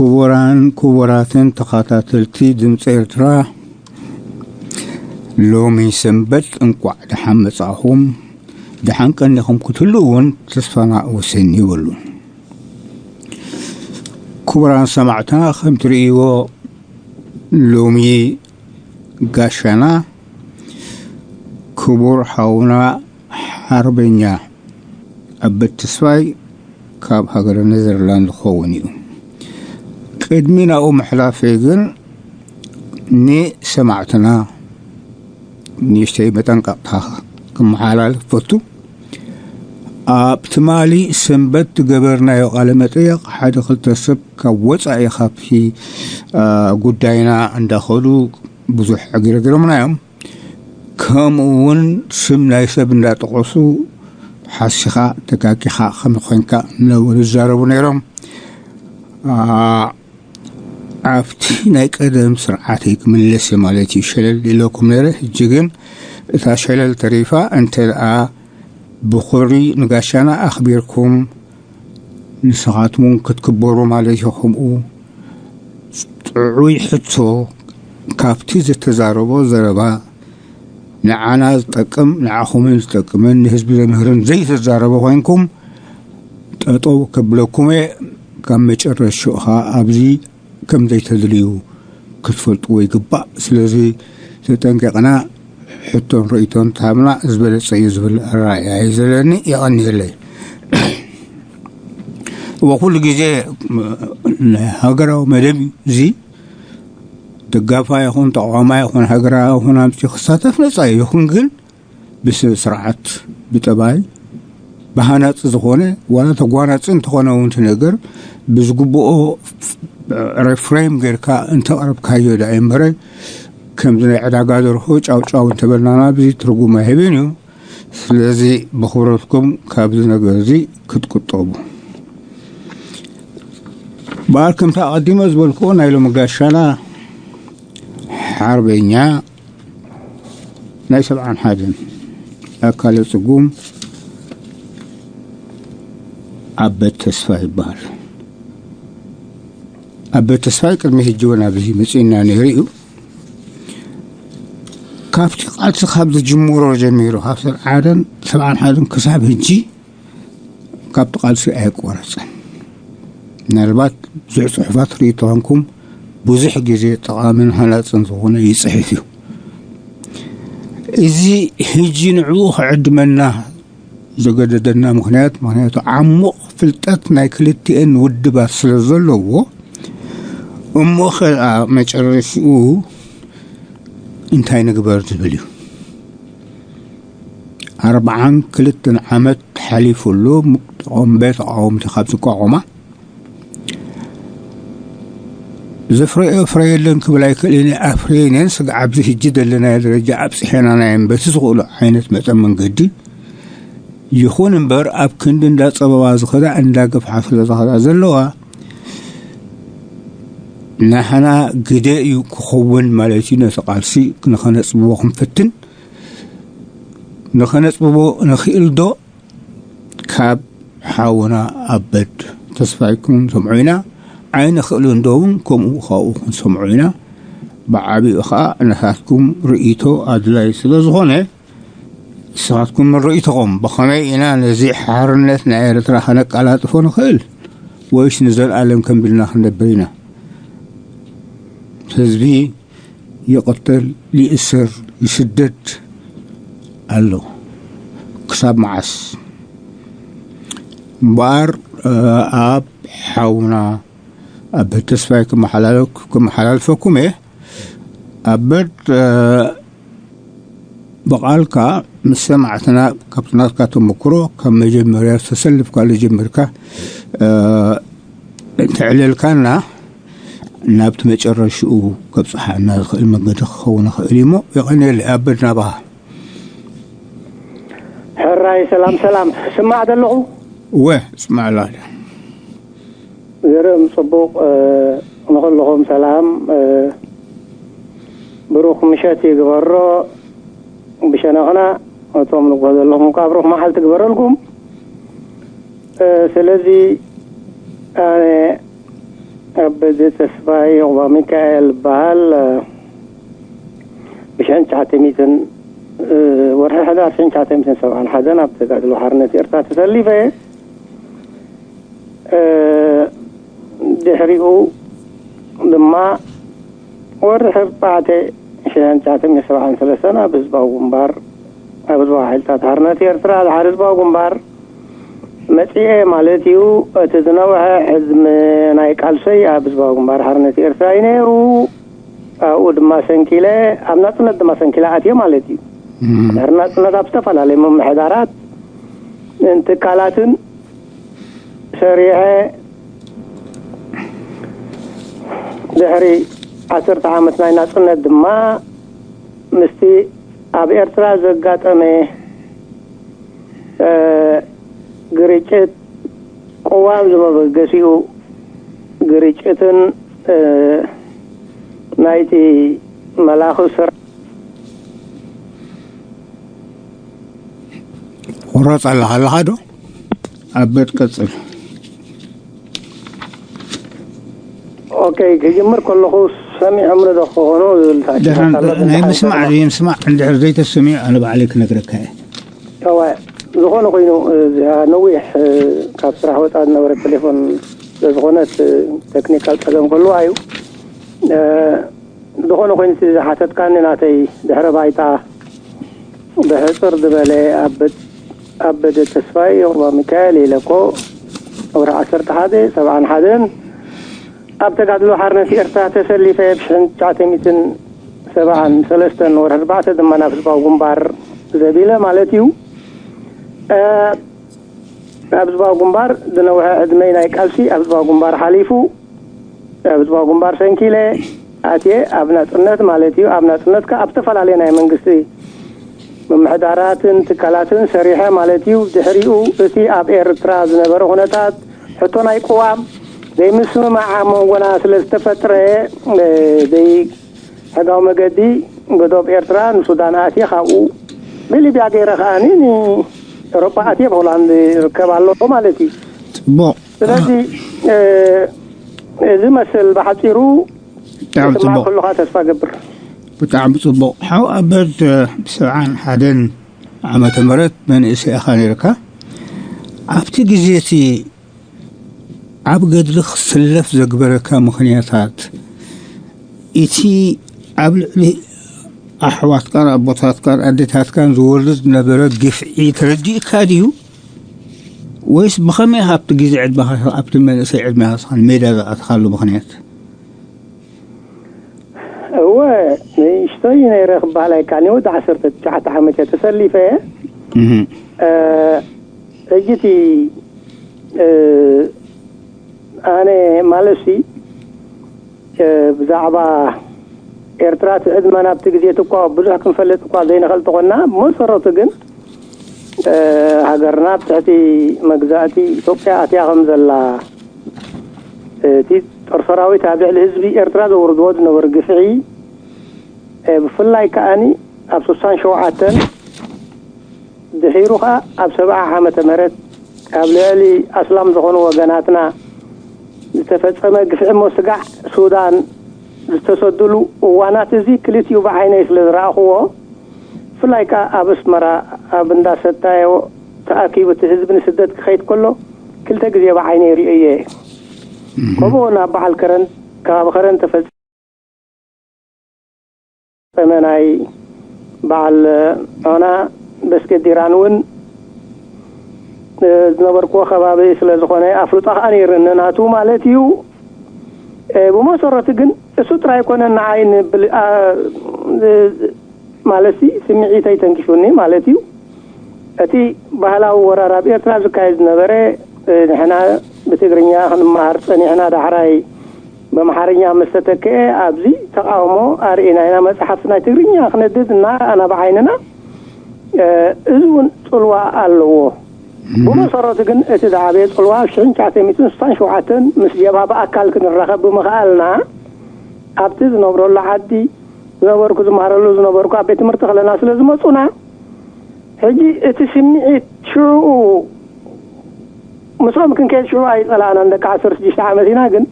ክቡራን ክቡራትን ተኸታተልቲ ድምፂ ኤርትራ፣ ሎሚ ሰንበት እንቋዕ ደሓን መጻእኹም። ደሓን ቀኒኹም ክትህሉ እውን ተስፋና ወሰን የብሉን። ክቡራን ሰማዕትና፣ ከም ትርእይዎ ሎሚ ጋሻና ክቡር ሓውና ሓርበኛ ኣበት ተስፋይ ካብ ሃገረ ኔዘርላንድ ክኸውን እዩ። ቅድሚ ናብኡ ምሕላፈይ ግን ንሰማዕትና ንእሽተይ መጠንቀቕታ ክመሓላልፍ ፈቱ። ኣብ ትማሊ ሰንበት ዝገበርናዮ ቃለ መጠየቕ ሓደ ክልተ ሰብ ካብ ወጻኢ ካብቲ፣ አ፣ ጉዳይና እንዳኸዱ ብዙሕ ዕግርግሮምና እዮም። ከምኡ እውን ስም ናይ ሰብ እንዳጠቐሱ ሓሲኻ ተጋጊኻ ከም ኮይንካ እናበሉ ዝዛረቡ ነይሮም። አ፣ ኣብቲ ናይ ቀደም ስርዓተይ ክምለስ እየ ማለት እዩ ሸለል ኢለኩም ነይረ። ሕጂ ግን እታ ሸለል ተሪፋ፣ እንተ ደኣ ብኹሪ ንጋሻና ኣኽቢርኩም ንስኻትኩም እውን ክትክበሩ ማለት እዩ። ከምኡ ጥዑይ ሕቶ ካብቲ ዝተዛረቦ ዘረባ ንዓና ዝጠቅም፣ ንዓኹምን ዝጠቅምን ንህዝቢ ዘምህርን ዘይተዛረበ ኮይንኩም ጠጠው ከብለኩም እየ። ካብ መጨረሻኡ ኸኣ ኣብዚ ከም ዘይተድልዩ ክትፈልጥዎ ይግባእ። ስለዚ ተጠንቂቕና ሕቶን ርእይቶን ተሃብና ዝበለጸ እዩ ዝብል ኣረኣእያ እዩ ዘለኒ። የቐንየለይ። እወ፣ ኩሉ ግዜ ናይ ሃገራዊ መደብ እዩ እዚ። ደጋፋ ይኹን ተቃዋማይ ይኹን ሃገራዊ ይኹን ኣምፂ ክሳተፍ ነፃ እዩ። ይኹን ግን ብስነ ስርዓት፣ ብጠባይ፣ ብሃናፂ ዝኾነ ዋላ ተጓናፂ እንተኾነ እውን እቲ ነገር ብዝግብኦ ሬፍሬም ጌርካ እንተቕረብካዮ ዳ እምበረ፣ ከምዚ ናይ ዕዳጋ ደርሆ ጫው ጫው እንተበልናና ብዙ ትርጉም ኣይህብን እዩ። ስለዚ ብኽብረትኩም ካብዚ ነገር እዚ ክትቁጠቡ። በኣር ከምቲ ኣቐዲመ ዝበልክዎ ናይ ሎሚ ጋሻና ሓርበኛ ናይ ሰብዓን ሓደን ኣካለ ጽጉም ኣበት ተስፋ ይበሃል። ኣበት ተስፋይ ቅድሚ ሕጂ እውን ኣብዚ መጺእና ነይሩ እዩ። ካብቲ ቃልሲ ካብ ዝጅምሮ ጀሚሩ፣ ካብ ሰብዓን ሓደን ክሳብ ሕጂ ካብቲ ቃልሲ ኣየቋረጸን። ምናልባት ብዙሕ ጽሑፋት ርኢ ተኾንኩም፣ ብዙሕ ግዜ ጠቓምን ሃናጽን ዝኾነ ይጽሕፍ እዩ። እዚ ሕጂ ንዕኡ ክዕድመና ዘገደደና ምኽንያት፣ ምኽንያቱ ዓሙቕ ፍልጠት ናይ ክልቲኤን ውድባት ስለ ዘለዎ፣ እሞ ኸኣ መጨረሽኡ እንታይ ንግበር ዝብል እዩ። ኣርብዓን ክልተን ዓመት ሓሊፉ ኣሎ። ተቃወምቲ ካብ ዝቋቆማ ዘፍረዮ ፍረ የለን ክብል ኣይክእልን። ኣፍረየን እየን። ስጋዕ ኣብዚ ሕጂ ዘለናዮ ደረጃ ኣብፅሐናና እየን በቲ ዝኽእሉ ዓይነት መጠን መንገዲ። ይኹን እምበር ኣብ ክንዲ እንዳ ፀበባ ዝኸዳ እንዳ ገፍሓ ስለ ዝኸዳ ዘለዋ ናህና ግደ እዩ ክኸውን ማለት እዩ። ነቲ ቃልሲ ንኸነፅብቦ ክንፍትን ንኸነፅብቦ ንኽእል ዶ ካብ ሓውና ኣበድ ተስፋይ ክንሰምዖ ኢና። ኣይንኽእልን ዶ እውን ከምኡ ካብኡ ክንሰምዖ ኢና። ብዓቢኡ ኸዓ ናታትኩም ርእይቶ ኣድላይ ስለ ዝኾነ፣ ንስኻትኩም ርእይቶኹም ብኸመይ ኢና ነዚ ሓርነት ናይ ኤርትራ ከነቀላጥፎ ንኽእል? ወይስ ንዘለኣለም ከም ቢልና ክንነብር ኢና? ህዝቢ ይቕተል፣ ይእሰር፣ ይስደድ ኣሎ። ክሳብ መዓስ? እምበኣር፣ እ፣ ኣብ ሓውና ኣበድ ተስፋይ ክመሓላለፍ-፣ ክመሓላልፈኩም እየ። ኣበድ፣ እ፣ ብቓልካ ምስ ሰማዕትና ካብቲ ናትካ ተመክሮ ካብ መጀመርያ ዝተሰልፍካሉ ጀሚርካ፣ እ፣ እንተዕለልካና ናብቲ መጨረሽኡ ከብጽሓና ዝኽእል መንገዲ ክኸውን ይኽእል እዩ እሞ፣ የቐንየለይ ኣበድ ናባኻ። ሕራይ ሰላም ሰላም፣ ስማዕ ዘለኹ? እወ፣ ስማዕ ኣላ። ዘርም ጽቡቕ፣ እ፣ ንኹልኹም ሰላም፣ እ፣ ብሩኽ ምሸት ይግበሮ። ብሸነኽና እቶም ንግሆ ዘለኹም ከኣ ብሩኽ መዓልቲ ግበረልኩም። እ፣ ስለዚ ኣነ ኣበደ ተስፋይ ዮባ ሚካኤል በሃል። ብሽሕን ትሽዓተ ሚእትን ወርሒ ሕዳር ሽሕን ትሽዓተ ሚእትን ሰብዓን ሓደን ኣብ ተጋድሎ ሓርነት ኤርትራ ተሰሊፈ። ድሕሪኡ ድማ ወርሒ ኣርባዕተ ሽሕን ትሽዓተ ሚእትን ሰብዓን ሰለስተን ኣብ ህዝባዊ ግንባር፣ ኣብ ህዝባዊ ሓይልታት ሓርነት ኤርትራ፣ ድሓር ህዝባዊ ግንባር መጺኤ ማለት እዩ። እቲ ዝነውሐ ዕድመ ናይ ቃልሰይ ኣብ ህዝባዊ ግንባር ሓርነት ኤርትራ እዩ ነይሩ። ኣብኡ ድማ ሰንኪለ፣ ኣብ ናጽነት ድማ ሰንኪለ ኣትየ ማለት እዩ። ድሕሪ ናጽነት ኣብ ዝተፈላለዩ ምምሕዳራት ትካላትን ሰሪሐ፣ ድሕሪ ዓሰርተ ዓመት ናይ ናጽነት ድማ ምስቲ ኣብ ኤርትራ ዘጋጠመ ግርጭት፣ ቅዋም ዝመበገሲኡ ግርጭትን ናይቲ መላኺ ስራ ቁረፅ ኣለኻ ኣለኻ ዶ? ኣበት ቀፅል። ኦኬ፣ ክጅምር ከለኹ ሰሚዖም ዶ ክኾኑ ዝብል ሳዕስዒት ኣሎ፣ ግን ናይ ምስማዕ ድሓን ድዩ ምስማዕ፣ እንድሕር ዘይተሰሚዑ ኣነ ባዕለይ ክነግረካ እየ። እወ፣ ዝኾነ ኮይኑ፣ እዚኣ ነዊሕ ካብ ስራሕ ወፃ ዝነበረ ቴሌፎን ስለዝኾነት ቴክኒካል ፀገም ክህልዋ እዩ። ዝኾነ ኮይኑ እቲ ዝሓተትካኒ ናተይ ድሕረ ባይታ ብሕፅር ዝበለ ኣበ ኣበደ ተስፋይ ዮባ ሚካኤል ኢለ እኮ ወርሒ ዓሰርተ ሓደ ሰብዓን ሓደን ኣብ ተጋድሎ ሓርነት ኤርትራ ተሰሊፈ ብሽሕን ትሽዓተ ሚእትን ሰብዓን ሰለስተን ወርሒ ኣርባዕተ ድማ ናብ ህዝባዊ ግንባር ዘቢለ ማለት እዩ። ኣብ ህዝባዊ ግንባር ዝነውሐ ዕድመይ ናይ ቃልሲ ኣብ ህዝባዊ ግንባር ሓሊፉ ኣብ ህዝባዊ ግንባር ሰንኪለ ኣትየ ኣብ ናፅነት ማለት እዩ። ኣብ ናፅነት ከኣ ኣብ ዝተፈላለየ ናይ መንግስቲ ምምሕዳራትን ትካላትን ሰሪሐ ማለት እዩ። ድሕሪኡ እቲ ኣብ ኤርትራ ዝነበረ ኩነታት ሕቶ ናይ ቅዋም ዘይምስምማዕ ኣብ መንጎና ስለ ዝተፈጥረ ዘይ ሕጋዊ መገዲ ብዶብ ኤርትራ ንሱዳን ኣትየ ካብኡ ብሊብያ ገይረ ከኣ ንኤውሮጳ ኣትየ ብሆላንድ ይርከብ ኣለኹ ማለት እዩ። ፅቡቕ። ስለዚ እዚ መስል ብሓፂሩ ብጣዕሚ ክትስማዕ ፅቡቕ። ከለኻ ተስፋ ገብር። ብጣዕሚ ፅቡቕ። ሓው ኣበድ ብሰብዓን ሓደን ዓመተ ምህረት መንእሰይ ኢኻ ነይርካ። ኣብቲ ግዜ እቲ ኣብ ገድሊ ክትስለፍ ዘግበረካ ምኽንያታት፣ እቲ ኣብ ልዕሊ ኣሕዋትካን ኣቦታትካን ኣዴታትካን ዝወርድ ዝነበረ ግፍዒ ተረዲእካ ድዩ? ወይስ ብኸመይ ኣብቲ ግዜ ዕድመኻ ኣብቲ መንእሰይ ዕድመኻ ሜዳ ዝኣተኻሉ ምኽንያት? እወ፣ ንእሽቶይ ነይረ ክበሃል ኣይከኣልን። ወዲ ዓሰርተ ትሽዓተ ዓመት እየ ተሰሊፈ። ሕጂ እቲ ኣነ ማለትሲ ብዛዕባ ኤርትራ እቲ ዕድመና ኣብቲ ግዜ እኳ ብዙሕ ክንፈልጥ እኳ ዘይንኽእል ተኾንና፣ ብመሰረቱ ግን ሃገርና ኣብ ትሕቲ መግዛእቲ ኢትዮጵያ ኣትያ ከም ዘላ እቲ ጦር ሰራዊት ኣብ ልዕሊ ህዝቢ ኤርትራ ዘውርድዎ ዝነበሩ ግፍዒ ብፍላይ ከኣኒ ኣብ ስሳን ሸውዓተን ድሒሩ ኸኣ ኣብ ሰብዓ ዓመተ ምህረት ኣብ ልዕሊ ኣስላም ዝኾኑ ወገናትና ዝተፈጸመ ግፍዒ እሞ ስጋዕ ሱዳን ዝተሰዱሉ እዋናት እዚ ክልቲኡ ብዓይነይ ስለ ዝረኣኽዎ ብፍላይ ከኣ ኣብ ኣስመራ ኣብ እንዳ ሰታዮ ተኣኪቡ እቲ ህዝቢ ንስደት ክኸይድ ከሎ ክልተ ግዜ ብዓይነይ ርእየዮ እየ። ከምኡ እውን ኣብ በዓል ከረን ከባቢ ከረን ተፈጸመ ናይ በዓል ዖና በስገዲራን እውን ዝነበርክዎ ከባቢ ስለ ዝኾነ ኣፍልጦ ከዓ ነይርኒ ናቱ ማለት እዩ። ብመሰረቱ ግን እሱ ጥራይ ኣይኮነን ንዓይ ማለት ስምዒተይ ተንኪፉኒ ማለት እዩ። እቲ ባህላዊ ወራር ኣብ ኤርትራ ዝካየድ ዝነበረ ንሕና ብትግርኛ ክንመሃር ጸኒሕና ዳሕራይ ብኣምሓርኛ ምስ ተተክአ ኣብዚ ተቃውሞ ኣርእና ኢና መጽሓፍቲ ናይ ትግርኛ ክነድድ እናረኣና ብዓይንና እዚ እውን ጽልዋ ኣለዎ። ብመሰረቱ ግን እቲ ዝዓበየ ጽልዋ ሽሕን ትሽዓተ ሚእትን ስሳን ሸውዓተን ምስ ጀብሃ ብኣካል ክንራኸብ ብምኽኣልና ኣብቲ ዝነብረሉ ዓዲ ዝነበርኩ ዝመሃረሉ ዝነበርኩ ኣብ ቤት ትምህርቲ ከለና ስለ ዝመፁና ሕጂ እቲ ስምዒት ሽዑ ምስኦም ክንከይድ ሽዑ ኣይፀላእናን ደቂ ዓሰርተ ሽዱሽተ ዓመት ኢና ግን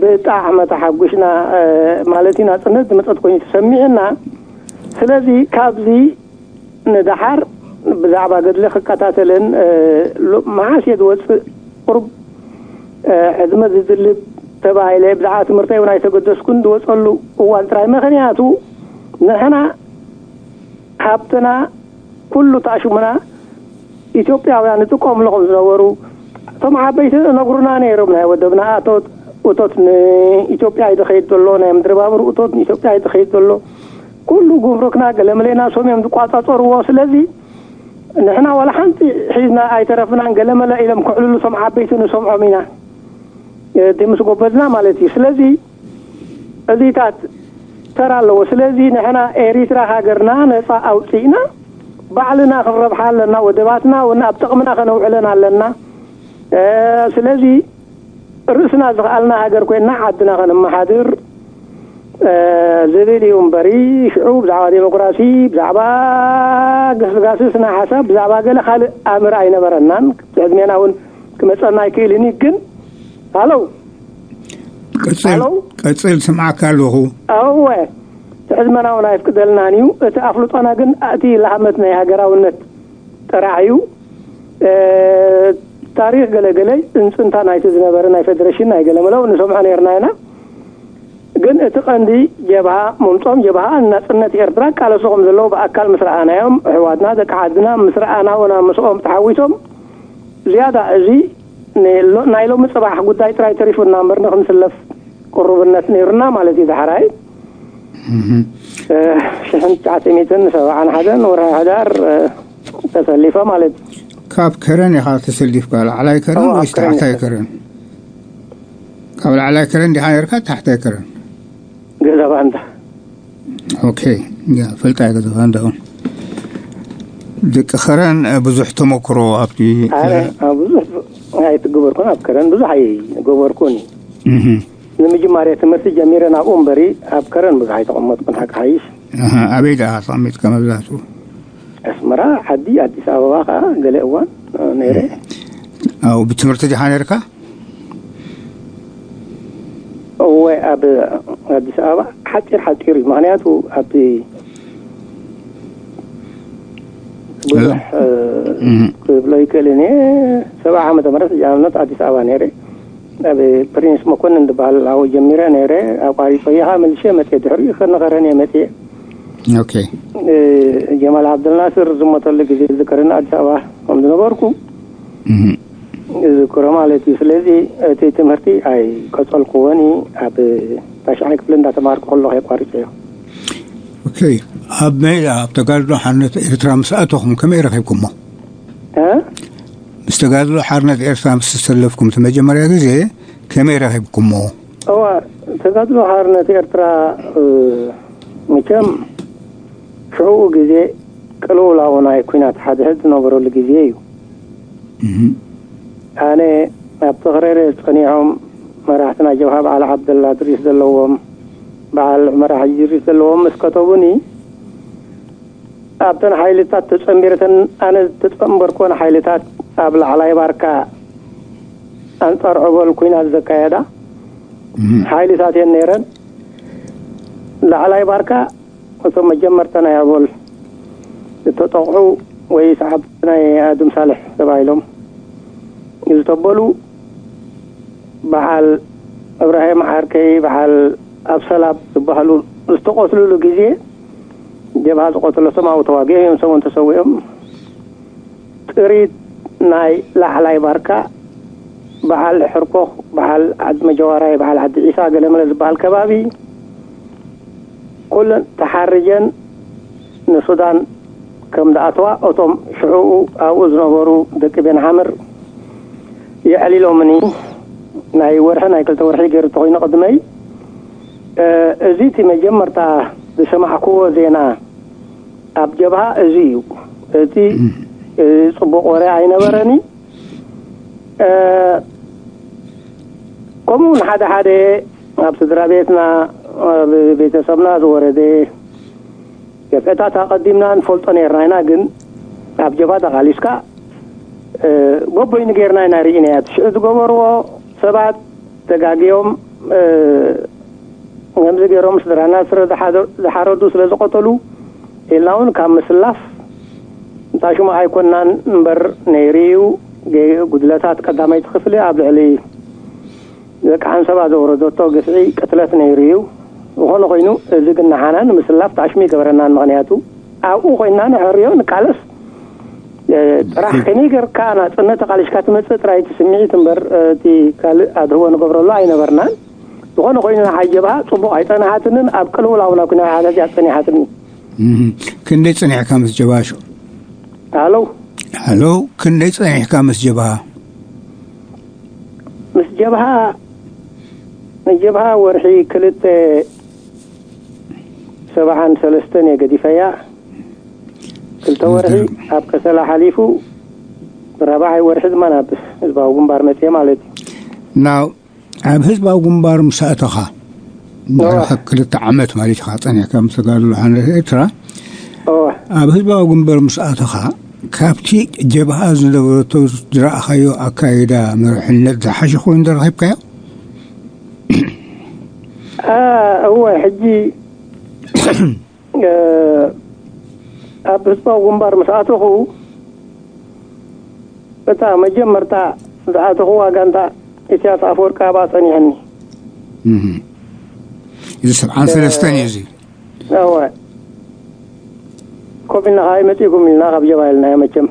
ብጣዕሚ ተሓጒስና። ማለት እዩ፣ ናጽነት ዝመጸት ኮይኑ ተሰሚዕና። ስለዚ ካብዚ ንደሓር ብዛዕባ ገድሊ ክከታተልን፣ ሎ- መዓስ እየ ዝወጽእ፣ ቁሩብ ዕድመ ዝድልብ ተባሂለ፣ ብዛዕባ ትምህርተይ እውን ኣይተገደስኩን ዝወጸሉ እዋን ጥራይ። ምኽንያቱ ንሕና ሃብትና ኩሉ ታሽሙና ኢትዮጵያውያን ዝጥቀምሉ ከም ዝነበሩ እቶም ዓበይቲ ነግሩና ነይሮም። ናይ ወደብና እቶት እቶት ንኢትዮጵያ እዩ ዝኸይድ ዘሎ፣ ናይ ምድሪ ባቡር እቶት ንኢትዮጵያ እዩ ዝኸይድ ዘሎ። ኩሉ ጉምሩክና ገለመለና ሶም እዮም ዝቋጻጸርዎ። ስለዚ ንሕና ዋላ ሓንቲ ሒዝና ኣይተረፍናን፣ ገለመለ ኢሎም ክዕልሉ እቶም ዓበይቲ ንሰምዖም ኢና፣ እቲ ምስ ጎበዝና ማለት እዩ። ስለዚ እዚታት ተራ ኣለዎ። ስለዚ ንሕና ኤሪትራ ሃገርና ነጻ ኣውጺእና ባዕልና ክንረብሓ ኣለና። ወደባትና እውን ኣብ ጥቕምና ከነውዕለን ኣለና። ስለዚ ርእስና ዝኸኣልና ሃገር ኮይና ዓድና ከነመሓድር ዝብል እዩ እምበሪ፣ ሽዑ ብዛዕባ ዴሞክራሲ፣ ብዛዕባ ገስጋስስ ናይ ሓሳብ፣ ብዛዕባ ገለ ካልእ ኣምር ኣይነበረናን። ዕድሜና እውን ክመጸና ኣይክእልን እዩ። ግን ሃሎ፣ ቀጽል፣ ሃሎ? ቀጽል፣ ስምዓካ ኣለኹ። እወ፣ ትሕዝመና እውን ኣይፍቅደልናን እዩ። እቲ ኣፍልጦና ግን እቲ ለሃመት ናይ ሃገራውነት ጥራሕ እዩ። ታሪኽ ገለገለ፣ እንጽንታ ናይቲ ዝነበረ ናይ ፌደሬሽን ናይ ገለመለው ንሰምዖ ነርና ኢና። ግን እቲ ቀንዲ ጀብሃ ምምጾም፣ ጀብሃ ናጽነት ኤርትራ ቃለሱ ከም ዘለዉ ብኣካል ምስ ረኣናዮም፣ ኣሕዋትና ደቂ ዓድና ምስ ረኣና፣ ወና ምስኦም ተሓዊሶም ዝያዳ እዚ ናይ ሎሚ ጽባሕ ጉዳይ ጥራይ ተሪፉና እምበር ንክንስለፍ ቅሩብነት ነይሩና ማለት እዩ። ዳሕራይ ሽሕን ትሽዓተ ሚእትን ሰብዓን ሓደን ወርሒ ሕዳር ተሰሊፈ ማለት እዩ። ካብ ከረን ኢኻ ተሰሊፍካ? ላዕላይ ከረን ወይስ ታሕታይ ከረን? ካብ ላዕላይ ከረን ዲኻ ነርካ? ታሕታይ ከረን? ገዛ ባንዳ። ኦኬ፣ ያ ፈልጣ ገዛ ባንዳ። ደቂ ከረን ብዙሕ ተመክሮ ኣብቲ ብዙሕ ኣይትገበርኩን፣ ኣብ ከረን ብዙሕ ኣይገበርኩን። ንምጅማርያ ትምህርቲ ጀሚረ ናብኡ እምበሪ ኣብ ከረን ብዙሕ ኣይተቐመጥኩን። ሓቂ ሓይሽ። ኣበይ ደኣ ተቐሚጥካ መብዛሕትኡ? ኣስመራ፣ ዓዲ ኣዲስ ኣበባ ከዓ ገለ እዋን ነይረ። ኣብ ብትምህርቲ ዲኻ ነርካ? እወ፣ ኣብ ኣዲስ ኣበባ ሓፂር ሓፂር እዩ። ምክንያቱ ኣብቲ ብዙሕ ክብሎ ይክእልን እየ። ሰብዓ ዓመተ ምህረት ንኣብነት ኣዲስ ኣበባ ነይረ። ኣብ ፕሪንስ መኮንን ዝበሃል ኣብኡ ጀሚረ ነይረ። ኣቋሪፀ እየ ከዓ መልሼ መፅየ። ድሕሪኡ ከነኸረን እየ መፅየ። ኦኬ። ጀማል ዓብደልናስር ዝሞተሉ ግዜ ዝዝከረኒ ኣዲስ ኣበባ ከም ዝነበርኩ ዝዝክሮ ማለት እዩ። ስለዚ እቲ ትምህርቲ ኣይቀጸልኩዎን እዩ። ኣብ ታሽዓይ ክፍሊ እንዳተማሃርኩ ከለኹ ኣቋሪፀዮ። ኦኬ። ኣብ ሜዳ ኣብ ተጋድሎ ሓርነት ኤርትራ ምስ ኣተኹም ከመይ ረኺብኩሞ? እ? ምስ ተጋድሎ ሓርነት ኤርትራ ምስ ተሰለፍኩም እቲ መጀመርያ ግዜ ከመይ ረኺብኩሞ? እዋ፣ ተጋድሎ ሓርነት ኤርትራ፣ እ፣ መቸም ሽዑኡ ግዜ ቅልውላው ናይ ኲናት ሓድሕድ ዝነበረሉ ግዜ እዩ። ኣነ ኣብ ተኽረረ ጸኒሖም መራሕትና ጀብሃ በዓል ዓብደላ ድሪስ ዘለዎም፣ በዓል ዑመር ሓጂ ድሪስ ዘለዎም ምስ ከተቡኒ፣ ኣብተን ሓይልታት ተጸንቢረተን ኣነ ዝተጸንበርኮን ሓይልታት ኣብ ላዕላይ ባርካ ኣንጻር ዖቦል ኲናት ዘካየዳ ሓይልታት እየን ነይረን። ላዕላይ ባርካ እቶም መጀመርታ ናይ ዖቦል ዝተጠቕዑ ወይ ሰዓብቲ ናይ ኣድም ሳልሕ ተባሂሎም ዝተበሉ በዓል እብራሂም ዓርከይ፣ በዓል ኣብሰላብ ዝበሃሉ ዝተቐትሉሉ ግዜ ጀብሃ ዝቐተለቶም ኣብኡ ተዋጊኦም እዮም፣ ሰውን ተሰዊኦም። ጥሪት ናይ ላዕላይ ባርካ፣ በዓል ሕርኮኽ፣ በዓል ዓዲ መጀዋራይ፣ በዓል ዓዲ ዒሳ፣ ገለመለ ዝበሃል ከባቢ ኩለን ተሓርጀን ንሱዳን ከም ዝኣተዋ እቶም ሽዑኡ ኣብኡ ዝነበሩ ደቂ ቤን ዓምር የዕሊሎምኒ። ናይ ወርሒ ናይ ክልተ ወርሒ ገይሩ እንተኾይኑ ቅድመይ፣ እ፣ እዚ እቲ መጀመርታ ዝሰማዕክዎ ዜና ኣብ ጀብሃ እዚ እዩ። እቲ፣ እ፣ ጽቡቕ ወረ ኣይነበረኒ። እ፣ ከምኡ እውን ሓደ ሓደ ኣብ ስድራ ቤትና፣ ኣብ ቤተሰብና ዝወረደ ገፍዕታት ኣቐዲምና ንፈልጦ ነይርና ኢና፣ ግን ኣብ ጀብሃ ተቓሊስካ፣ እ፣ ጎቦይኑ ገይርና ኢና ርኢናያ። እቲ ሽዑ ዝገበርዎ ሰባት ተጋግዮም ከምዚ ገይሮም ስድራና ስረ ዝሓረዱ ስለ ዝቐተሉ ኢልና እውን ካብ ምስላፍ ጣሽሙ ኣይኮናን እምበር ነይሩ እዩ። ጉድለታት ቀዳመይቲ ክፍሊ ኣብ ልዕሊ ደቂ ዓንሰባ ዘውረደቶ ግፍዒ ቅትለት ነይሩ እዩ። ዝኾነ ኮይኑ እዚ ግን ንሓና ንምስላፍ ጣሽሙ ይገበረናን። ምኽንያቱ ኣብኡ ኮይና ንሕርዮ ንቃለስ ጥራሕ ከመይ ገርካ ናፅነት ተቃሊሽካ ትመፅእ ጥራይ እቲ ስምዒት እምበር እቲ ካልእ ኣድህቦ ንገብረሉ ኣይነበርናን። ዝኾነ ኮይኑ ንዓይ ጀብሃ ፅቡቕ ኣይፀንሓትንን ኣብ ቅልውላው ናብ ኩናት ሓተት እያ ፀኒሓትኒ። ክንደይ ፀኒሕካ ምስ ጀብሃ ሽዑ? ሃሎ ሃሎ ክንደይ ፀኒሕካ ምስ ጀብሃ? ምስ ጀብሃ ምስ ጀብሃ ወርሒ ክልተ ሰብዓን ሰለስተን እየ ገዲፈያ። ክልተ ወርሒ ኣብ ከሰላ ሓሊፉ ራብዓይ ወርሒ ድማ ናብ ህዝባዊ ግንባር መፅየ ማለት እዩ። ናው ኣብ ህዝባዊ ግንባር ምስ ኣተኻ ድሕሪ ክልተ ዓመት ማለት ኢኻ ጸኒሕካ ምስ ተጋድሎ ሓርነት ኤርትራ ኣብ ህዝባዊ ግንባር ምስ ኣተኻ ካብቲ ጀብሃ ዝነበረቶ ዝረኣኻዮ ኣካይዳ መርሕነት ዝሓሸ ኮይኑ ዶ ረኺብካዮ? እወ ሕጂ ኣብ ህዝባዊ ግንባር ምስ ኣተኹ እታ መጀመርታ ዝኣተኹዋ ጋንታ ኢሳያስ ኣፈወርቂ ኣብኣ ጸኒሐኒ። እዚ ሰብዓን ሰለስተን እዩ እዚ። እወ ኮፍ ኢልና ከኣ መጺእኩም ኢልና ካብ ጀብሃ ኢልናዮ። መቸም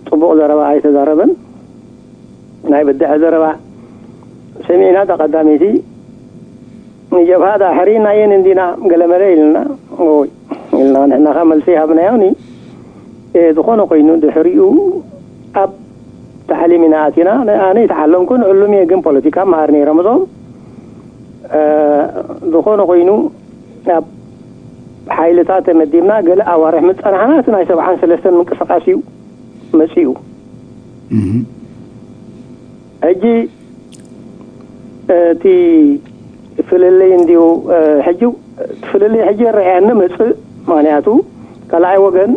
ጽቡቕ ዘረባ ኣይተዛረበን። ናይ ብድዐ ዘረባ ሰሚዕና እታ ቀዳመይቲ ንጀብሃ ደኣ ሕሪናየን እንዲና ገለመለ ኢልና ኢልና ንሕና ከ መልሲ ይሃብናዮ ኒ ዝኾነ ኮይኑ ድሕሪኡ ኣብ ታዕሊም ኢና ኣቲና። ኣነ ይተዓለምኩ ንዕሉም እየ ግን ፖለቲካ መሃር ነይሮም እዞም ዝኾነ ኮይኑ ኣብ ሓይልታት ተመዲብና ገለ ኣዋርሕ ምፀናሕና እቲ ናይ ሰብዓን ሰለስተን ምንቅስቃስ እዩ መፂኡ። ሕጂ እቲ ፍልልይ እንዲዩ ሕጂ ፍልልይ ሕጂ ይረኣየኒ መፅእ። ምክንያቱ ካልኣይ ወገን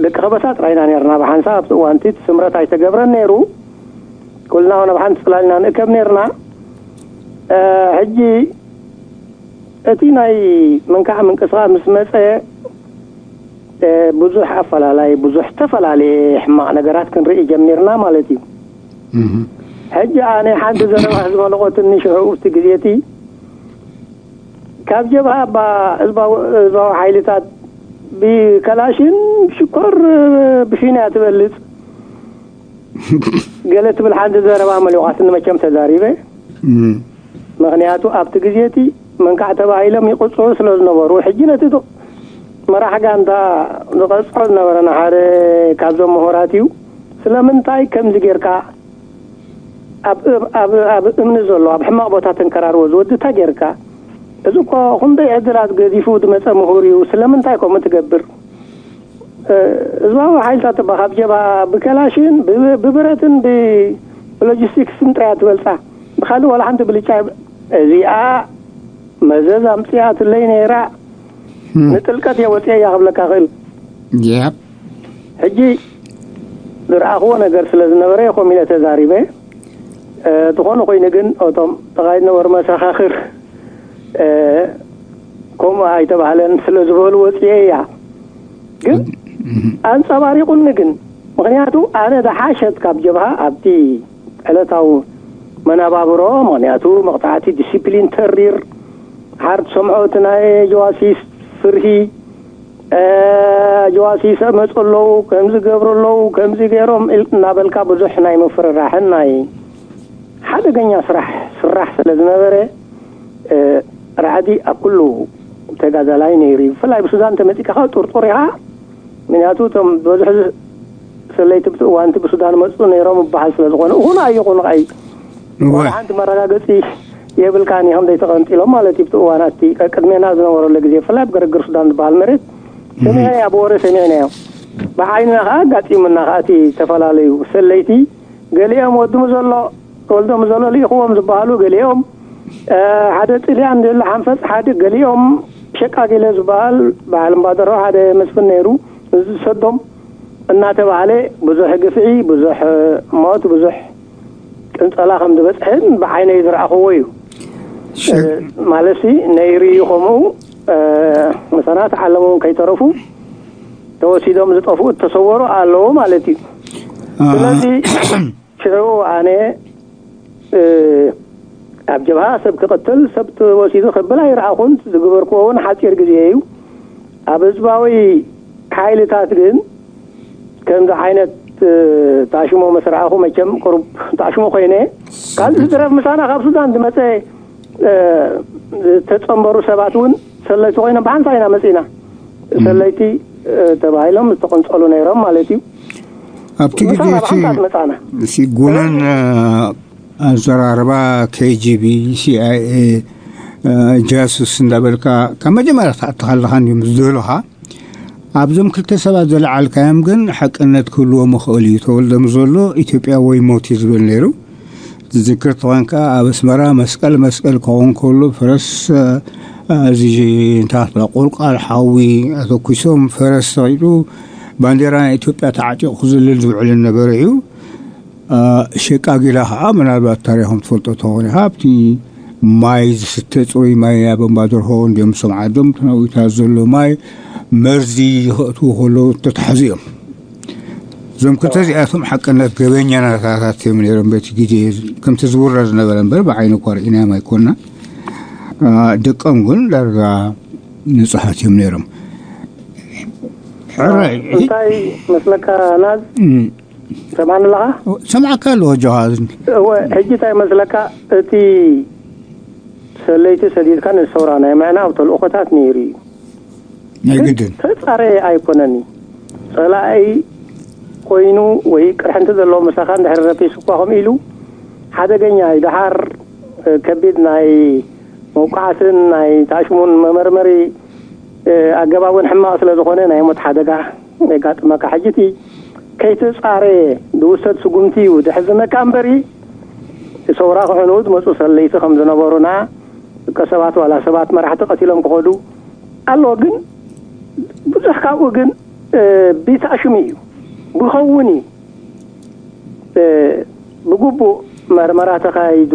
ደቂ ከበሳ ጥራይና ነርና ብሓንሳብ ኣብቲ እዋንቲ እቲ ስምረት ኣይተገብረን ነይሩ። ኩልና ናብ ሓንቲ ፅላል ኢና ንእከብ ነርና። ሕጂ እቲ ናይ ምንካዕ ምንቅስቃስ ምስ መፀ ብዙሕ ኣፈላላይ ብዙሕ ዝተፈላለየ ሕማቕ ነገራት ክንርኢ ጀሚርና ማለት እዩ። ሕጂ ኣነ ሓንቲ ዘረባ ዝበለቆትኒ ሽዑ እቲ ግዜ እቲ ካብ ጀብሃ እባ ህዝባዊ ሓይልታት ብከላሽን ሽኮር ብፊንያ ትበልፅ ገለ ትብል ሓንቲ ዘረባ መሊቋትኒ መቸም ተዛሪበ። ምክንያቱ ኣብቲ ግዜ እቲ መንካዕ ተባሂሎም ይቕፅዑ ስለ ዝነበሩ ሕጂ ነቲ መራሕ ጋንታ ዝቐፅዖ ዝነበረ ንሓደ ካብዞም ምሁራት እዩ። ስለምንታይ ከምዚ ጌርካ ኣብ እምኒ ዘሎ ኣብ ሕማቕ ቦታ ተንከራርዎ ዝወድታ ጌርካ እዚ እኮ ክንደይ ዕድላት ገዲፉ ዝመፀ ምሁር እዩ ስለምንታይ ከምኡ ትገብር? ህዝባዊ ሓይልታት እባ ካብ ጀባ ብከላሽን ብብረትን ብሎጂስቲክስን ጥራያ ትበልፃ ብካልእ ዋላ ሓንቲ ብልጫ እዚኣ መዘዝ ኣምፅኣትለይ ነይራ። ንጥልቀት እየ ወፅአ እያ ክብለካ ክእል። ሕጂ ዝረኣኽዎ ነገር ስለ ዝነበረ ኮም ኢለ ተዛሪበ። ዝኾነ ኮይኑ ግን እቶም ተኻይድ ነበሩ መሰኻኽር ከምኡ ኣይተባህለን ስለ ዝበሉ ወፅአ እያ። ግን ኣንፀባሪቑኒ ግን ምክንያቱ ኣነ ዝሓሸት ካብ ጀብሃ ኣብቲ ዕለታዊ መነባብሮ ምክንያቱ መቕፃዕቲ ዲሲፕሊን ተሪር ሓር ትሰምዖ እቲ ናይ ጀዋሲስ ፍርሂ ጀዋሲስ መፁ ኣለዉ ከምዚ ገብሩ ኣለዉ ከምዚ ገይሮም እናበልካ ብዙሕ ናይ ምፍርራሕን ናይ ሓደገኛ ስራሕ ስራሕ ስለ ዝነበረ ራዕዲ ኣብ ኩሉ ተጋዳላይ ነይሩ እዩ። ብፍላይ ብሱዳን ተመፂካ ከዓ ጥርጡር ኢኻ። ምክንያቱ እቶም ዝበዝሑ ሰለይቲ ብቲ እዋንቲ ብሱዳን መፁ ነይሮም ይበሃል ስለ ዝኾነ እኹን ኣይኹን ኸይ ሓንቲ መረጋገፂ የብልካን ኢኹም ዘይተቐንጢሎም ማለት እዩ። ብቲ እዋናት እቲ ቅድሜና ዝነበረሉ ግዜ ብፍላይ ኣብ ግርግር ሱዳን ዝበሃል መሬት ሰሚዕናዮ፣ ብወረ ሰሚዕናዮ። ብዓይንና ከዓ ኣጋጢሙና ከዓ እቲ ዝተፈላለዩ ሰለይቲ ገሊኦም ወድሙ ዘሎ ተወልዶም ዘሎ ልኢኽዎም ዝበሃሉ ገሊኦም ሓደ ጥልያን ዝህሉ ሓንፈፅ ሓደ ገሊኦም ሸቃጊለ ዝበሃል በዓል እምባደሮ ሓደ መስፍን ነይሩ ዝሰዶም እናተባህለ ብዙሕ ግፍዒ ብዙሕ ሞት ብዙሕ ቅንፀላ ከም ዝበፅሐን ብዓይነይ ዝረኣኽዎ እዩ። ማለት ሲ ነይሩ እዩ። ከምኡ ምሳና ተዓለሙ እውን ከይተረፉ ተወሲዶም ዝጠፍኡ እተሰወሩ ኣለዉ ማለት እዩ። ስለዚ ሽዑ ኣነ ኣብ ጀብሃ ሰብ ክቕትል ሰብ ተወሲዱ ክብል ኣይረኣኹን። ዝግበርክዎ እውን ሓፂር ግዜ እዩ። ኣብ ህዝባዊ ሓይልታት ግን ከምዚ ዓይነት ታሽሞ መስራዕኹ መቸም ቅሩብ ታሽሞ ኮይነ ካልእ ዝትረፍ ምሳና ካብ ሱዳን ዝመፀ ዝተፀንበሩ ሰባት እውን ሰለይቲ ኮይኖም ብሓንሳ ኢና መፂና። ሰለይቲ ተባሂሎም ዝተቆንፀሉ ነይሮም ማለት እዩ። ኣብቲ ግዜ እቲ መፃና ሲጉነን ኣዘራርባ ኬጂቢ፣ ሲኣይኤ፣ ጃሱስ እንዳበልካ ካብ መጀመርያ ትኣትኻለኻን እዮም ዝደሉኻ። ኣብዞም ክልተ ሰባት ዘለዓልካዮም ግን ሓቅነት ክህልዎ ምኽእል እዩ። ተወልደ ዘሎ ኢትዮጵያ ወይ ሞት እዩ ዝብል ነይሩ። ዝዝክር ተኾንካ ኣብ ኣስመራ መስቀል መስቀል ክኸውን ከሎ ፈረስ እዚ እንታይ ቁልቋል ሓዊ ኣተኩሶም ፈረስ ሰቂጡ ባንዴራ ናይ ኢትዮጵያ ተዓጢቑ ክዝልል ዝውዕልን ነበረ እዩ። ሸቃጊላ ከዓ ምናልባት ታሪኾም ትፈልጦ ተኾነ ኣብቲ ማይ ዝስተ ፅሩይ ማይ ኣብ እምባደርሆ እንዲኦም ሰምዓዶም ተነዊታት ዘሎ ማይ መርዚ ይኸእትዉ ከለዉ ተታሕዙ እዮም። እዞም ክልተ እዚኣቶም ሓቅነት ገበኛናታት እዮም ነይሮም። በቲ ግዜ ከምቲ ዝውረ ዝነበረ እምበር ብዓይኒ እኳ ርኢናዮም ኣይኮንና። ደቆም ግን ዳርጋ ንጹሃት እዮም ነይሮም። ሕራይ እንታይ መስለካ ናዝ ሰማዕኒ ኣለኻ? ሰማዕካ ኣለዎ ጆሃዝ። እወ፣ ሕጂ እንታይ መስለካ፣ እቲ ሰለይቲ ሰዲድካ ንሰውራ ናይ ምዕናው ተልእኾታት ነይሩ እዩ። ናይ ግድን ተጻረየ ኣይኮነን እዩ። ጸላኢ ኮይኑ ወይ ቅርሕንቲ ዘለዎ ምሳኻ እንድሕር ረፊሱ እኳ ከምኡ ኢሉ ሓደገኛ እዩ። ደሓር ከቢድ ናይ መውቃዕትን ናይ ታሽሙን መመርመሪ ኣገባብን ሕማቕ ስለ ዝኾነ ናይ ሞት ሓደጋ የጋጥመካ። ሕጂ እቲ ከይተጻረየ ዝውሰድ ስጉምቲ እዩ ድሕዝነካ እምበሪ ሰውራ ክሕኑ ዝመፁ ሰለይቲ ከም ዝነበሩና ደቂ ሰባት ዋላ ሰባት መራሕቲ ቀቲሎም ክኸዱ ኣለዎ። ግን ብዙሕ ካብኡ ግን ቢታሽም እዩ ብኸውን እዩ ብግቡእ መርመራ ተኻይዱ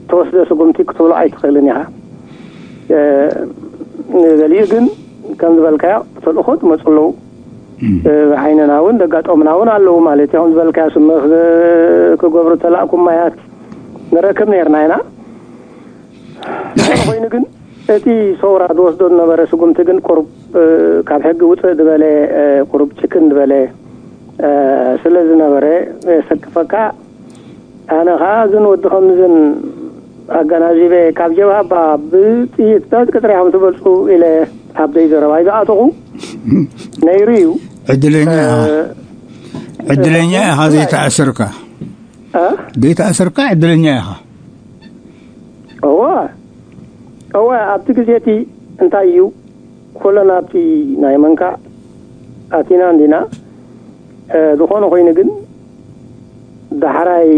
ተወስደ ስጉምቲ ክትብሎ ኣይትኽእልን ኢኻ። ገሊኡ ግን ከም ዝበልካዮ ተልእኾ ትመፁ ኣለዉ። ዓይንና እውን ደጋጦምና እውን ኣለዉ ማለት እዮም። ዝበልካዮ ስምኽ ክገብሩ ተላእኩም ማያት ንረክብ ነርና ኢና። ኮይኑ ግን እቲ ሰውራ ዝወስዶ ዝነበረ ስጉምቲ ግን ቁሩብ ካብ ሕጊ ውፅእ ዝበለ ቁሩብ ጭክን ዝበለ ስለ ዝነበረ የሰክፈካ። ኣነ ከዓ እዝን ወዲ ከምዝን ኣገናዚበ ካብ ጀብሃ ባ ብጥይት በት ቅጥሪ ከም ትበልፁ ኢለ ኣብ ደይ ዘረባይ ዝኣተኹ ነይሩ እዩ። ዕድለኛ ኢኻ። ዕድለኛ ኢኻ ዘይተኣሰርካ። ዘይተኣሰርካ ዕድለኛ ኢኻ። እወ እወ ኣብቲ ግዜ እቲ እንታይ እዩ ኩለን ኣብቲ ናይ መንካዕ ኣቲና እንዲና። ዝኾነ ኮይኑ ግን ዳሕራይ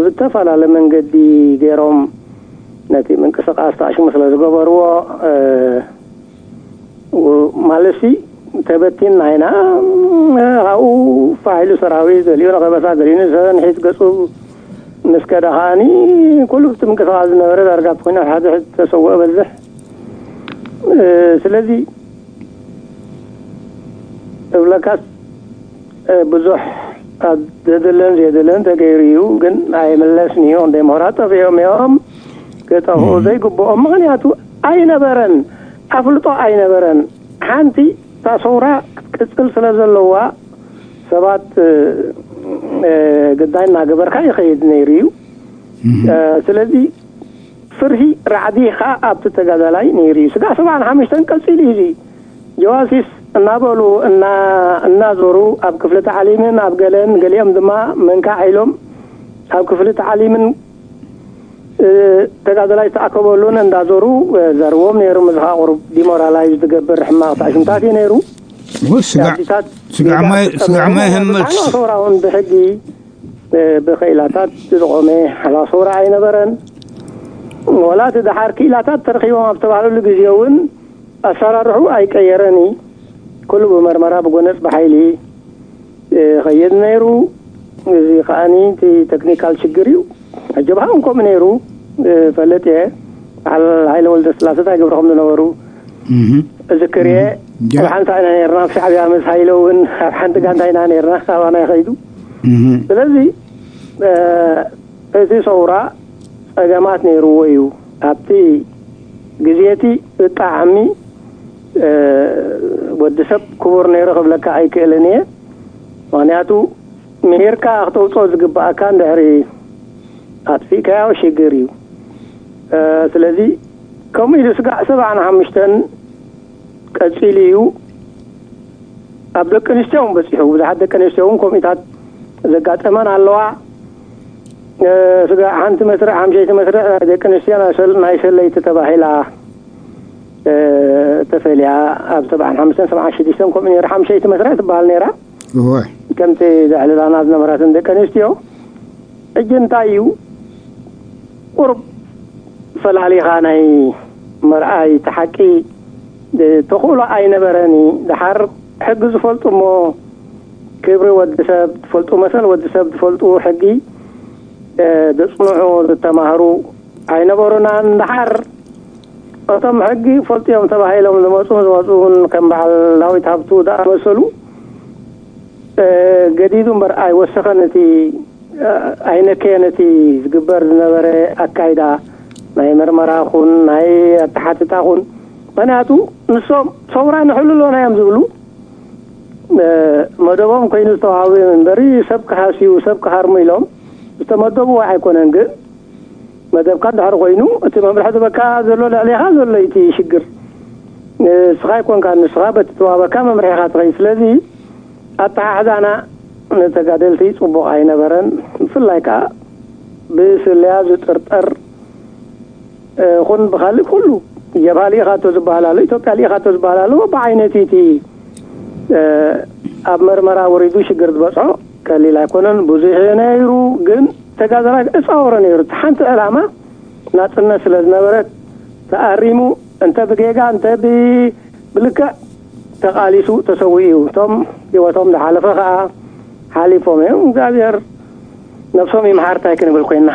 ብተፈላለ መንገዲ ገይሮም ነቲ ምንቅስቃስ ተኣሽሙ ስለ ዝገበርዎ ማለት ሲ ተበቲንና ኢና። ካብኡ ፋሕ ኢሉ ሰራዊት ገሊኡ ንኸበሳ ገሊኡ ንሰንሒት ገፁ ምስ ከደ ከዓኒ ኩሉ እቲ ምንቅስቃስ ዝነበረ ዳርጋ እቲ ኩናት ሓደ ሕዚ ተሰውኦ በዝሕ። ስለዚ እብለካስ ብዙሕ ኣብ ዘድለን ዘየድለን ተገይሩ እዩ፣ ግን ኣይምለስን እዩ። ክንደይ ምሁራት ጠፊኦም እዮም። ክጠፍኡ ዘይግብኦም ምኽንያቱ ኣይነበረን፣ ኣፍልጦ ኣይነበረን። ሓንቲ እታ ሰውራ ክትቅፅል ስለ ዘለዋ ሰባት ግዳይ እናገበርካ ይኸይድ ነይሩ እዩ። ስለዚ ፍርሂ ራዕዲ ኸዓ ኣብቲ ተጋዳላይ ነይሩ እዩ። ስጋዕ ሰብዓን ሓሙሽተን ቀፂሉ እዩ እዚ ጀዋሲስ እናበሉ እናዞሩ ኣብ ክፍሊ ታዕሊምን ኣብ ገለን ገሊኦም ድማ መንካዕ ኢሎም ኣብ ክፍሊ ታዕሊምን ተጋዳላይ ዝተኣከበሉን እንዳዞሩ ዘርዎም ነይሩ። እዚ ከዓ ቁሩብ ዲሞራላይዝ ዝገብር ሕማቕ ታሽምታት እዩ ነይሩ። ስጋዕ ማይ ህምት ሰውራ እውን ብሕጊ ብክኢላታት ዝቆመ ሓላው ሰውራ ኣይነበረን። ወላ እቲ ደሓር ክኢላታት ተረኺቦም ኣብ ተባህለሉ ግዜ እውን ኣሰራርሑ ኣይቀየረን እዩ። ኩሉ ብመርመራ ብጎነፅ ብሓይሊ ይኸይድ ነይሩ። እዚ ከዓኒ እቲ ተክኒካል ሽግር እዩ። ጀብሃ እውን ከምኡ ነይሩ። እ፣ ፈልጥ እየ። በዓል ሃይለ ወልደ ስላሰ እንታይ ግብሪ ከም ዝነበሩ እዝክር እየ። ኣብ ሓንሳ ኢና ነርና፣ ኣብ ሻዕብያ ምስ ሃይለ እውን ኣብ ሓንቲ ጋንታ ኢና ነርና፣ ካባና ይኸይዱ። ስለዚ እቲ ሰውራ ጸገማት ነይርዎ እዩ። ኣብቲ ግዜ እቲ ብጣዕሚ ወዲ ሰብ ክቡር ነይሩ ክብለካ ኣይክእልን እየ። ምክንያቱ ምሂርካ ክተውፅኦ ዝግባኣካ እንድሕሪ ኣጥፊእካዮ ሽግር እዩ። ስለዚ ከምኡ ኢሉ ስጋዕ ሰብዓን ሓሙሽተን ቀፂሉ እዩ። ኣብ ደቂ ኣንስትዮ እውን በፂሑ። ብዙሓት ደቂ ኣንስትዮ እውን ከምኡታት ዘጋጠመን ኣለዋ። ስጋዕ ሓንቲ መስርዕ ሓምሸይቲ መስርዕ ናይ ደቂ ኣንስትዮ ናይ ሰለይቲ ተባሂላ ተፈልያ። ኣብ ሰብዓን ሓሙሽተን ሰብዓን ሽዱሽተን ከምኡ ነይሩ። ሓምሸይቲ መስርዕ ትበሃል ነይራ። ከምቲ ዘዕልላና ዝነበራትን ደቂ ኣንስትዮ። ሕጂ እንታይ እዩ? ቁርብ ፈላሊኻ ናይ መርኣይ፣ እቲ ሓቂ ተኽእሎ ኣይነበረን። ደሓር ሕጊ ዝፈልጡ እሞ ክብሪ ወዲ ሰብ ትፈልጡ፣ መሰል ወዲ ሰብ ትፈልጡ፣ ሕጊ ዘጽንዑ ዝተማህሩ ኣይነበሩናን። ደሓር እቶም ሕጊ ፈልጡ እዮም ተባሂሎም ዝመፁ ዝመፁ እውን ከም በዓል ዳዊት ሃብቱ ዝኣመሰሉ ገዲዱ እምበር ኣይወሰኸን። እቲ ኣይነከየን እቲ ዝግበር ዝነበረ ኣካይዳ ናይ መርመራ ኹን ናይ ኣተሓትታ ኹን። ምክንያቱ ንሶም ሰውራ ንሕሉ ኣለና እዮም ዝብሉ። መደቦም ኮይኑ ዝተዋሃቡ እዮም እምበሪ ሰብ ክሃስዩ ሰብ ክሃርሙ ኢሎም ዝተመደብዎ ኣይኮነን። ግን መደብካ እንድሕር ኮይኑ እቲ መምርሒ ዝበካ ዘሎ ልዕሌኻ ዘሎ እቲ ሽግር ንስኻ ኣይኮንካ። ንስኻ በቲ ተዋበካ መምርሒኻ ትኸይድ። ስለዚ ኣተሓሕዛና ንተጋደልቲ ጽቡቕ ኣይነበረን። ብፍላይ ከኣ ብስለያ ዝጥርጠር ኹን ብኻልእ ኩሉ ጀብሃ ልኢኻቶ ዝበሃል ኣሎ፣ ኢትዮጵያ ልኢኻቶ ዝበሃል ኣሎ። ብዓይነቲ እቲ ኣብ መርመራ ወሪዱ ሽግር ዝበጽሖ ቀሊል ኣይኮነን። ብዙሕ እዩ ነይሩ፣ ግን ተጋደላይ እጻወሮ ነይሩ። እቲ ሓንቲ ዕላማ ናጽነት ስለ ዝነበረት ተኣሪሙ፣ እንተ ብጌጋ እንተ ብ-፣ ብልክዕ ተቓሊሱ ተሰዊኡ እዩ። እቶም ህይወቶም ዝሓለፈ ከኣ ሓሊፎም እዮም። እግዚኣብሔር ነብሶም ይምሓር እንታይ ክንብል ኮይና።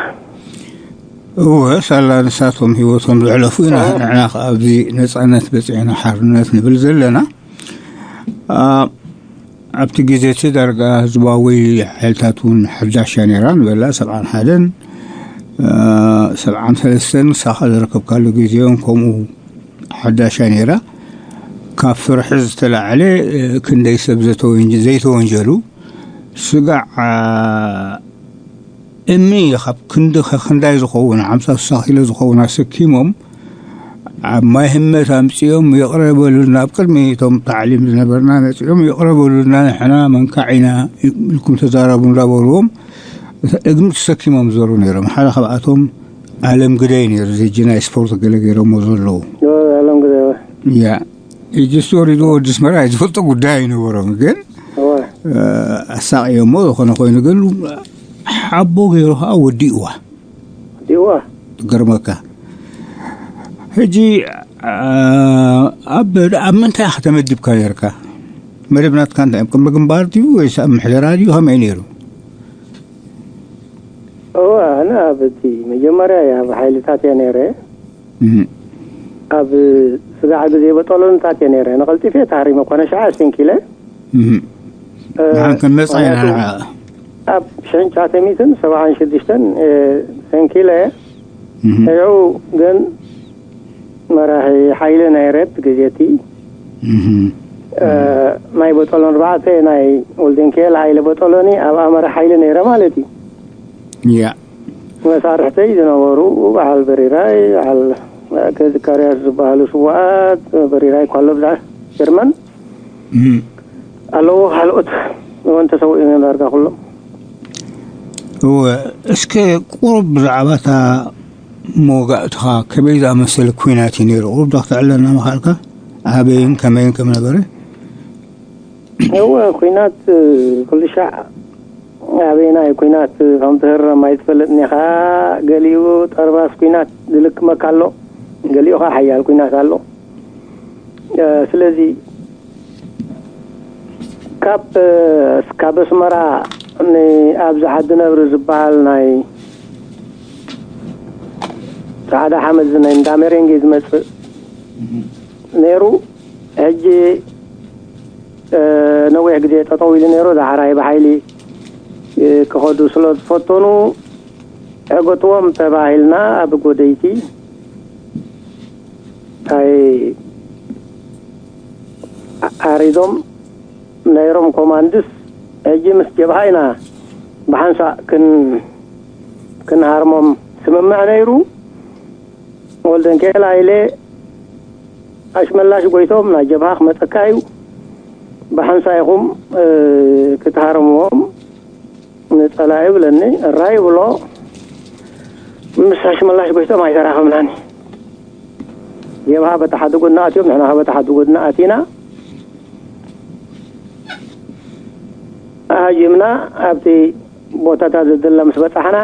እወ፣ ሳላ ንሳቶም ህይወቶም ዘሕለፉ ኢና። ንሕና ከኣ ኣብዚ ነጻነት በጺሕና ሓርነት ንብል ዘለና። ኣ፣ ኣብቲ ግዜ እቲ ዳርጋ ህዝባዊ ሓይልታት እውን ሓዳሽ እያ ነይራ ንበላ፣ ሰብዓን ሓደን፣ እ፣ ሰብዓን ሰለስተን ንሳኻ ዝረከብካሉ ግዜ እውን ከምኡ ሓዳሽ እያ ነይራ። ካብ ፍርሒ ዝተላዕለ፣ እ፣ ክንደይ ሰብ ዘተወንጀ-፣ ዘይተወንጀሉ ስጋዕ፣ እ፣ እምኒ ካብ ክንዲ ከክንዳይ ዝኸውን፣ ሓምሳ ስሳ ኪሎ ዝኸውን ኣሰኪሞም፣ ኣብ ማይ ህመት ኣምጺኦም፣ "ይቕረ በሉልና፣ ኣብ ቅድሚ እቶም ታዕሊም ዝነበርና መጺኦም፣ ይቕረ በሉልና፣ ንሕና መንካዕ ኢና፣ ኢልኩም ተዛረቡ" እንዳበልዎም፣ እግሚ ተሰኪሞም ዝዞሩ ነይሮም። ሓደ ካብኣቶም ኣለም ግደይ ነይሩ፣ እዚ ሕጂ ናይ ስፖርት ገለ ገይሮሞ ዘለዉ። ኦ፣ ኣለም ግደይ፣ እወ። ያ፣ ሕጂ እሱ ወሪድዎ ወዲ ኣስመራ እዩ ዝፈልጦ ጉዳይ ኣይነበሮም፣ ግን፣ እወ። እ፣ ኣሳቕዮሞ፣ ዝኾነ ኮይኑ ግን፣ ሓቦ ገይሩ ኸኣ ወዲእዋ። ዲዋ። ገርመካ። ሕጂ፣ ኣ-፣ ኣብ፣ ኣብ ምንታይ ኢኻ ተመዲብካ ነርካ? መደብ ናትካ እንታይ? ኣብ ቅድሚ ግንባር ድዩ ወይስ ኣብ ምሕደራ ድዩ? ከመይ ነይሩ? እወ፣ ኣነ ኣብ እቲ መጀመርያ እየ ኣብ ሓይልታት እየ ነይረ። እህ። ኣብ ስጋዕ ግዜ በጠሎንታት እየ ነይረ። ንቐልጢፈ ተሃሪመ ኮነ ሸዓ ስንኪለ። እህ። እ፣ ንሓን ክንመጽእ ኢና ምኽንያቱ ንዓ። ኣብ ሽሕን ትሽዓተ ሚእትን ሰብዓን ሽዱሽተን፣ እ፣ ሰንኪለ። እህ። ሽዑ ግን መራሒ ሓይሊ ናይ ሬፕ ግዜ እቲ፣ እህ። እ፣ ናይ በጠሎን ኣርባዕተ፣ ናይ ወልደንኪኤል ሓይሊ በጠሎኒ ኣብኣ መራሒ ሓይሊ ነይረ ማለት እዩ። ያ። መሳርሕተይ ዝነበሩ በዓል በሪራይ፣ በዓል ዘካርያስ ዝበሃሉ ስዉኣት፣ በሪራይ እኳ ኣሎ ብዛዕባ ጀርመን እም። ኣለዉ፣ ካልኦት እውን ተሰዊኦም እዮም ዳርጋ ኩሎም። እወ፣ እስከ ቁሩብ ብዛዕባ እታ መወጋእትኻ ከመይ ዝኣመሰለ ኲናት እዩ ነይሩ? ቁሩብ ዶ ክተዕልለና ምኻልካ? ኣበይን ከመይን ከም ነበረ? እወ፣ ኲናት፣ እ፣ ኩሉ ሻዕ ኣበየናይ ኲናት ከም ትህረም ኣይትፈልጥን ኢኻ። ገሊኡ ጠርባስ ኲናት ዝልክመካ ኣሎ፣ ገሊኡ ኸዓ ሓያል ኲናት ኣሎ። እ፣ ስለዚ ካብ፣ እ፣ ካብ ኣስመራ ን-፣ ኣብዚ ዓዲ ነብሪ ዝበሃል ናይ ጻዕዳ ሓመድ ናይ እንዳ ሜሬንጌ ዝመጽእ ነይሩ። ሕጂ ነዊሕ ግዜ ጠጠው ኢሉ ነይሩ። ዳሕራይ ብሓይሊ ክኸዱ ስለ ዝፈተኑ ዕገትዎም ተባሂልና ኣብ ጎደይቲ ታይ ኣሪዶም ነይሮም ኮማንድስ። ሕጂ ምስ ጀብሃ ኢና ብሓንሳእ ክን ክንሃርሞም ስምምዕ ነይሩ። ወልደንኬላ ኢለ ኣሽመላሽ ጎይቶም ናይ ጀብሃ ክመፀካ እዩ፣ ብሓንሳእ ኢኹም ክትሃርምዎም ንፀላኢ ብለኒ። እራይ ብሎ ምስ ኣሽመላሽ ጎይቶም ኣይተራኸብናኒ። ጀብሃ በታ ሓደ ጎድና ኣትዮም፣ ንሕና በታ ሓደ ጎድና ኣቲና ሃጅምና። ኣብቲ ቦታታት ዝድለ ምስ በፃሕና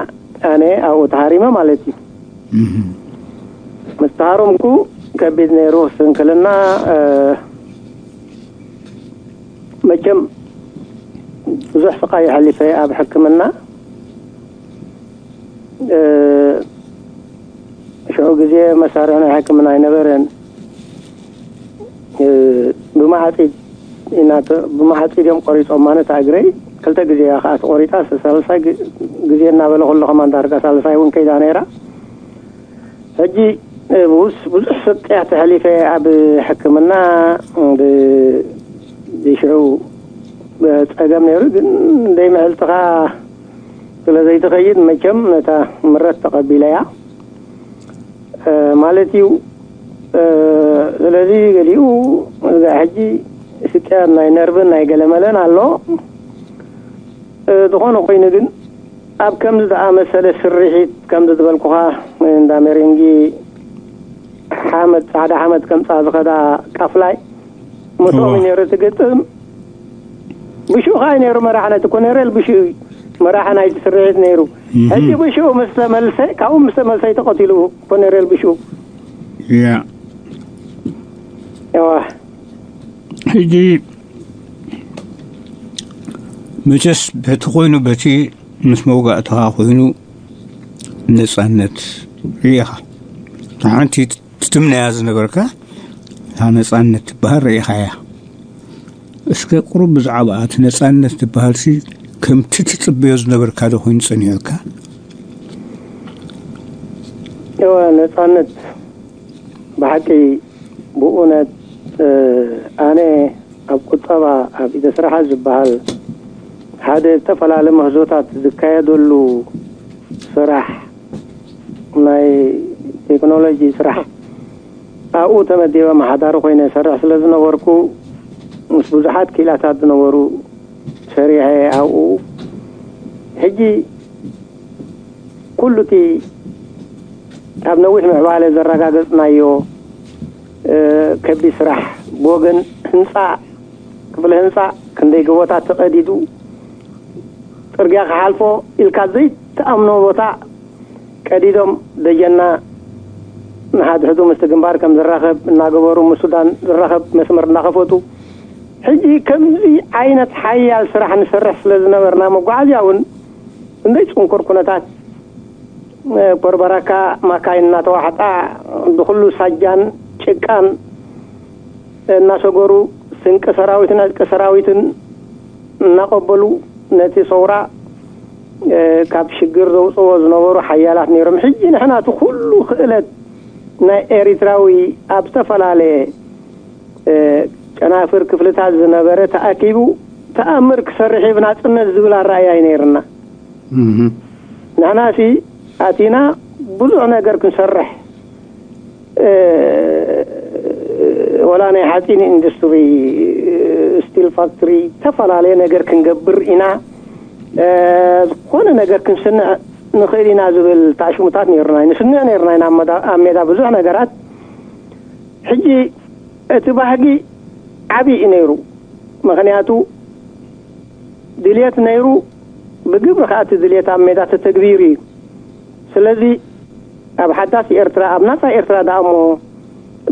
ኣነ ኣብኡ ተሃሪመ ማለት እዩ። ምስ ተሃረምኩ ከቢድ ነይሩ ስንክልና። መቸም ብዙሕ ስቃይ የሕሊፈ ኣብ ሕክምና። ሽዑ ግዜ መሳርሒ ናይ ሕክምና ኣይነበረን። ብማዓፂድ ብማዓፂድ እዮም ቆሪፆም ማለት እግረይ ክልተ ግዜ እያ ከዓ ተቆሪፃ። ሳልሳይ ግዜ እናበለ ከሎ ከማን ዳርጋ ሳልሳይ እውን ከይዳ ነይራ። ሕጂ ብዙሕ ስቅያት ተሕሊፈ ኣብ ሕክምና። ሽዑ ፀገም ነይሩ፣ ግን እንደይ ምሕልትኻ ስለ ዘይትኸይድ መቸም ነታ ምረት ተቐቢለያ ማለት እዩ። ስለዚ ገሊኡ ሕጂ ስቅያት ናይ ነርቭን ናይ ገለመለን ኣሎ። ዝኾነ ኮይኑ ግን ኣብ ከምዚ ዝኣመሰለ ስርሒት ከምዚ ዝበልኩኻ እንዳ ሜሬንጊ ሓመድ ፃዕዳ ሓመድ ከምፃ ዝኸዳ ቃፍላይ ምስኦም እዩ ነይሩ እቲ ግጥም። ብሽኡ ከዓ እዩ ነይሩ መራሒ ናይቲ ኮነሬል ብሽኡ እዩ መራሒ ናይቲ ስርሒት ነይሩ። ሕጂ ብሽኡ ምስ ተመልሰ ካብኡ ምስ ተመልሰ እዩ ተቐቲሉ ኮነሬል ብሽኡ። ያ እዋ ሕጂ መቸስ በቲ ኮይኑ በቲ ምስ መውጋእትኻ ኮይኑ ነፃነት ርኢኻ ሓንቲ ትትምነያ ዝነበርካ እታ ነፃነት ትበሃል ርኢኻያ። እስከ ቁሩብ ብዛዕባ እቲ ነፃነት ትበሃልሲ ከምቲ ትፅበዮ ዝነበርካ ዶ ኮይኑ ፀኒሑካ? እወ ነፃነት ብሓቂ ብእውነት ኣነ ኣብ ቁጠባ ኣብ ኢደ ስራሓት ዝበሃል ሓደ ዝተፈላለ ምህዞታት ዝካየደሉ ስራሕ ናይ ቴክኖሎጂ ስራሕ ኣብኡ ተመዲበ ኣመሓዳሪ ኮይነ ሰርሕ ስለ ዝነበርኩ ምስ ብዙሓት ክኢላታት ዝነበሩ ሰሪሐ ኣብኡ ሕጂ ኩሉ እቲ ኣብ ነዊሕ ምዕባለ ዘረጋገፅናዮ ከቢድ ስራሕ ብወገን ህንፃ ክፍለ ህንፃ ክንደይ ገቦታት ተቐዲዱ ፅርግያ ክሓልፎ ኢልካ ዘይተኣምኖ ቦታ ቀዲዶም ደጀና ንሓድሕዱ ምስቲ ግንባር ከም ዝራኸብ እናገበሩ ምስ ሱዳን ዝራኸብ መስመር እናኸፈቱ ሕጂ ከምዚ ዓይነት ሓያል ስራሕ ንሰርሕ ስለ ዝነበርና መጓዓዝያ እውን እንደ ጽንኩር ኩነታት ኮርበራካ ማካይን እናተዋሕጣ ብኩሉ ሳጃን ጭቃን እናሰገሩ ስንቂ ሰራዊትን ዕጥቂ ሰራዊትን እናቐበሉ ነቲ ሰውራ ካብ ሽግር ዘውፅዎ ዝነበሩ ሓያላት ነይሮም። ሕጂ ንሕና እቲ ኩሉ ክእለት ናይ ኤሪትራዊ ኣብ ዝተፈላለየ ጨናፍር ክፍልታት ዝነበረ ተኣኪቡ ተኣምር ክሰርሕ እዩ ብናፅነት ዝብል ኣረኣያ እዩ ነይርና። ንሕናሲ ኣቲና ብዙሕ ነገር ክንሰርሕ ወላ ናይ ሓፂን ኢንዱስትሪ ስቲል ፋክትሪ ዝተፈላለየ ነገር ክንገብር ኢና። ዝኾነ ነገር ክንስንዕ ንኽእል ኢና ዝብል ታሽሙታት ነይርና ንስንዕ ነይርና ኢና ኣብ ሜዳ ብዙሕ ነገራት። ሕጂ እቲ ባህጊ ዓብዪ እዩ ነይሩ። ምኽንያቱ ድልየት ነይሩ ብግብሪ ከዓ እቲ ድልየት ኣብ ሜዳ ተተግቢሩ እዩ። ስለዚ ኣብ ሓዳስ ኤርትራ ኣብ ናፃ ኤርትራ ደኣ እሞ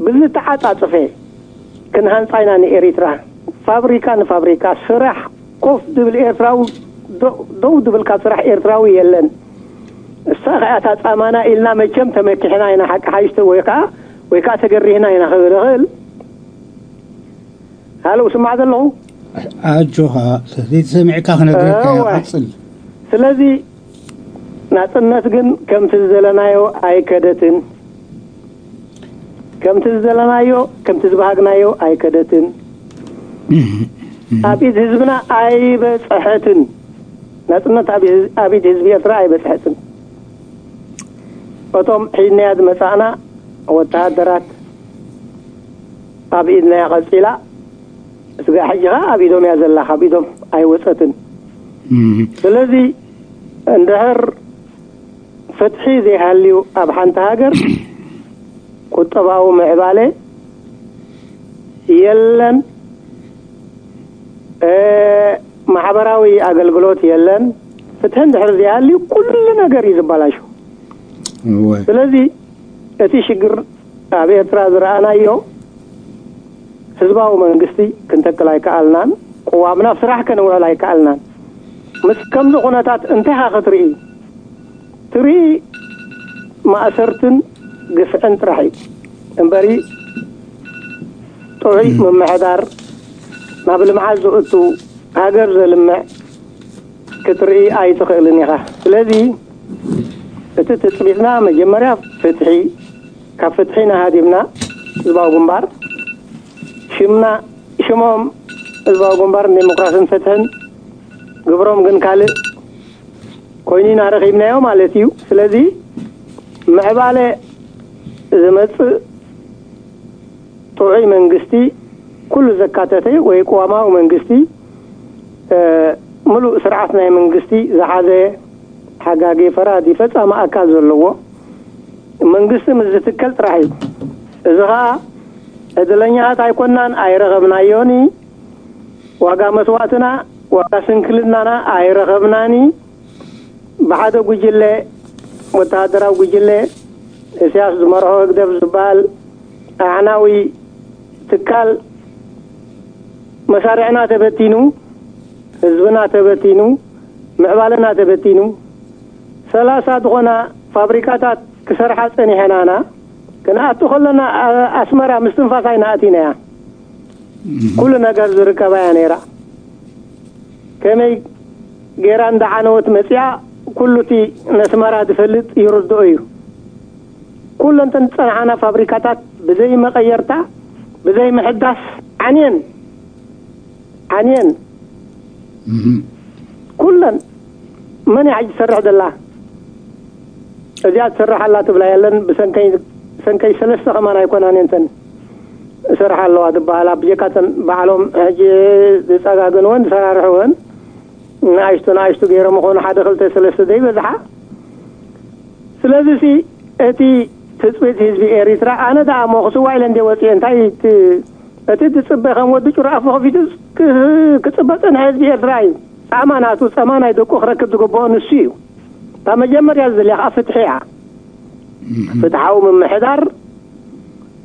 ብዝተዓፃፅፈ ክንሃንፃ ኢና ንኤሪትራ። ፋብሪካ ንፋብሪካ ስራሕ ኮፍ ድብል ኤርትራዊ ደው ድብል ካብ ስራሕ ኤርትራዊ የለን። እሳ ከኣ እታ ጻማና ኢልና መቸም ተመኪሕና ኢና፣ ሓቂ ሓይሽተ ወይ ከኣ፣ ወይ ከኣ ተገሪህና ኢና ክብል እኽእል። ሃሎ፣ ስማዕ ዘለኹ። ኣጆኻ፣ ተዘይተሰሚዕካ ክነግረካ እየ። እወ። ቀጽል። ስለዚ ናጽነት ግን ከምቲ ዝደለናዮ ኣይከደትን። ከምቲ ዝደለናዮ፣ ከምቲ ዝበሃግናዮ ኣይከደትን። ኣብ ኢድ ህዝብና ኣይበጽሐትን። ናጽነት ኣብ ኢድ፣ ኣብ ኢድ ህዝቢ ኤርትራ ኣይበጽሐትን። እቶም ሒዝናያ ዝመጻእና ወተሃደራት ኣብ ኢድናያ ቀጺላ፣ ስጋዕ ሕጂ ኸኣ ኣብ ኢዶም እያ ዘላ፣ ካብ ኢዶም ኣይወጸትን። እም። ስለዚ እንድሕር ፍትሒ ዘይሃልዩ ኣብ ሓንቲ ሃገር ቁጠባዊ ምዕባለ የለን፣ እ፣ ማሕበራዊ ኣገልግሎት የለን። ፍትሒ እንድሕር ዘይሃልዩ ኩሉ ነገር እዩ ዝበላሹ። እወ። ስለዚ እቲ ሽግር ኣብ ኤርትራ ዝረኣናዮ ህዝባዊ መንግስቲ ክንተክል ኣይከኣልናን፣ ቅዋምና ኣብ ስራሕ ከነውዕል ኣይከኣልናን። ምስ ከምዚ ኩነታት እንታይ ኢኻ ክትርኢ? ትርኢ ማእሰርትን ግፍዕን ጥራሕ እዩ እምበሪ ጥዑይ እም። ምምሕዳር፣ ናብ ልምዓት ዘእቱ፣ ሃገር ዘልምዕ ክትርኢ ኣይትኽእልን ኢኻ። ስለዚ እቲ ትጽቢትና መጀመርያ ፍትሒ፣ ካብ ፍትሒ ናሃዲምና ህዝባዊ ግንባር ሽምና፣ ሽሞም ህዝባዊ ግንባር ንዴሞክራስን ፍትሕን፣ ግብሮም ግን ካልእ ኮይኑ ኢና ረኺብናዮ ማለት እዩ። ስለዚ ምዕባለ ዝመጽእ ጥዑይ መንግስቲ፣ ኩሉ ዘካተተ ወይ ቅዋማዊ መንግስቲ፣ እ፣ ምሉእ ስርዓት ናይ መንግስቲ ዝሓዘ፣ ሓጋጊ፣ ፈራዲ፣ ፈጻሚ ኣካል ዘለዎ መንግስቲ ምስ ዝትከል ጥራሕ እዩ። እዚ ኸኣ ዕድለኛታት ኣይኮናን፣ ኣይረኸብናዮን። ዋጋ መስዋእትና፣ ዋጋ ስንክልናና ኣይረኸብናን። ብሓደ ጉጅለ፣ ወተሃደራዊ ጉጅለ፣ ኢሳያስ ዝመርሖ ህግደፍ ዝበሃል ኣዕናዊ ትካል፣ መሳርዕና ተበቲኑ፣ ህዝብና ተበቲኑ፣ ምዕባለና ተበቲኑ፣ ሰላሳ ዝኾና ፋብሪካታት ክሰርሓ ጸኒሐናና፣ ክንኣቱ ከለና፣ ኣ-፣ ኣስመራ ምስትንፋስ ኣይናኣቲናያ። እም። ኩሉ ነገር ዝርከባ እያ ነይራ። ከመይ ገይራ እንዳዓነወት መጺኣ፣ ኩሉ እቲ ነስመራ ዝፈልጥ ይርድኦ እዩ። ኩለን እተን ዝጸንሓና ፋብሪካታት ብዘይ መቐየርታ፣ ብዘይ ምሕዳስ ዓንየን፣ ዓንየን። እም። ኩለን። መን እያ ሕጂ ትሰርሕ ዘላ? እዚኣ ትሰርሕ ኣላ ትብላ የለን። ብሰንከይ፣ ሰንከይ ሰለስተ ከማን ኣይኮናን እየን እተን ዝሰርሓ ኣለዋ ዝበሃላ። ብጀካ እተን ባዕሎም ሕጂ ዝጸጋገንወን ዝሰራርሕወን ንኣሽቱ ንኣሽቱ ገይሮም ይኾኑ፣ ሓደ ክልተ ሰለስተ ዘይበዝሓ። ስለዚ ሲ እቲ ትጽቢት ህዝቢ ኤሪትራ፣ ኣነ ደኣ እሞ ክስዋእ ኢለ እንደ ወጽኤ፣ እንታይ እቲ፣ እቲ ትጽበ ከም ወዲ ጩራ ኣፉ ከፊቱ ክ-፣ ክጽበ ጸንሐ ህዝቢ ኤርትራ እዩ። ጻማ ናቱ፣ ጸማ ናይ ደቁ ክረክብ ዝግብኦ ንሱ እዩ። እታ መጀመርያ ዝደልያ ከኣ ፍትሒ እያ። እም። ፍትሓዊ ምምሕዳር፣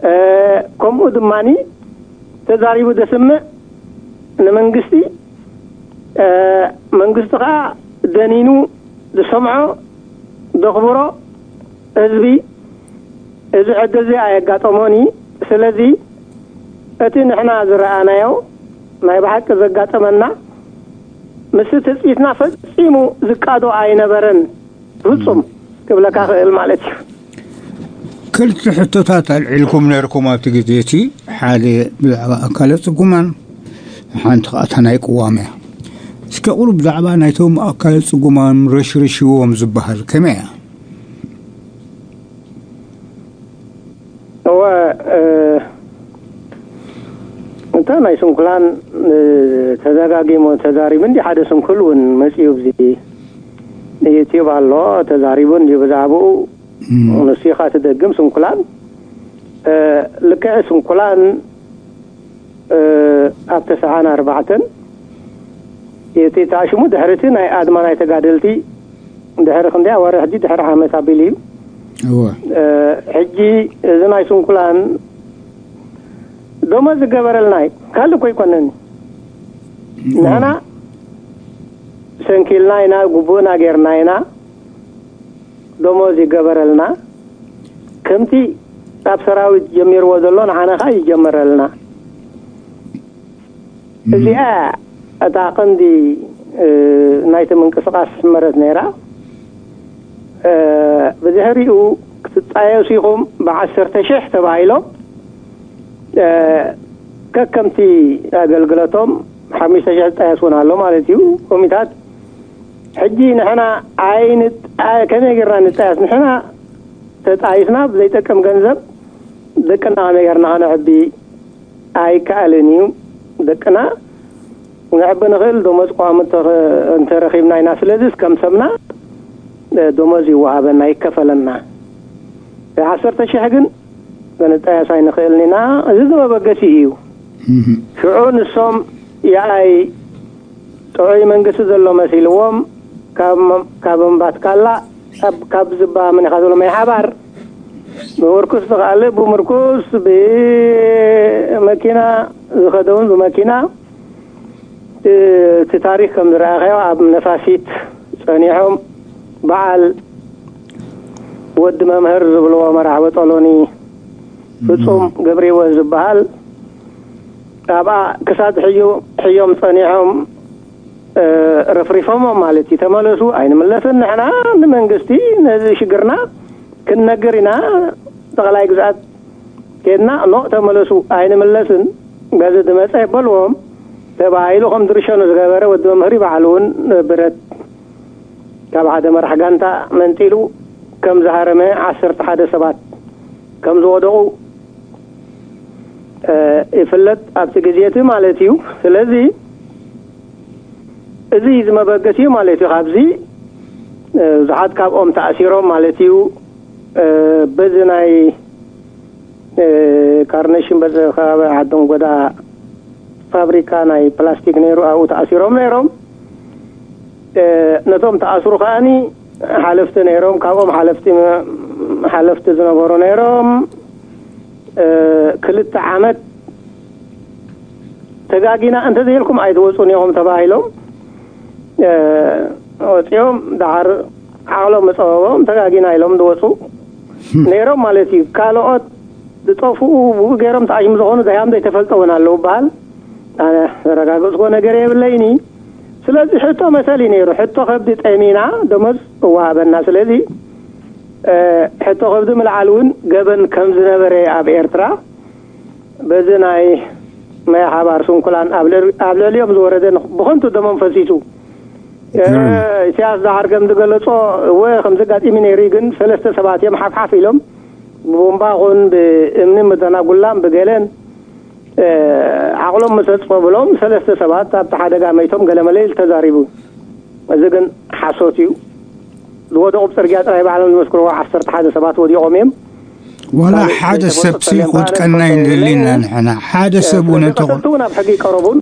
እ፣ ከምኡ ድማኒ ተዛሪቡ ዘስምዕ ንመንግስቲ፣ እ፣ መንግስቲ ከኣ ደኒኑ ዝሰምዖ፣ ዘኽብሮ ህዝቢ፣ እዚ ዕድል እዚ ኣየጋጠሞን እዩ። ስለዚ እቲ ንሕና ዝረኣናዮ ናይ ብሓቂ ዘጋጠመና ምስ ትጽቢትና ፈጺሙ ዝቃዶ ኣይነበረን። ፍጹም ክብለካ ክእል ማለት እዩ። ክልተ ሕቶታት ኣልዒልኩም ነርኩም ኣብቲ ግዜ እቲ፣ ሓደ ብዛዕባ ኣካለ ጽጉማን፣ ሓንቲ ከኣ እታ ናይ ቅዋም እያ። እስከ ቁሩብ ብዛዕባ ናይቶም ኣካለ ጽጉማን ረሽሪሽዎም ዝበሃል ከመይ እያ? እወ፣ እ፣ እታ ናይ ስንኩላን፣ እ፣ ተደጋጊሙ ተዛሪቡ እንዲ ሓደ ስንኩል እውን መጺኡ ኣብዚ ዩቲዩብ ኣሎ፣ ተዛሪቡ እንዲ ብዛዕባኡ። እም። ንሱ ኢኻ ትደግም ስንኩላን። እ፣ ልክዕ ስንኩላን፣ እ፣ ኣብ ተስዓን ኣርባዕተን እቲ ተኣሽሙ ድሕሪ እቲ ናይ ኣድማ ናይ ተጋደልቲ ድሕሪ ክንደይ ኣዋርሕ ሕጂ ድሕሪ ዓመት ኣቢሉ እዩ። እወ። እ፣ ሕጂ እዚ ናይ ስንኩላን ደሞዝ ዝገበረልና እዩ። ካልእ እኮ ኣይኮነን። እወ። ንሕና ሰንኪልና ኢና፣ ግቡእና ጌርና ኢና። ደሞዝ ይገበረልና። ከምቲ ኣብ ሰራዊት ጀሚርዎ ዘሎ ንዓና ኸዓ ይጀመረልና። እዚኣ እታ ቀንዲ ናይቲ ምንቅስቃስ ሕመረት ነይራ። ብድሕሪኡ ክትጣየሱ ኢኹም ብዓሰርተ ሽሕ ተባሂሎም ከከምቲ ኣገልግለቶም ሓሙሽተ ሽሕ ዝጣየስ እውን ኣሎ ማለት እዩ። ኮሚታት ሕጂ ንሕና ኣይንጣ ከመይ ጌርና ንጣየስ? ንሕና ተጣይስና ብዘይጠቅም ገንዘብ ደቅና ከመይ ጌርና ከነዕቢ? ኣይከኣልን እዩ። ደቅና ነዕቢ ንኽእል ደሞዝ ቀዋሚ እንተረኺብና ኢና። ስለዚስ ከም ሰብና ደሞዝ ይወሃበና፣ ይከፈለና። ዓሰርተ ሽሕ ግን ክንጣየስ ኣይንኽእልን ኢና። እዚ ዝመበገሲ እዩ። ሽዑ ንሶም የኣይ ጥዑይ መንግስቲ ዘሎ መሲልዎም ካብ እምባትካላ ካብ ዝባ መን ኢኻ ዘሎ ማይ ሓባር ብምርኩስ ዝኽኣለ ብምርኩስ ብመኪና ዝኸደውን ብመኪና እቲ ታሪክ ከም ዝረኣኸዮ ኣብ ነፋሲት ጸኒሖም በዓል ወዲ መምህር ዝብልዎ መራሕ በጠሎኒ ፍጹም ገብሪወ ዝበሃል ኣብኣ ክሳድ ሕዮም ጸኒሖም ረፍሪፎሞም ማለት እዩ። ተመለሱ ኣይንምለስን ንሕና ንመንግስቲ ነዚ ሽግርና ክንነግር ኢና። ጠቕላይ ግዝኣት ኬድና ኖ ተመለሱ ኣይንምለስን በዚ ዝመፀ በልዎም ተባሂሉ ከም ድርሸኑ ዝገበረ ወዲ መምህር ይበዓል እውን ብረት ካብ ሓደ መራሕ ጋንታ መንጢሉ ከም ዝሃረመ ዓሰርተ ሓደ ሰባት ከም ዝወደቑ ይፍለጥ ኣብቲ ግዜ እቲ ማለት እዩ። ስለዚ እዚ ዝመበገሲ እዩ ማለት እዩ። ካብዚ ብዙሓት ካብኦም ተኣሲሮም ማለት እዩ። በዚ ናይ ካርነሽን በዚ ከባቢ ዓዲ እንጎዳ ፋብሪካ ናይ ፕላስቲክ ነይሩ ኣብኡ ተኣሲሮም ነይሮም። ነቶም ተኣስሩ ከኣኒ ሓለፍቲ ነይሮም። ካብኦም ሓለፍቲ ሓለፍቲ ዝነበሩ ነይሮም። ክልተ ዓመት ተጋጊና እንተዘይልኩም ኣይትወፁን ኢኹም ተባሂሎም ወፂኦም። ደሓር ዓቕሎም መፀበቦም ተጋጊና ኢሎም ዝወፁ ነይሮም ማለት እዩ። ካልኦት ዝጠፍኡ ብኡ ገይሮም ተኣሽሙ ዝኾኑ ዳያም ዘይተፈልጠ እውን ኣለዉ በሃል። ኣነ ዘረጋገፅኮ ነገር የብለይኒ። ስለዚ ሕቶ መሰል እዩ ነይሩ። ሕቶ ከብዲ ጠሚና ደሞዝ እወሃበና። ስለዚ ሕቶ ከብዲ ምልዓል እውን ገበን ከም ዝነበረ ኣብ ኤርትራ በዚ ናይ ናይ ሓባር ስንኩላን ኣብ ልዕሊኦም ዝወረደ ብኸንቱ ደሞም ፈሲሱ። ኢሳያስ ዳሓር ከም ዝገለጾ እወ ከም ዘጋጢሚ ነይሩ ግን ሰለስተ ሰባት እዮም ሓፍሓፍ ኢሎም ብቦምባ ኹን ብእምኒ ምተናጉላም ብገለን ዓቕሎም ምስ ኣፅበብሎም ሰለስተ ሰባት ኣብቲ ሓደጋ መይቶም ገለመለ ኢሉ ተዛሪቡ። እዚ ግን ሓሶት እዩ። ዝወደቑ ብፅርግያ ጥራይ ባዕሎም ዝመስክርዎ ዓሰርተ ሓደ ሰባት ወዲቖም እዮም። ዋላ ሓደ ሰብሲ ክውድቀና ይንደሊና ንሕና ሓደ ሰብ እውን እንተኾ ተቐተልቲ እውን ኣብ ሕጊ ይቀረቡን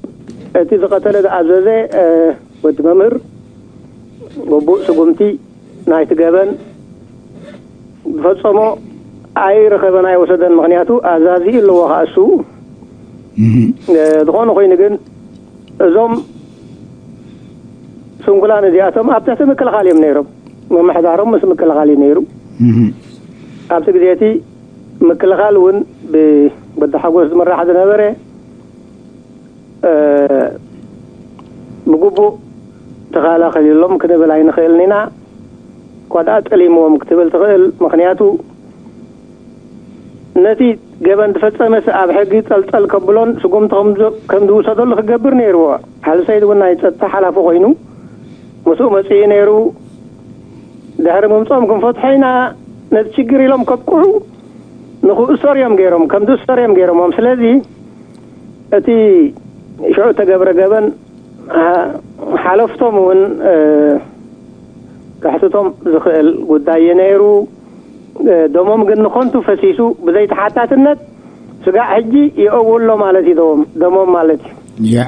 እቲ ዝቐተለ ዝኣዘዘ ወዲ መምህር ግቡእ ስጉምቲ ናይቲ ገበን ዝፈፀሞ ኣይረኸበን ኣይወሰደን። ምክንያቱ ኣዛዚ ኣለዎ ከኣሱ ዝኾነ ኮይኑ ግን እዞም ስንኩላን እዚኣቶም ኣብ ትሕቲ ምክልኻል እዮም ነይሮም። ምምሕዳሮም ምስ ምክልኻል እዩ ነይሩ። ኣብቲ ግዜ እቲ ምክልኻል እውን ብወዲ ሓጎስ ዝምራሕ ዝነበረ ብግቡእ ተኸላኸልሎም ክንብል ኣይንኽእልን ኢና። እኳ ደኣ ጠሊምዎም ክትብል ትኽእል። ምኽንያቱ ነቲ ገበን ዝፈጸመ ሰብ ኣብ ሕጊ ጠልጠል ከብሎን ስጉምቲ ከም ዝውሰደሉ ክገብር ነይርዎ። ሓልሰይድ እውን ናይ ጸጥታ ሓላፊ ኮይኑ ምስኡ መጺኡ ነይሩ። ድሕሪ ምምጾም ክንፈትሖ ኢና ነቲ ችግር ኢሎም ከብቅዑ ንክእሰር እዮም ገይሮም፣ ከም ዝእሰር እዮም ገይሮምዎም። ስለዚ እቲ ሽዑ ተገብረ ገበን ሓለፍቶም እውን ክሕትቶም ዝኽእል ጉዳይ እዩ ነይሩ። ደሞም ግን ንኸንቱ ፈሲሱ ብዘይተሓታትነት ስጋዕ ሕጂ ይእውሎ ማለት እዩ። ደሞም ደሞም ማለት እዩ። ያ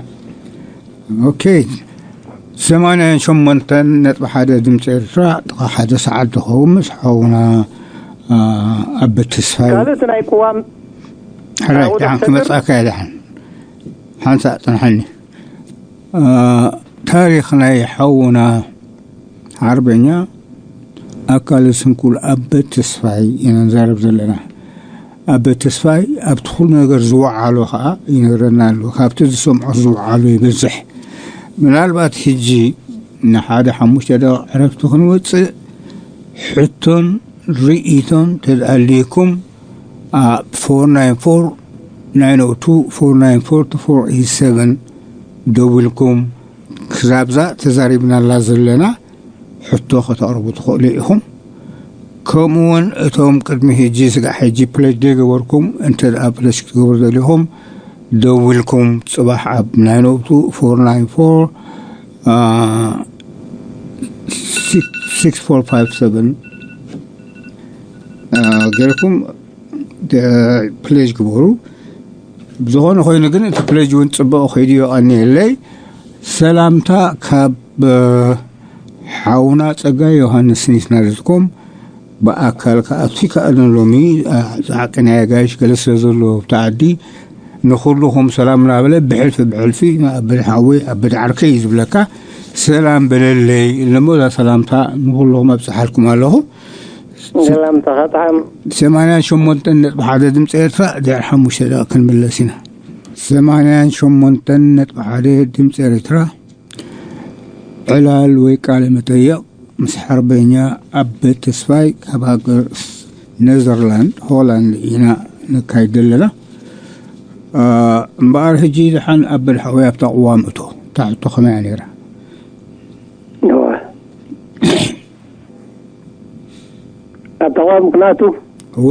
ኦኬ። ሰማንያን ሸሞንተን ነጥቢ ሓደ ድምፂ ኤርትራ ጥቓ ሓደ ሰዓት ዝኸውን ምስ ሓውና ኣበ ተስፋይ ካልእ እቲ ናይ ቅዋም ሕራይ ደሓን ክመፅኣካ እየ። ደሓን ሓንሳእ ፅንሐኒ። ታሪኽ ናይ ሓውና ሓርበኛ ኣካለ ስንኩል ኣበ ተስፋይ ኢና ንዛረብ ዘለና። ኣበ ተስፋይ ኣብቲ ኩሉ ነገር ዝወዓሎ ከዓ ይነግረና ኣሎ። ካብቲ ዝሰምዖ ዝወዓሎ ይበዝሕ። ምናልባት ሕጂ ንሓደ ሓሙሽተ ደቂቕ ዕረፍቲ ክንወፅእ፣ ሕቶን ርእይቶን ተድኣልየኩም ኣብ ፎር ናይን ፎር ናይን ኦ ቱ ፎር ናይን ፎር ቱ ፎር ኤይት ሰቨን ደዊልኩም ክዛብዛ ተዛሪብናላ ዘለና ሕቶ ከተቕርቡ ትኽእሉ ኢኹም። ከምኡ እውን እቶም ቅድሚ ሕጂ ስጋዕ ሕጂ ፕለጅ ዘይገበርኩም፣ እንተ ደኣ ፕለጅ ክትገብሩ ደሊኹም፣ ደዊልኩም ጽባሕ ኣብ ናይን ኦ ቱ ፎር ናይን ፎር ሲክስ ፎር ፋይቭ ሰቨን ገይርኩም ፕሌጅ ግበሩ። ብዝኾነ ኮይኑ ግን እቲ ፕሌጅ እውን ጽቡቕ ከይዱ የቐንየለይ። ሰላምታ ካብ ሓውና ጸጋይ ዮሃንስ ኒትና ዶትኮም። ብኣካል ከኣ ኣብቲ ከኣልን ሎሚ ሓቂ ናይ ኣጋይሽ ገለ ስለ ዘሎ ኣብቲ ዓዲ ንኹልኹም ሰላም እናበለ ብሕልፊ ብሕልፊ ንኣበደ ሓወይ ኣበደ ዓርከይ እዩ ዝብለካ። ሰላም በለለይ እሞ እዛ ሰላምታ ንኹልኹም ኣብጽሓልኩም ኣለኹ። ሰላምታ ኸጥዓም። ሰማንያን ሸሞንተን ነጥቢ ሓደ ድምፂ ኤርትራ ድሕሪ ሓሙሽተ ደቂቕ ክንምለስ ኢና። ሰማንያን ሸሞንተን ነጥቢ ሓደ ድምፂ ኤርትራ ዕላል ወይ ቃለ መጠየቕ ምስ ሓርበኛ ኣበ ተስፋይ ካብ ሃገር ኔዘርላንድ ሆላንድ ኢና ነካይድ ዘለና። እምበኣር ሕጂ ደሓን ኣበ ሓወይ ኣብታ ቅዋም እቶ ታሕቶ ከመያ ነይራ? ኣብ ተቃዋሚ ክናቱ እወ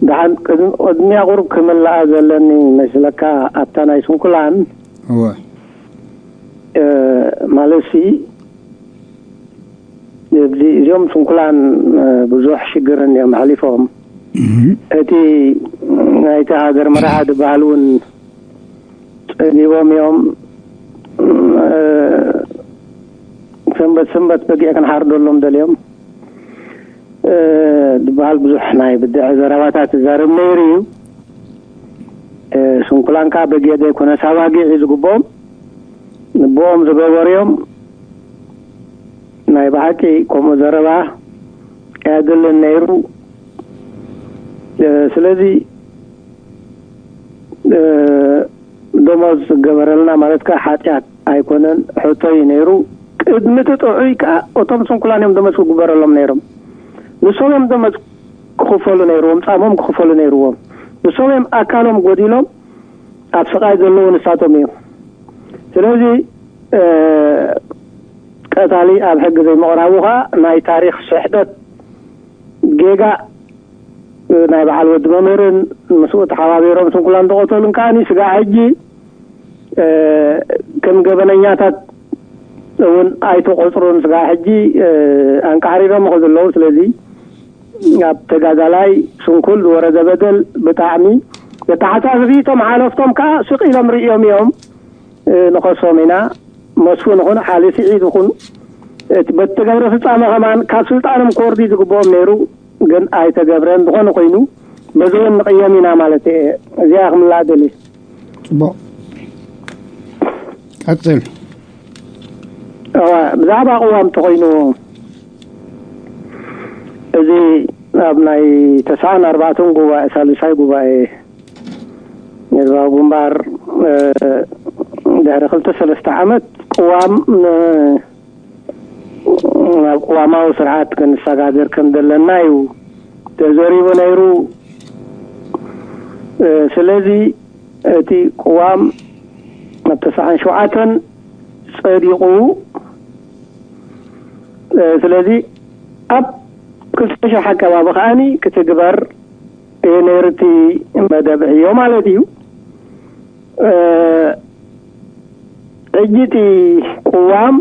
ደሓን ቅድሚያ ቁሩብ ክምልኣ ዘለኒ መስለካ ኣብታ ናይ ስንኩላን እወ ማለትሲ እዚኦም ስንኩላን ብዙሕ ሽግርን እዮም ኣሕሊፎም። እቲ ናይቲ ሃገር መራሒ ዝበሃል እውን ጸጊቦም እዮም። ሰንበት ሰንበት በጊዕ ክንሓርደሎም ደልዮም ዝበሃል ብዙሕ ናይ ብድዐ ዘረባታት ይዛረብ ነይሩ እዩ። ስንኩላን ከዓ በጊዕ ዘይኮነ ሳባጊዕ እዩ ዝግብኦም። ንቦኦም ዝገበሩ እዮም። ናይ ብሓቂ ከምኡ ዘረባ ኣያድልን ነይሩ። ስለዚ ደሞዝ ዝገበረልና ማለት ከዓ ሓጢኣት ኣይኮነን፣ ሕቶ እዩ ነይሩ። ቅድሚ እቲ ጥዑይ ከዓ እቶም ስንኩላን እዮም ደሞዝ ክግበረሎም ነይሮም። ንሶም እዮም ደሞዝ ክኽፈሉ ነይርዎም፣ ፃሞም ክኽፈሉ ነይርዎም። ንሶም እዮም ኣካሎም ጎዲሎም ኣብ ስቓይ ዘለዉ ንሳቶም እዮም። ስለዚ ቀታሊ ኣብ ሕጊ ዘይምቕራቡ ከዓ ናይ ታሪክ ስሕተት ጌጋ ናይ በዓል ወዲ መምህርን ምስኡ ተሓባቢሮም ስንኩላን ዝቐተሉን ከዓኒ ስጋዕ ሕጂ ከም ገበነኛታት እውን ኣይተቆፅሩን። ስጋዕ ሕጂ ኣንቃዕሪሮም ይኸዱ ኣለዉ። ስለዚ ኣብ ተጋዳላይ ስንኩል ዝወረደ በደል ብጣዕሚ ዘተሓሳስብ እዩ። እቶም ሓለፍቶም ከዓ ስቕ ኢሎም ርእዮም እዮም። ንኸሶም ኢና መስፍን ይኹን ሓሊ ስዒድ ይኹን እቲ በቲ ገብረ ፍጻመ ከማን ካብ ስልጣኖም ክወርዱ ዝግብኦም ነይሩ፣ ግን ኣይተገብረን። ዝኾነ ኮይኑ በዚ እውን ንቕየም ኢና ማለት እየ። እዚኣ ክምላእ ደሊ ጽቡቕ ቀጽል። እዋ ብዛዕባ ቅዋም ተኾይኑ እዚ ኣብ ናይ ተስዓን ኣርባዕተን ጉባኤ ሳልሳይ ጉባኤ ህዝባዊ ግንባር ድሕሪ ክልተ ሰለስተ ዓመት ቅዋም ናብ ቅዋማዊ ስርዓት ክንሰጋገር ከም ዘለና እዩ ተዘሪቡ ነይሩ። ስለዚ እቲ ቅዋም ኣብ ተስዓን ሸውዓተን ጸዲቑ። ስለዚ ኣብ ክልተ ሺሕ ኣከባቢ ከዓኒ ክትግበር እዩ ነይሩ እቲ መደብ ዕዮ ማለት እዩ። ሕጂ እቲ ቅዋም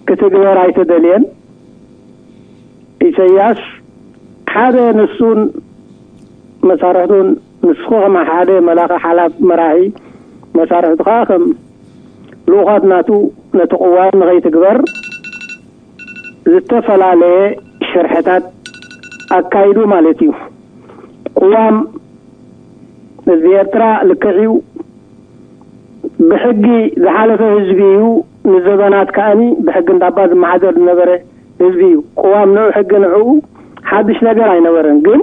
ክትግበር ኣይተደልየን። ኢሰያስ ሓደ ንሱን መሳርሕቱን፣ ንሱ ከም ሓደ መላኺ ሓላፍ መራሒ፣ መሳርሕቱ ከዓ ከም ልኡኻት ናቱ ነቲ ቅዋም ንኸይትግበር ዝተፈላለየ ሽርሕታት ኣካይዱ ማለት እዩ። ቅዋም ህዝቢ ኤርትራ ልክዕ እዩ። ብሕጊ ዝሓለፈ ህዝቢ እዩ። ንዘበናት ከኣኒ ብሕጊ እንዳባ ዝመሓደር ዝነበረ ህዝቢ እዩ። ቅዋም ንዑ፣ ሕጊ ንዕኡ ሓድሽ ነገር ኣይነበረን። ግን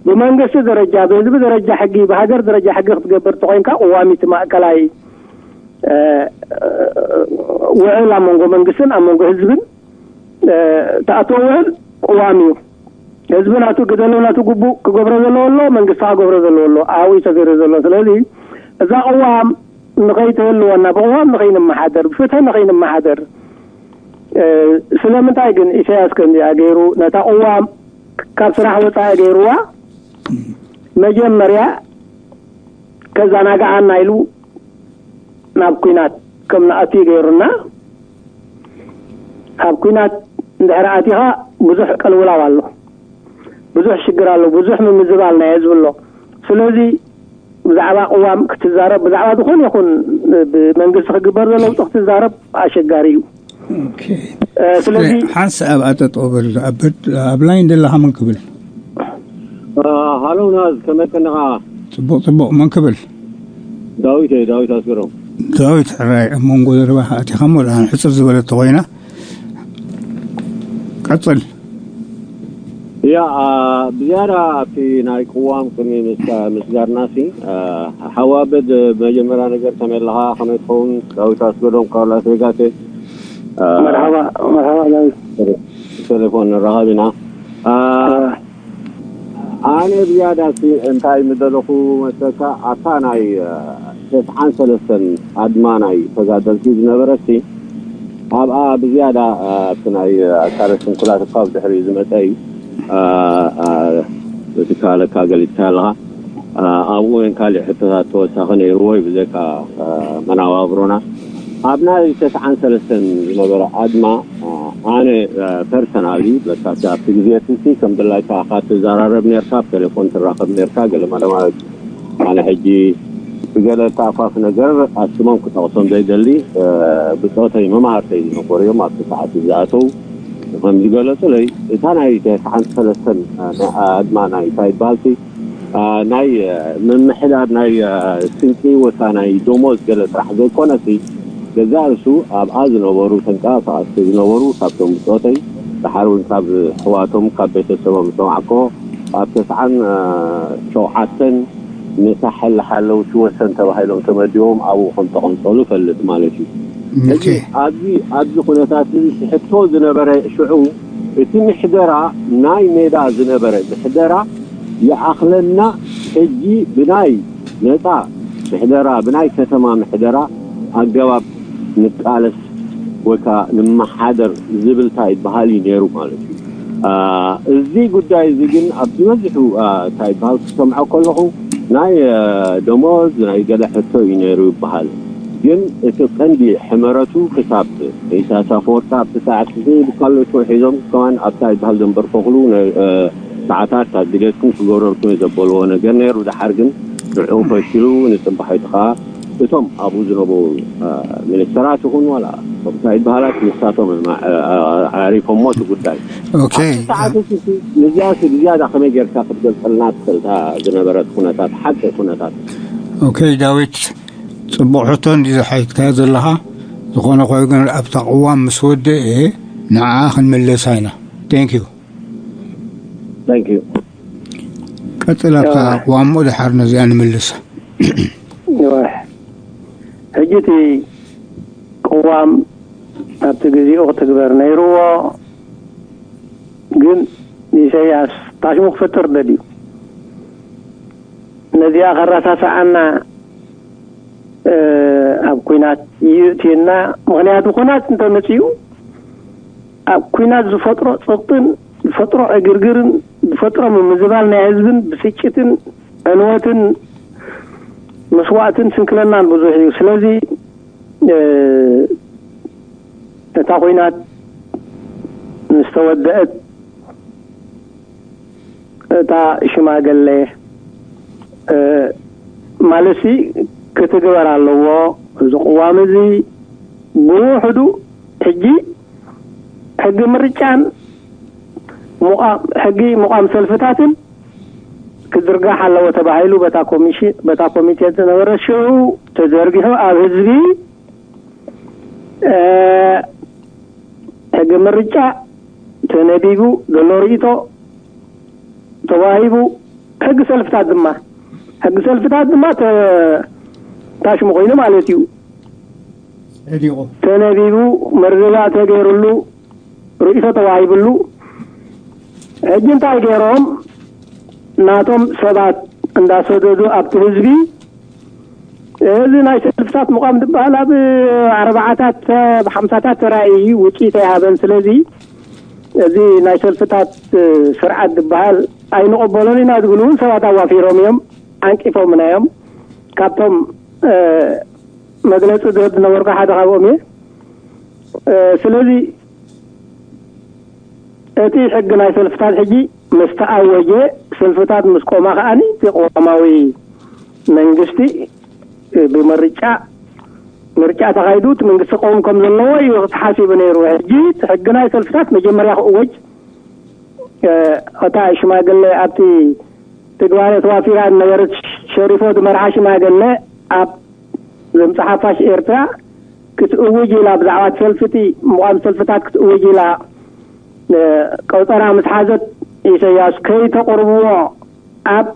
ብመንግስቲ ደረጃ፣ ብህዝቢ ደረጃ ሕጊ፣ ብሃገር ደረጃ ሕጊ ክትገብር ተኾይንካ፣ ቅዋም እቲ ማእከላይ፣ እ፣ ውዕል ኣብ መንጎ መንግስትን ኣብ መንጎ ህዝብን፣ እ፣ ተኣትዎ ውዕል ቅዋም እዩ። ህዝቢ ናቱ ግደ ኣለዎ፣ ናቱ ግቡእ ክገብሮ ዘለዎ ኣሎ፣ መንግስቲ ክገብሮ ዘለዎ ኣሎ። ኣብኡ እዩ ተገይሩ ዘሎ። ስለዚ እዛ ቅዋም ንኸይትህልወና፣ ብቅዋም ንኸይንመሓደር፣ ብፍትሒ ንኸይንመሓደር፣ እ፣ ስለምንታይ ግን ኢሳያስ ከምዚኣ ገይሩ፣ ነታ ቅዋም ካብ ስራሕ ወጻኢ ገይርዋ? መጀመርያ ከዘናግዓና ኢሉ ናብ ኲናት ከም ንኣቱ ገይሩና። ኣብ ኲናት እንድሕር ኣቲኻ ብዙሕ ቅልውላው ኣሎ፣ ብዙሕ ሽግር ኣሎ፣ ብዙሕ ምምዝባል ናይ ህዝቢ ኣሎ። ስለዚ ብዛዕባ ቅዋም ክትዛረብ፣ ብዛዕባ ዝኾነ ይኹን ብመንግስቲ ክግበር ዘሎ ለውጢ ክትዛረብ ኣሸጋሪ እዩ። ኦኬ። እ፣ ስለዚ ሓንሳብ ኣጠጠው በል። ኣብ፣ ኣብ ላይን ዘለኻ መን ክብል? አ፣ ሃሎ ናዝ፣ ከመይ ቀኒኻ? ጽቡቕ፣ ጽቡቕ። መን ክብል? ዳዊት እየ፣ ዳዊት ኣስገዶም። ዳዊት፣ ሕራይ ኣብ መንጎ ዘረባኻ ኣቲኻ እሞ፣ ደሓን ሕጽር ዝበለት ተኾይና፣ ቀጽል። ያ፣ አ፣ ብዝያዳ ኣብቲ ናይ ቅዋም ቅድሚ ምስጋ-፣ ምስጋርናሲ፣ አ፣ ሓው ኣበድ፣ መጀመርያ ነገር ከመይ ኣለኻ? ከመይ ትኸውን? ዳዊት ኣስገዶም ካብ ላስ ቬጋስ እየ። አ፣ መርሓባ፣ መርሓባ ዳዊት። ቴሌፎን ንራኸብ ኢና። አ፣ አ። ኣነ ብዝያዳ ሲ እንታይ ምደለኹ መስለካ፣ ኣብታ ናይ፣ አ፣ ተስዓን ሰለስተን ኣድማ ናይ ተጋደልቲ ዝነበረሲ፣ ኣብኣ ብዝያዳ፣ አ፣ ኣብቲ ናይ ኣካለ ስንኩላት እኳ ብድሕሪኡ ዝመጸ እዩ። አ፣ አ፣ እቲ ካለካ ገሊጽካ ኣለኻ። አ፣ ኣብኡ እውን ካሊእ ሕቶታት ተወሳኺ ነይርዎ እዩ፣ ብዘይካ፣ አ፣ መናባብሮና። ኣብ ናይ ተስዓን ሰለስተን ዝነበረ ኣድማ፣ አ፣ ኣነ፣ አ፣ ፐርሰናሊ፣ በቃ፣ ኣብቲ ግዜ እቲ፣ ከም ድላይካ ኢኻ ትዘራረብ ነርካ፣ ኣብ ቴሌፎን ትራኸብ ነርካ፣ ገለ መለ ማለት እዩ። ኣነ ሕጂ ብገለ ተኣፋፊ ነገር ኣስሞም ክጠቕሶም ዘይደሊ፣ እ፣ ብጾተይ መማህርተይ ዝነበሩ እዮም ኣብቲ ሰዓት እዚ ዝኣተዉ። ከም ዝገለጹለይ፣ እታ ናይ ተስዓን ሰለስተን፣ እ፣ ናይ ኣድማ ናይ እንታይ ይበሃልሲ፣ እ፣ ናይ፣ እ፣ ምምሕዳር ናይ፣ እ፣ ስንቂ ወሳ ናይ ደሞዝ ገለ ጥራሕ ዘይኮነሲ፣ ገዛእ ርእሱ ኣብኣ ዝነበሩ ተንቀሳቐስቲ ዝነበሩ ካብቶም ብጾተይ፣ ደሓር እውን ካብ ኣሕዋቶም፣ ካብ ቤተሰቦም ዝሰማዕኮ፣ ኣብ ተስዓን ሸውዓተን ንሳሕል ሓለውቲ ወሰን ተባሂሎም ተመዲቦም ኣብኡ ከም ተቐንጸሉ እፈልጥ ማለት እዩ። ሕጂ ኦኬ። ኣብዚ፣ ኣብዚ ኩነታት እዚ ሕቶ ዝነበረ ሽዑ፣ እቲ ምሕደራ ናይ ሜዳ ዝነበረ ምሕደራ ይኣኽለና፣ ሕጂ ብናይ ነጻ ምሕደራ፣ ብናይ ከተማ ምሕደራ ኣገባብ ንቃለስ ወይ ከዓ ንመሓደር ዝብል እንታይ ይበሃል እዩ ነይሩ ማለት እዩ። አ፣ እዚ ጉዳይ እዚ ግን ኣብ ዝበዝሑ፣ አ፣ እንታይ ይበሃል ክሰምዖ ከለኹ ናይ፣ አ፣ ደሞዝ ናይ ገለ ሕቶ እዩ ነይሩ ይበሃል። ግን እቲ ቀንዲ ሕመረቱ ክሳብ ኢሳያስ ኣፈወርቂ ኣብቲ ሰዓት እዚ ብካሎቹ ሒዞም ከማን ኣብታ ይበሃል ዘንበርከኹሉ ነ-፣ አ፣ ሰዓታት ኣብ ድሌትኩም ክገብረልኩም እየ ዘበልዎ ነገር ነይሩ። ደሓር ግን ንዕኡ ፈሽሉ፣ ንጽባሒቱ ከኣ እቶም ኣብኡ ዝነበሩ፣ አ፣ ሚኒስተራት ይኹን ዋላ እቶም እንታይ ይበሃላት ንሳቶም እዮም ኣ-፣ ኣ-፣ ኣዕሪፎሞ እቲ ጉዳይ። ኦኬ። ኣብቲ ሰዓት እቲ ነዚኣ ብዝያዳ ከመይ ጌርካ ክትገልጸልና ትኽእል እታ ዝነበረት ኩነታት፣ ሓቂ ኩነታት? ኦኬ፣ ዳዊት፣ ጽቡቕ ሕቶ እንዲዩ ዝሓትካዮ ዘለኻ። ዝኾነ ኮይኑ ግን ኣብታ ቅዋም ምስ ወደአ ንዓኣ ክንምለሳ ኢና። Thank you። Thank you። ቀጽል ኣብታ እዋ። ቅዋም እሞ ድሓር ነዚኣ ንምልሳ። እዋ። ሕጂ እቲ ቅዋም ኣብቲ ግዜኡ ክትግበር ነይርዎ፣ ግን ኢሳያስ ታሽሙ ክፈጥር ደልዩ። ነዚኣ ከረሳስዓና፣ እ፣ ኣብ ኲናት ይእትየና። ምኽንያቱ ኲናት እንተመጺኡ፣ ኣብ ኲናት ዝፈጥሮ ጸቕጥን ዝፈጥሮ ዕግርግርን ዝፈጥሮ ምምዝባል ናይ ህዝብን ብስጭትን ዕንወትን መስዋእትን ስንክልናን ብዙሕ እዩ። ስለዚ፣ እ፣ እታ ኲናት ምስ ተወደአት፣ እታ ሽማግለ፣ እ፣ ማለትሲ ክትግበር ኣለዎ። እዚ ቅዋም እዚ ብውሕዱ ሕጂ ሕጊ ምርጫን ምቋም፣ ሕጊ ምቋም ሰልፍታትን ክዝርጋሕ ኣለዎ ተባሂሉ በታ ኮሚሽን፣ በታ ኮሚቴ ዝነበረ ሽዑ ተዘርጊሑ ኣብ ህዝቢ፣ እ፣ ሕጊ ምርጫ ተነቢቡ ዘሎ ርእይቶ ተዋሂቡ፣ ሕጊ ሰልፍታት ድማ ሕጊ ሰልፍታት ድማ ተ- ታሽሙ ኮይኑ ማለት እዩ። ዒዲቑ ተነቢቡ፣ ምርድዳእ ተገይሩሉ፣ ርእይቶ ተዋሂብሉ። ሕጂ እንታይ ገይሮም? ናቶም ሰባት እንዳሰደዱ ኣብቲ ህዝቢ፣ እዚ ናይ ሰልፍታት ምቋም ዝበሃል ኣብ ኣርባዓታት፣ ኣብ ሓምሳታት ተራእዩ ውፅኢት ኣይሃበን። ስለዚ እዚ ናይ ሰልፍታት ስርዓት ዝበሃል ኣይንቕበሎን ኢና ዝብሉ እውን ሰባት ኣዋፊሮም እዮም፣ ዓንቂፎምና እዮም። ካብቶም መግለፂ ዝህብ ዝነበርኩ ሓደ ካብኦም እየ። ስለዚ እቲ ሕጊ ናይ ሰልፍታት ሕጂ ምስ ተኣወጀ፣ ሰልፍታት ምስ ቆማ ከኣኒ እቲ ቅዋማዊ መንግስቲ ብምርጫ ምርጫ ተኻይዱ እቲ መንግስቲ ክኸውን ከም ዘለዎ እዩ ተሓሲቡ ነይሩ። ሕጂ እቲ ሕጊ ናይ ሰልፍታት መጀመርያ ክእወጅ፣ እታ ሽማግለ ኣብቲ ትግባረ ተዋፊራ ዝነበረት ሸሪፎ ዝመርሓ ሽማግለ ኣብ ዘምፅሓ ፋሽ ኤርትራ ክትእውጅ ኢላ፣ ብዛዕባ ሰልፍቲ ምቋም ሰልፍታት ክትእውጅ ኢላ ቆፀራ ምስ ሓዘት፣ ኢሰያስ ከይተቕርብዎ፣ ኣብ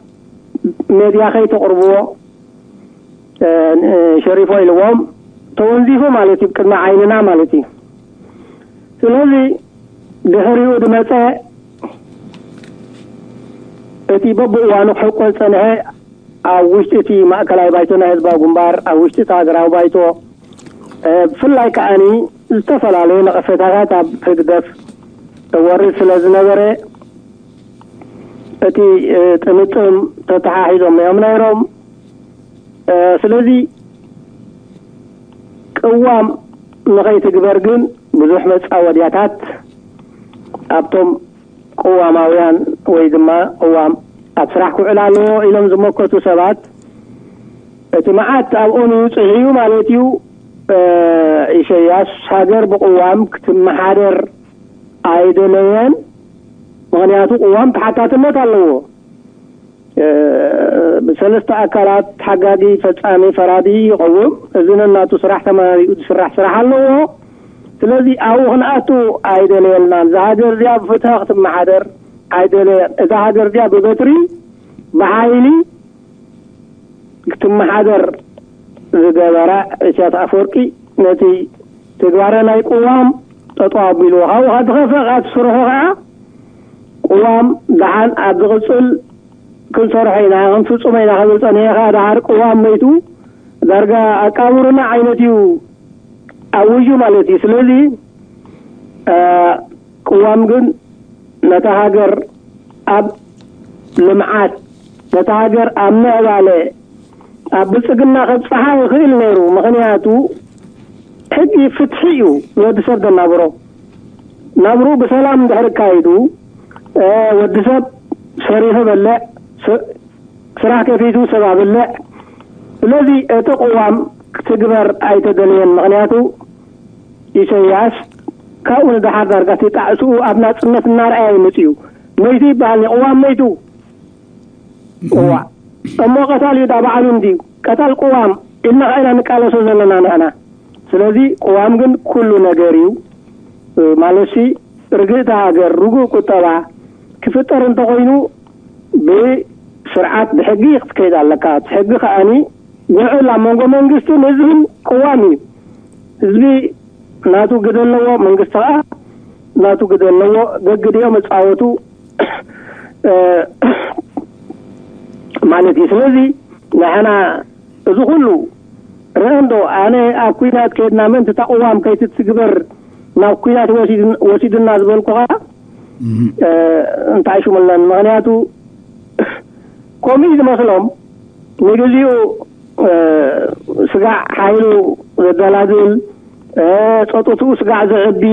ሜድያ ከይተቕርብዎ ሸሪፎ ኢልዎም፣ ተወንዚፉ ማለት እዩ፣ ቅድሚ ዓይንና ማለት እዩ። ስለዚ ድሕሪኡ ዝመፀ እቲ በብእዋኑ ክሕቆ ዝፀንሐ ኣብ ውሽጢ እቲ ማእከላይ ባይቶ ናይ ህዝባዊ ግንባር፣ ኣብ ውሽጢ እቲ ሃገራዊ ባይቶ ብፍላይ ከዓኒ ዝተፈላለዩ ነቐፌታታት ኣብ ህግደፍ ተወርድ ስለ ዝነበረ፣ እቲ ጥምጥም ተተሓሒዞም እዮም ነይሮም። ስለዚ ቅዋም ንኸይትግበር ግን ብዙሕ መፃወድያታት ኣብቶም ቅዋማውያን ወይ ድማ ቅዋም ኣብ ስራሕ ክውዕል ኣለዎ ኢሎም ዝመከቱ ሰባት፣ እቲ መዓት ኣብኦም ይውፅሕ እዩ ማለት እዩ። ኢሰያስ ሃገር ብቅዋም ክትመሓደር ኣይደለየን። ምኽንያቱ ቅዋም ተሓታትነት ኣለዎ። ብሰለስተ ኣካላት፣ ሓጋጊ፣ ፈፃሚ፣ ፈራዲ፣ ይቐውም። እዚ ነናቱ ስራሕ ተመራሪኡ ዝስራሕ ስራሕ ኣለዎ። ስለዚ ኣብኡ ክንኣቱ ኣይደለየልናን። እዛ ሃገር እዚኣ ብፍትሒ ክትመሓደር ኣይደለየን። እዛ ሃገር እዚኣ ብበትሪ፣ ብሓይሊ ክትመሓደር ዝገበራ ኢሳያስ ኣፈወርቂ ነቲ ትግባረ ናይ ቅዋም ጠጠው ኣቢልዎ። ካብኡ ካብ ዝኸፍአ ካብ ትስርሑ ከዓ ቅዋም ደሓን ኣብ ዝቕፅል ክንሰርሖ ኢና፣ ክንፍፅሞ ኢና ክብል ፀኒሐ ከዓ ደሓር ቅዋም መይቱ ዳርጋ ኣቃብሩና ዓይነት እዩ ኣውጁ ማለት እዩ። ስለዚ ቅዋም ግን ነታ ሃገር ኣብ ልምዓት፣ ነታ ሃገር ኣብ ምዕባለ፣ ኣብ ብልፅግና ከብፅሓ ይኽእል ነይሩ። ምኽንያቱ ሕጊ ፍትሒ እዩ ንወዲ ሰብ ዘናብሮ። ናብሩ ብሰላም እንድሕር ካይዱ ወዲ ሰብ ሰሪሑ በልዕ፣ ስራሕ ከፊቱ ሰብ ኣብልዕ። ስለዚ እቲ ቅዋም ክትግበር ኣይተደለየን። ምኽንያቱ ኢሰያስ ካብኡ ንደሓር ዳርጋ እቲ ጣዕስኡ ኣብ ናፅነት እናርኣየ ይመፅ እዩ። መይቱ ይበሃል፣ ቅዋም መይቱ። እዋ እሞ ቀታል እዩ ዳ ባዕሉ እንድዩ። ቀታል ቅዋም ኢልና ከዓ ኢና ንቃለሶ ዘለና ንሕና። ስለዚ ቅዋም ግን ኩሉ ነገር እዩ። ማለትሲ ርግእቲ ሃገር፣ ርጉእ ቁጠባ ክፍጠር እንተኮይኑ ብስርዓት ብሕጊ ክትከይድ ኣለካ። እቲ ሕጊ ከዓኒ ውዕል ኣብ መንጎ መንግስትን ህዝብን ቅዋም እዩ። ህዝቢ ናቱ ግደ ኣለዎ፣ መንግስቲ ከዓ ናቱ ግደ ኣለዎ። ገግዲኦም መፃወቱ ማለት እዩ። ስለዚ ንሕና እዚ ኩሉ ርአ እንዶ ኣነ ኣብ ኩናት ከይድና ምእንቲ እታ ቅዋም ከይትትግበር ናብ ኩናት ወሲድን- ወሲድና ዝበልኩኻ እንታይ ሽሙለን። ምክንያቱ ከምኡ እዩ ዝመስሎም። ንግዚኡ ስጋዕ ሓይሉ ዘደላድል፣ ጸጥትኡ ስጋዕ ዘዕቢ፣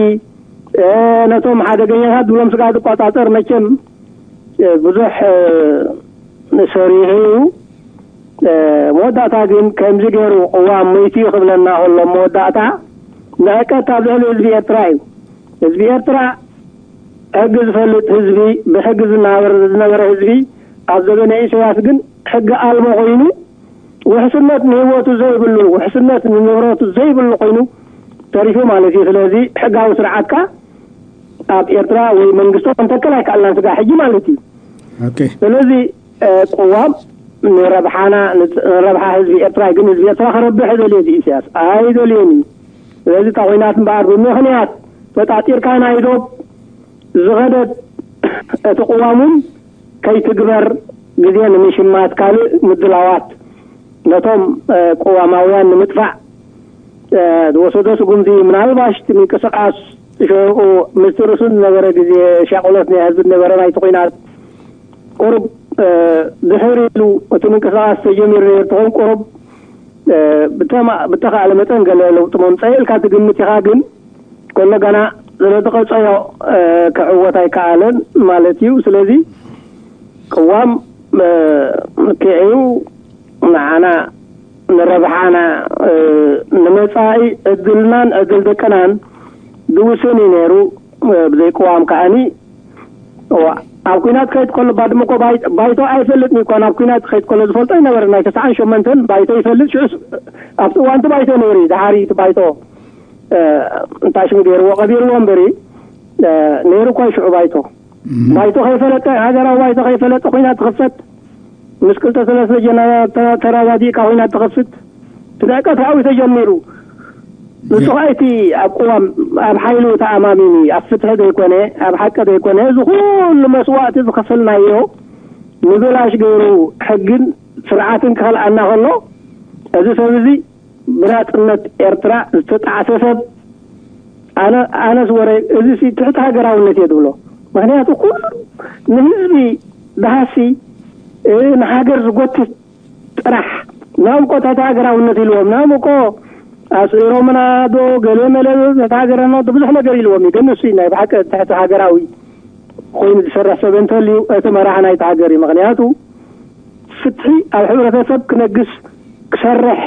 ነቶም ሓደገኛታት ብሎም ስጋዕ ዝቆጻጸር መቸም ብዙሕ ሰሪሑ እዩ። መወዳእታ ግን ከምዚ ገይሩ ቅዋም መይቱ እዩ ክብለና ከሎ መወዳእታ ንዕቀት ኣብ ልዕሊ ህዝቢ ኤርትራ እዩ። ህዝቢ ኤርትራ ሕጊ ዝፈልጥ ህዝቢ፣ ብሕጊ ዝናበር ዝነበረ ህዝቢ፣ ኣብ ዘበነ ኢሳያስ ግን ሕጊ ኣልቦ ኮይኑ፣ ውሕስነት ንህይወቱ ዘይብሉ፣ ውሕስነት ንንብረቱ ዘይብሉ ኮይኑ ተሪፉ ማለት እዩ። ስለዚ ሕጋዊ ስርዓትካ ኣብ ኤርትራ ወይ መንግስቶም ክንተክል ኣይከኣልናን ስጋዕ ሕጂ ማለት እዩ። ኦኬ። ስለዚ እ፣ ቅዋም ንረብሓና ንረብሓ ህዝቢ ኤርትራ ግን ህዝቢ ኤርትራ ክረብሕ ደልዮ እዚ ኢሳያስ ኣይደልዮን እዩ። ስለዚ እታ ኮይናት እምበኣር ብምኽንያት ተጣጢርካ ናይ ዶብ ዝኸደት እቲ ቅዋም እውን ከይትግበር ግዜ ንምሽማት ካልእ ምድላዋት ነቶም ቅዋማውያን ንምጥፋእ ዝወሰዶ ስጉምቲ ምናልባሽ እቲ ምንቅስቃስ ሽዑ ምስቲ ርእሱ ዝነበረ ግዜ ሻቆሎት ናይ ህዝቢ ዝነበረ ናይቲ ኩናት ቁሩብ ድሕር ኢሉ እቲ ምንቅስቃስ ተጀሚሩ ነይሩ ትኾን ቁሩብ ብተኻእለ መጠን ገለ ለውጢ መምፀኢ ኢልካ ትግምት ኢኻ ግን ከሎ ገና ስለዝቐፀዮ ክዕወት ኣይከኣለን ማለት እዩ ስለዚ ቅዋም ክዕዩ ንዓና ንረብሓና ንመፃኢ ዕድልናን ዕድል ደቅናን ዝውስን እዩ ነይሩ ብዘይ ቅዋም ከዓኒ ኣብ ኩናት ከይድ ከሎ ባድመ እኮ ባይቶ ኣይፈልጥን እኳ ናብ ኩናት ከይድ ከሎ ዝፈልጦ ይነበረ ናይ ተስዓን ሸመንተን ባይቶ ይፈልጥ ሽዑ ኣብቲ እዋንቲ ባይቶ ነይሩ እዩ ድሓሪ እቲ ባይቶ እንታይ ሽሙ ገይርዎ ቀቢርዎ እምበሪ ነይሩ እኳ ሽዑ ባይቶ ባይቶ ከይፈለጠ ሃገራዊ ባይቶ ከይፈለጠ ኮይና ትኽፈት ምስ ክልተ ሰለስተ ጀነራል ተራዳዲእካ ኮይና ትኽፍት እቲ ናይ ቀትራዊ ተጀሚሩ ንሱ ከዓ እቲ ኣብ ቅዋም ኣብ ሓይሉ ተኣማሚኑ ኣብ ፍትሒ ዘይኮነ ኣብ ሓቂ ዘይኮነ እዚ ኩሉ መስዋእቲ ዝኸፈልናዮ ንብላሽ ገይሩ ሕግን ስርዓትን ክኸልኣና ከሎ እዚ ሰብ እዚ ብናፅነት ኤርትራ ዝተጣዕሰ ሰብ ኣነስ ወረ እዚ ትሕቲ ሃገራውነት እየ ዝብሎ ምክንያቱ ኩሉ ንህዝቢ ድሃሲ ንሃገር ዝጎትት ጥራሕ ናም እኮ ትሕቲ ሃገራውነት ኢልዎም ናም እኮ ኣስዒሮምና ዶ ገለ መለ ትሕቲ ሃገርና ብዙሕ ነገር ኢልዎም እዩ ግን ንሱ ናይ ብሓቂ ትሕቲ ሃገራዊ ኮይኑ ዝሰርሕ ሰብ እንተልዩ እቲ መራሕ ናይቲ ሃገር እዩ ምክንያቱ ፍትሒ ኣብ ሕብረተሰብ ክነግስ ክሰርሕ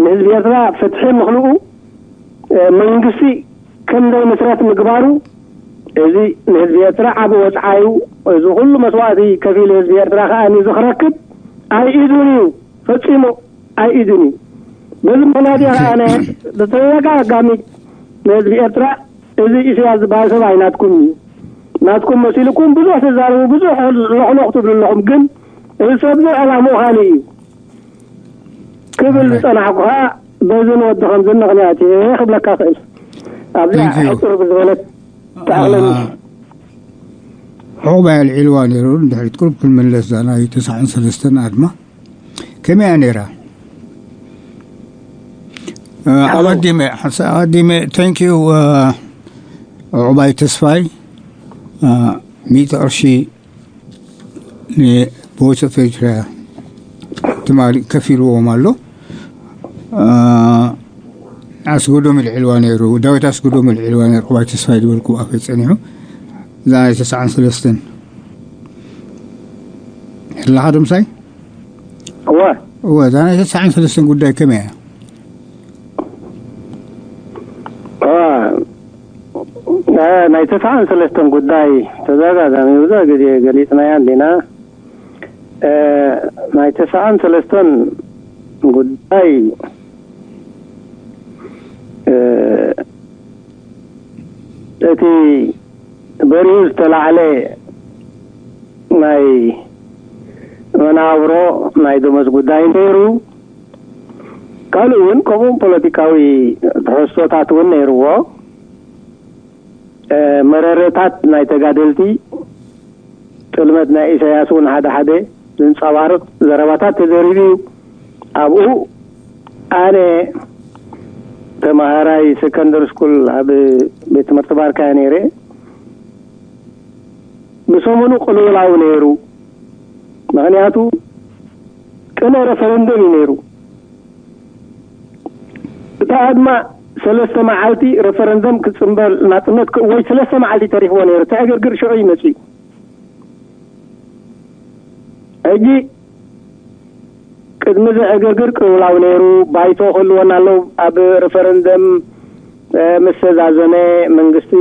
ንህዝቢ ኤርትራ ፍትሒ ምኽልኡ መንግስቲ ከም ዘይምስረት ምግባሩ እዚ ንህዝቢ ኤርትራ ዓቢ ወፅዓዩ እዚ ኩሉ መስዋእቲ ከፊሉ ህዝቢ ኤርትራ ከዓ ንዚ ክረክብ ኣይኢዱን እዩ ፈፂሙ ኣይኢዱን እዩ በዚ ምክንያት እየ ከዓ ብተደጋጋሚ ንህዝቢ ኤርትራ እዚ ኢሳያስ ዝበሃል ሰብ ኣይናትኩም እዩ ናትኩም መሲልኩም ብዙሕ ትዛረቡ ብዙሕ ሎሕሎኽ ትብሉ ኣለኹም ግን እዚ ሰብ እዚ ዕላምኡ ካልእ እዩ ክብል ዝፀናሕኩ ከዓ በዚ ንወዲ ከምዚ ምክንያት እየ ክብለካ ክእል ኣብዚኣ ሕፅር ብዝበለት ተኣለኒ ዕቑባ ኣልዒልዋ ነይሩ ድሕሪት ቁሩብ ክንምለስ እዛ ናይ ተስዓን ሰለስተን ኣድማ ከመይ እያ ነይራ ኣቐዲመ ሓንሳ ኣቐዲመ thank you ዕቑባይ ተስፋይ ሚእቲ ቅርሺ ን Voice of Eritrea ትማሊ ከፊልዎም ኣሎ ኣስገዶም ልዕልዋ ነይሩ ዳዊት ኣስገዶም ልዕልዋ ነይሩ ዕባይ ተስፋይ ዝበልኩ ኣፈ ፀኒሑ እዛ ናይ ተስዓን ሰለስተን ኣለኻ ዶ ምሳይ እወ እወ እዛ ናይ ተስዓን ሰለስተን ጉዳይ ከመይ እያ ናይ ተስዓን ሰለስተን ጉዳይ ተደጋጋሚ ብዙሕ ግዜ ገሊፅናያ እንዲና ናይ ተስዓን ሰለስተን ጉዳይ እቲ በሪኡ ዝተላዕለ ናይ መናብሮ ናይ ደሞዝ ጉዳይ ነይሩ ካልእ እውን ከምኡም ፖለቲካዊ ትሕዝቶታት እውን ነይርዎ መረረታት ናይ ተጋደልቲ ጥልመት ናይ ኢሳያስ እውን ሓደ ሓደ ዝንፀባርቕ ዘረባታት ተዘሪቡ እዩ ኣብኡ ኣነ ተማሃራይ ሰከንደሪ ስኩል ኣብ ቤት ትምህርቲ ባርካያ ነይረ ብሰሙኑ ቅልውላው ነይሩ ምክንያቱ ቅነ ረፈረንደም እዩ ነይሩ እታ ኣድማ ሰለስተ መዓልቲ ረፈረንደም ክፅምበል ናፅነት ወይ ሰለስተ መዓልቲ ተሪፍዎ ነይሩ እቲ ዕግርግር ሽዑ ይመፅእ እዩ ሕጂ ቅድሚ እዚ ዕግርግር ቅልውላው ነይሩ ባይቶ ክህልወና ኣሎ ኣብ ረፈረንደም ምስ ተዛዘመ መንግስቲ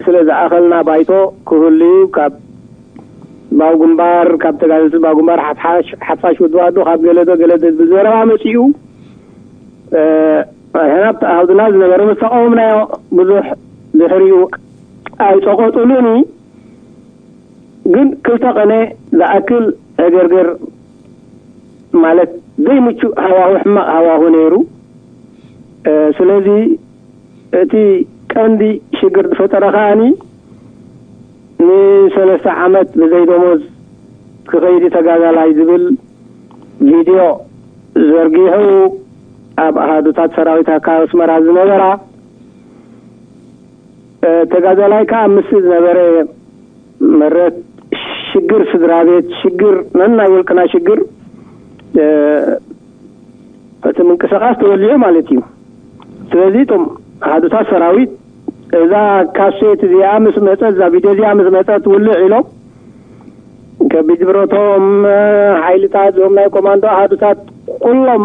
ስለ ዝኣኸልና ባይቶ ክህሉ እዩ ካብ ባው ግንባር ካብ ተጋደልቲ ባው ግንባር ሓፋሽ ውድባዶ ካብ ገለዶ ገለዶ ዝብል ዘረባ መፂኡ ሕናብ ተኣሃብና ዝነበረ ምስ ተቃወምናዮ ብዙሕ ድሕሪኡ ኣይጸቐጡሉኒ። ግን ክልተ ቀነ ዝኣክል ዕግርግር፣ ማለት ዘይምቹእ ሃዋሁ፣ ሕማቕ ሃዋሁ ነይሩ። እ፣ ስለዚ እቲ ቀንዲ ሽግር ዝፈጠረ ከኣኒ ንሰለስተ ዓመት ብዘይ ደሞዝ ክኸይድ ተጋዳላይ ዝብል ቪድዮ ዘርጊሑ ኣብ ኣሃዱታት ሰራዊት ኣካል ኣስመራ ዝነበራ፣ እ፣ ተጋዳላይ ከኣ ምስ ዝነበረ መረት ሽግር ስድራ ቤት፣ ሽግር ነናይ ውልቅና ሽግር፣ እ፣ እቲ ምንቅስቃስ ተወሊዑ ማለት እዩ። ስለዚ እቶም ኣሃዱታት ሰራዊት እዛ ካሴት እዚኣ ምስ መጸት፣ እዛ ቪድዮ እዚኣ ምስ መጸት ውልዕ ኢሎም ከቢድ ብረቶም፣ እ፣ ሓይልታት እዞም ናይ ኮማንዶ ኣሃዱታት ኩሎም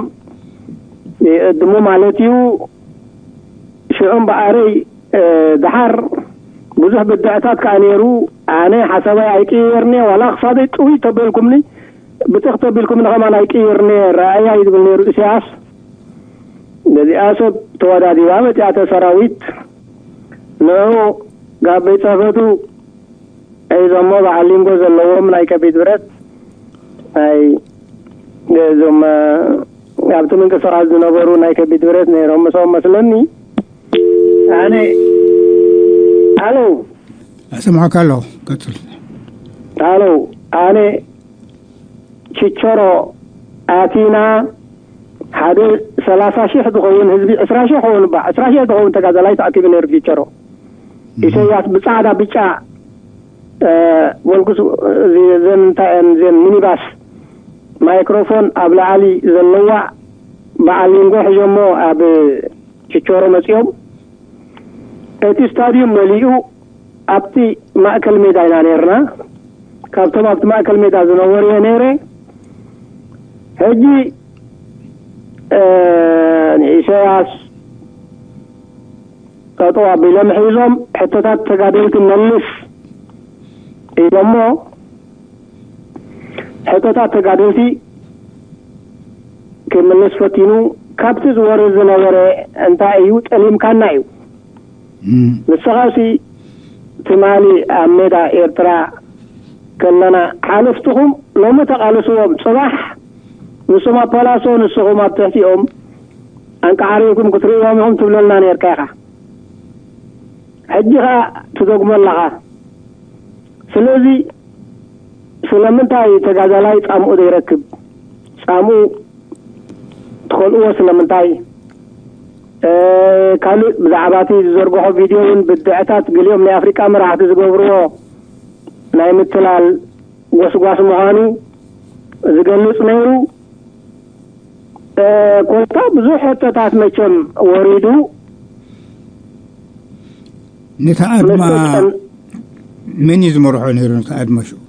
ይእድሙ ማለት እዩ። ሽዑ እምበኣረይ፣ እ፣ ደሓር ብዙሕ ብድዕታት ከኣ ነይሩ። ኣነ ሓሳባይ ኣይቅየርኒ፣ ዋላ ክሳደይ ጥውይ ተበልኩምኒ፣ ብትኽ ተቢልኩምኒ ከማን ኣይቅየርኒ፣ ረኣያ እዩ ዝብል ነይሩ ኢሳያስ። በዚኣ ሰብ ተወዳዲባ መጺኣተ ሰራዊት ንዑ ጋብ ቤት ጽሕፈቱ ሒዞሞ በዓል ሊንጎ ዘለዎም ናይ ከቢድ ብረት ናይ እዞም፣ እ፣ ኣብቲ ምንቅስቃስ ዝነበሩ ናይ ከቢድ ብረት ነይሮም ምስኦም መስለኒ። ኣነ ኣሎ፣ ኣሰምዓካ ኣለኹ፣ ቀጽል። ኣሎ፣ ኣነ ችቸሮ ኣቲና ሓደ ሰላሳ ሺሕ ዝኸውን ህዝቢ፣ ዕስራ ሺሕ ክኸውን እባ፣ ዕስራ ሺሕ ዝኸውን ተጋዳላይ ተኣኪቡ ነይሩ ችቸሮ። ኢሰያስ ብጻዕዳ ብጫ፣ እ፣ ቮልክስ፣ እዚ፣ ዘን እንታይ እየን፣ ዘን ሚኒባስ ማይክሮፎን ኣብ ላዕሊ ዘለዋ በዓል ሊንጎ ሒዞሞ ኣብ ችቸሮ መጺኦም። እቲ ስታድዩም መሊኡ ኣብቲ ማእከል ሜዳ ኢና ነይርና። ካብቶም ኣብቲ ማእከል ሜዳ ዝነበሩ እየ ነይረ። ሕጂ፣ እ፣ ንኢሳያስ ጠጠው ኣቢሎም ሒዞም፣ ሕቶታት ተጋደልቲ መልስ ኢሎሞ፣ ሕቶታት ተጋደልቲ ክምልስ ፈቲኑ፣ ካብቲ ዝወርድ ዝነበረ እንታይ እዩ? ጠሊምካና እዩ። እም። ንስኻሲ ትማሊ ኣብ ሜዳ ኤርትራ ከለና ሓለፍትኹም ሎሚ ተቓለስዎም፣ ጽባሕ ንሶም ኣብ ፓላሶ ንስኹም ኣብ ትሕቲኦም ኣንቃዓሪርኩም ክትርእይዎም ኢኹም ትብለልና ነርካ ኢኻ። ሕጂ ኸኣ ትደግሞ ኣለኻ። ስለዚ ስለምንታይ ተጋዳላይ ጻምኡ ዘይረክብ? ጻምኡ ትኸልእዎ ስለምንታይ? እ፣ ካልእ ብዛዕባ እቲ ዝዘርግሖ ቪድዮ እውን ብድዕታት ገሊኦም ናይ ኣፍሪቃ መራሕቲ ዝገብርዎ ናይ ምትላል ጎስጓስ ምዃኑ ዝገልጽ ነይሩ። እ፣ ኮታ ብዙሕ ሕቶታት መቸም ወሪዱ። ነታ ኣድማ ምስ ተጨን- መን እዩ ዝመርሖ ነይሩ? ነታ ኣድማ ሽዑ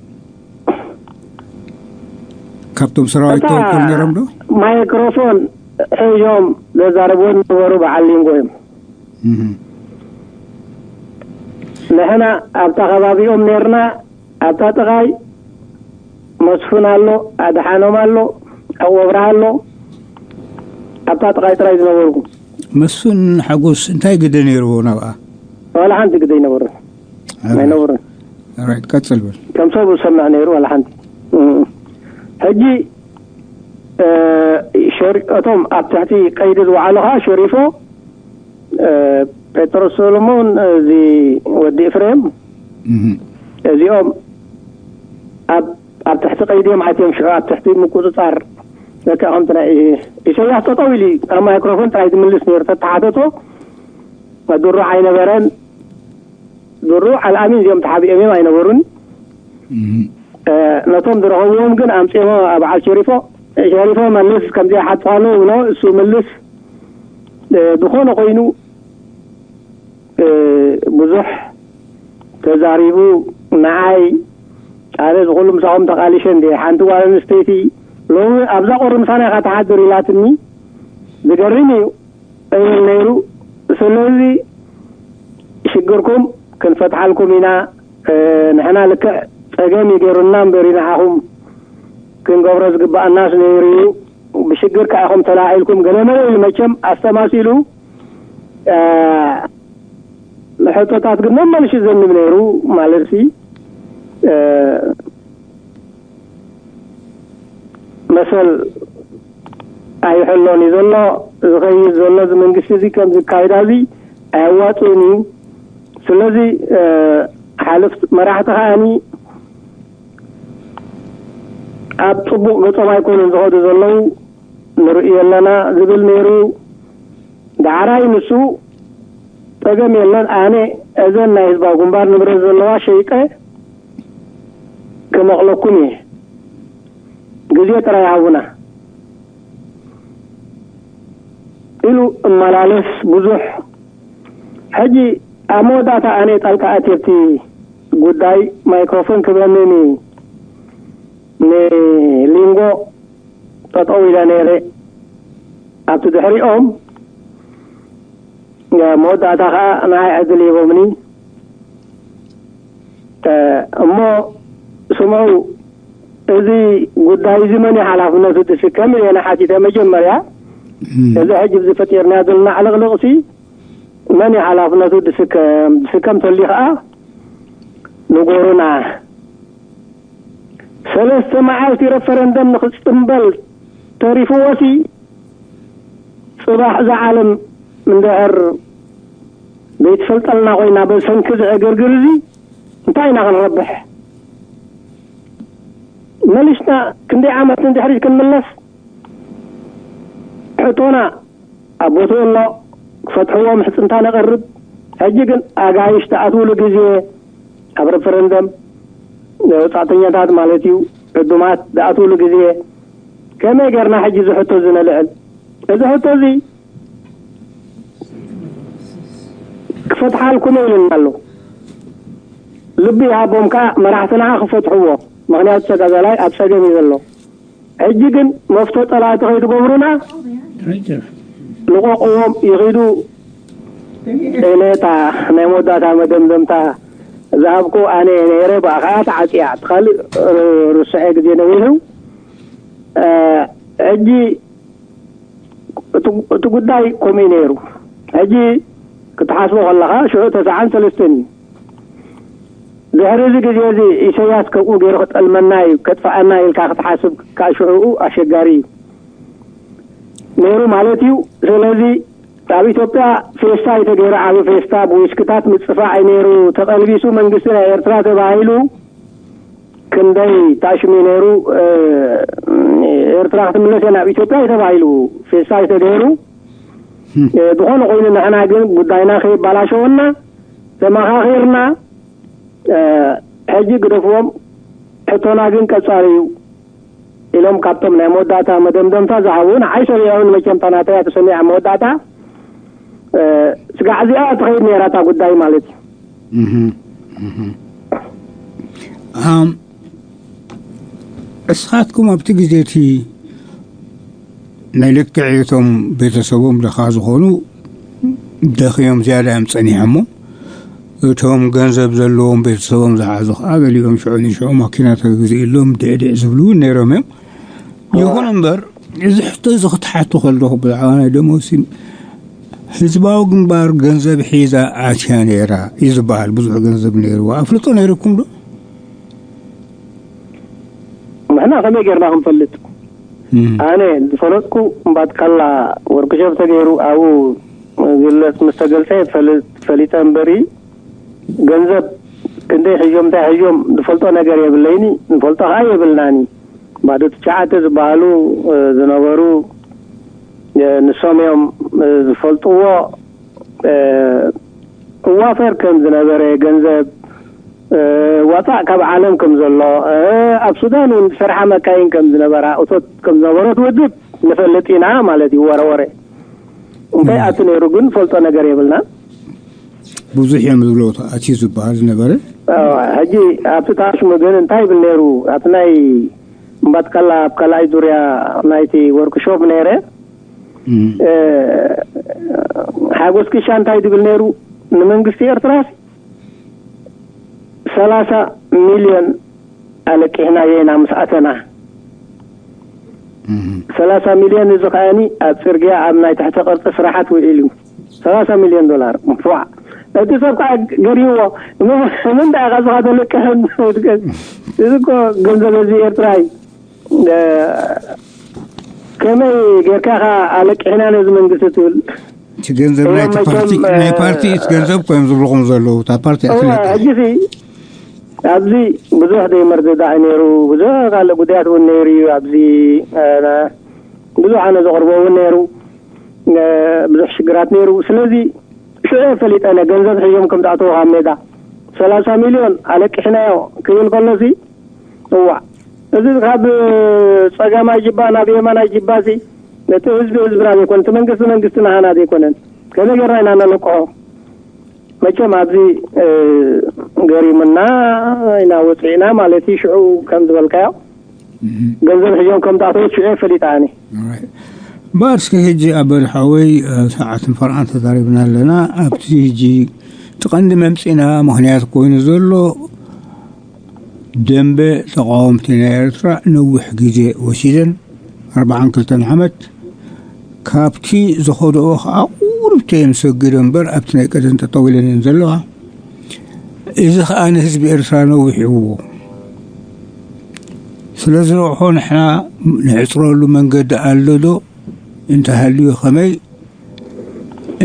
ካብቶም ሰራዊት እታ ተወከሉ ነይሮም ዶ? ማይክሮፎን ሒዞም ዘዛረብዎ ዝነበሩ በዓል ሊንጎ እዮም። እህ። ንሕና ኣብታ ከባቢኦም ነይርና። ኣብታ ጥቓይ መስፍን ኣሎ፣ ኣድሓኖም ኣሎ፣ ኣወብርሃ ኣሎ። ኣብታ ጥቓይ ጥራይ ዝነበርኩ። መስፍን ሓጎስ እንታይ ግደ ነይርዎ ናብኣ? ዋላ ሓንቲ ግደ ኣይነበሮን። ኣረ። ኣይነበሮን። ኣረ፣ ቀጽል በል። ከም ሰብ ዝሰምዕ ነይሩ ዋላ ሓንቲ። እም። ሕጂ፣ እ፣ ሸሪ-፣ እቶም ኣብ ትሕቲ ቀይዲ ዝወዓሉ ኸዓ ሸሪፎ፣ እ፣ ጴጥሮስ ሰሎሞን፣ እዚ ወዲ ኤፍሬም፣ እም። እዚኦም ኣብ፣ ኣብ ትሕቲ ቀይዲ እዮም ኣትዮም፣ ሽዑ ኣብ ትሕቲ ምቁጽጻር። ለክዕ ከምቲ ናይ ኢሰያስ ጠጠው ኢሉ እዩ፣ ኣብ ማይክሮፎን ጥራይ ዝምልስ ነይሩ። ተተሓተቶ፣ ድሩዕ ኣይነበረን። ድሩዕ ኣልኣሚን እዚኦም ተሓቢኦም እዮም፣ ኣይነበሩን። እም። እ፣ ነቶም ዝረኸብዎም ግን ኣምጺኦሞ ኣብ በዓል ሸሪፎ፣ ሸሪፎ መልስ፣ ከምዚ ይሓትኻ ኣለዉ ብሎ፣ እሱ ይምልስ። እ፣ ዝኾነ ኮይኑ፣ እ፣ ብዙሕ ተዛሪቡ፣ ንዓይ፣ ኣነ እዚ ኩሉ ምሳኹም ተቓሊሸ እንድየ፣ ሓንቲ ጓል ኣንስተይቲ ሎሚ ኣብዛ ቁሪ ምሳና ኢኻ ትሓድር ኢላትኒ። ዝገርም እዩ። እብል ነይሩ። ስለዚ ሽግርኩም ክንፈትሓልኩም ኢና። እ፣ ንሕና ልክዕ ጸገም እዩ ገይሩና እምበር እዩ ንዓኹም ክንገብሮ ዝግባኣናስ ነይሩ እዩ። ብሽግር ከኣ ኢኹም ተላዒልኩም ገለ መለ ኢሉ መቸም ኣስተማሲሉ፣ እ፣ ንሕቶታት ግን መመልሽ ዘንብ ነይሩ። ማለት ሲ መሰል ኣይሕሎን እዩ ዘሎ። ዝኸይድ ዘሎ እዚ መንግስቲ እዚ ከም ዝካይዳ እዚ ኣያዋፅእን እዩ። ስለዚ ሓለፍቲ መራሕቲ ከዓኒ ኣብ ፅቡቕ ገፆም ኣይኮኑን ዝኸዱ ዘለዉ ንርኢ ኣለና ዝብል ነይሩ። ዳዕራይ ንሱ ፀገም የለን፣ ኣነ እዘን ናይ ህዝባዊ ግንባር ንብረት ዘለዋ ሸይጠ ክመቕለኩም እየ፣ ግዜ ጥራይ ሃቡና ኢሉ እመላለስ ብዙሕ። ሕጂ ኣብ መወዳእታ ኣነ ጣልቃ ኣትየብቲ ጉዳይ ማይክሮፎን ክበንኒ ንሊንጎ ጠጠው ኢለ ነይረ። ኣብቲ ድሕሪኦም መወዳእታ ከዓ ንዓይ ዕድል ሂቦምኒ። እሞ ስምዑ፣ እዚ ጉዳይ እዚ መን ሓላፍነቱ ትስከም ኢለ ሓቲተ። መጀመርያ እዚ ሕጂ ዝፈጢርና ዘለና ዕልቕልቕሲ መን ሓላፍነቱ ትስከም? ትስከም ተሊ ከዓ ንጎሩና። ሰለስተ መዓልቲ ረፈረንደም ንክፅምበል ተሪፍዎሲ፣ ፅባሕ እዛ ዓለም እንድሕር ዘይትፈልጠልና ኮይና፣ በሰንኪ ዝዕግርግር እዚ እንታይ ኢና ክንረብሕ? መሊስና ክንደይ ዓመት ንድሕሪት ክንምለስ? ሕቶና ኣብ ቦትኡ ኣሎ፣ ክፈትሕዎ ምሕፅንታ ነቕርብ። ሕጂ ግን ኣጋይሽ ትኣትውሉ ግዜ፣ ኣብ ረፈረንደም ወፃእተኛታት ማለት እዩ፣ ዕዱማት ዝኣትውሉ ግዜ፣ ከመይ ጌርና ሕጂ እዚ ሕቶ እዚ ነልዕል? እዚ ሕቶ እዚ ክፈትሓልኩም ኢሉና ኣሎ። ልቢ ይሃቦም ከዓ መራሕትና ክፈትሕዎ። ምኽንያቱ ተጋዳላይ ኣብ ፀገም እዩ ዘሎ። ሕጂ ግን መፍቶ ፀላእቲ ከይትገብሩና፣ ልቐቕዎም ይኺዱ። እኔታ ናይ መወዳእታ መደምደምታ ዝሃብኩ ኣነ ነይረ። ብኣኻ ተዓፅያ፣ እቲ ካልእ ርስሐ ግዜ ነዊሑ። ሕጂ እቲ ጉዳይ ከምኡ ነይሩ። ሕጂ ክትሓስቦ ከለኻ ሽዑ ተስዓን ሰለስተን እዩ። ድሕሪ እዚ ግዜ እዚ ኢሰያስ ከምኡ ገይሩ ክጠልመና እዩ፣ ከጥፍኣና ኢልካ ክትሓስብ ካብ ሽዑኡ ኣሸጋሪ እዩ ነይሩ ማለት እዩ። ስለዚ ኣብ ኢትዮጵያ ፌስታ እዩ ተገይሩ፣ ዓቢ ፌስታ ብዊስክታት ምጽፋዕ እዩ ነይሩ። ተቐልቢሱ መንግስቲ ናይ ኤርትራ ተባሂሉ ክንደይ ታሽም እዩ ነይሩ። ኤርትራ ክትምለስ እያ ናብ ኢትዮጵያ እዩ ተባሂሉ፣ ፌስታ እዩ ተገይሩ። ዝኾነ ኮይኑ ንሕና ግን ጉዳይና ከይባላሸወና ተመኻኺርና ሕጂ ግደፍዎም፣ ሕቶና ግን ቀጻሊ እዩ ኢሎም ካብቶም ናይ መወዳእታ መደምደምታ ዝሃቡ። ንዓይ ሰሚዖም፣ መቸም እታ ናተይ ተሰሚዓ መወዳእታ ስጋዕ እዚኣ ትኸይድ ነይራ እታ ጉዳይ ማለት እዩ። እስኻትኩም ኣብቲ ግዜ እቲ ናይ ልክዕ እቶም ቤተሰቦም ድኻ ዝኾኑ ደኽዮም ዝያዳ እዮም ጸኒሖሞ። እቶም ገንዘብ ዘለዎም ቤተሰቦም ዝሓዙ ከዓ ገሊኦም ሽዑ ንሽዑ ማኪና ተግዝእሎም ድዕድዕ ዝብሉ እውን ነይሮም እዮም። ይኹን እምበር እዚ ሕቶ እዚ ክትሓቱ ከለኹ ብዛዕባ ናይ ደሞዝ ህዝባዊ ግንባር ገንዘብ ሒዛ ኣትያ ነይራ እዩ ዝበሃል። ብዙሕ ገንዘብ ነይርዋ ኣፍልጦ ነይርኩም ዶ? ንሕና ከመይ ጌርና ክንፈልጥ? ኣነ ዝፈለጥኩ እምባትካላ ወርክሾፕ ተገይሩ ኣብኡ ዝግለፅ ምስ ተገልፀ ፈሊጠ እምበሪ፣ ገንዘብ ክንደይ ሒዞም እንታይ ሒዞም ዝፈልጦ ነገር የብለይኒ። ንፈልጦ ከዓ የብልናኒ። ባዶ ትሽዓተ ዝበሃሉ ዝነበሩ ንሶም እዮም ዝፈልጥዎ። እዋፈር ከም ዝነበረ፣ ገንዘብ ዋፃእ ካብ ዓለም ከም ዘሎ፣ ኣብ ሱዳን እውን ዝሰርሓ መካይን ከም ዝነበራ፣ እቶት ከም ዝነበሮ ትውድብ ንፈልጥ ኢና ማለት እዩ። ወረ ወረ እንታይ ኣቲ ነይሩ ግን ፈልጦ ነገር የብልና። ብዙሕ እዮም ዝብለዎ ኣትዩ ዝበሃል ዝነበረ። ሕጂ ኣብቲ ታሽሙ ግን እንታይ ይብል ነይሩ? ኣብቲ ናይ እምባትካላ ኣብ ካልኣይ ዙርያ ናይቲ ወርክሾፕ ነይረ። ሓጎስ ክሻ እንታይ ዝብል ነይሩ? ንመንግስቲ ኤርትራ ሰላሳ ሚልዮን ኣለቂሕናዮ ኢና ምስ ኣተና። ሰላሳ ሚልዮን እዚ ከኣኒ ኣብ ፅርግያ ኣብ ናይ ትሕተ ቅርፂ ስራሓት ውዒሉ። ሰላሳ ሚልዮን ዶላር እንኳዕ እቲ ሰብ ከዓ ገሪዎ። ምን ደኣ ኻዝኻ ተለቅሕን? እዚ እኮ ገንዘብ ህዝቢ ኤርትራ እዩ። እ፣ ከመይ ጌርካ ኢኻ ኣለቂሕና ነዚ መንግስቲ ትብል? እቲ ገንዘብ እዞም ናይቲ መቸም፣ ፓርቲ፣ ናይ እ፣ ፓርቲ እቲ ገንዘብ እኮ እዮም ዝብልኹም ዘለዉ። እታ ፓርቲ እወ፣ ኣትለቅሕ። ሕጂ ሲ ኣብዚ ብዙሕ ዘይምርድዳእ ነይሩ፣ ብዙሕ ካልእ ጉዳያት እውን ነይሩ እዩ። ኣብዚ፣ እ፣ ብዙሕ ኣነ ዘቕርቦ እውን ነይሩ፣ እ፣ ብዙሕ ሽግራት ነይሩ። ስለዚ ሽዑ ፈሊጠ፣ ገንዘብ ሒዞም ከም ዝኣተዉ ካብ ሜዳ ሰላሳ ሚልዮን ኣለቂሕናዮ ክብል ከሎሲ፣ እዋእ፣ እዚ ካብ ጸጋማይ ጅባ ናብ የማናይ ጅባሲ፣ ነቲ ህዝቢ ህዝብና ዘይኮነ፣ እቲ መንግስቲ መንግስትና ሃና ዘይኮነን፣ ከመይ ጌርና ኢና ነለቅሖ? መቸም ኣብዚ፣ እ፣ ገሪሙና ኢና ወጺእና ማለት እዩ። ሽዑ ከም ዝበልካዮ፣ እህ። ገንዘብ ሒዞም ከም ዝኣተዉ ሽዑ ፈሊጠ ኣነ። ኦራይት። እምበኣር እስከ ሕጂ ኣበል ሓወይ፣ እ፣ ሰዓትን ፈርቓን ተዛሪብና ኣለና። ኣብቲ ሕጂ እቲ ቀንዲ መምጺእና ምኽንያት ኮይኑ ዘሎ፣ ደንበ ተቓወምቲ ናይ ኤርትራ ነዊሕ ግዜ ወሲደን፣ ኣርባዓን ክልተን ዓመት፣ ካብቲ ዝኸድኦ ከዓ ቁሩብ እየን ሰጊደን እምበር ኣብቲ ናይ ቀደም ጠጠው ኢለን እየን ዘለዋ። እዚ ከዓ ንህዝቢ ኤርትራ ነዊሕ ይህብዎ። ስለዚ ንቕሖ ንሕና ንዕፅረሉ መንገዲ ኣሎ ዶ? እንተሃልዩ ከመይ?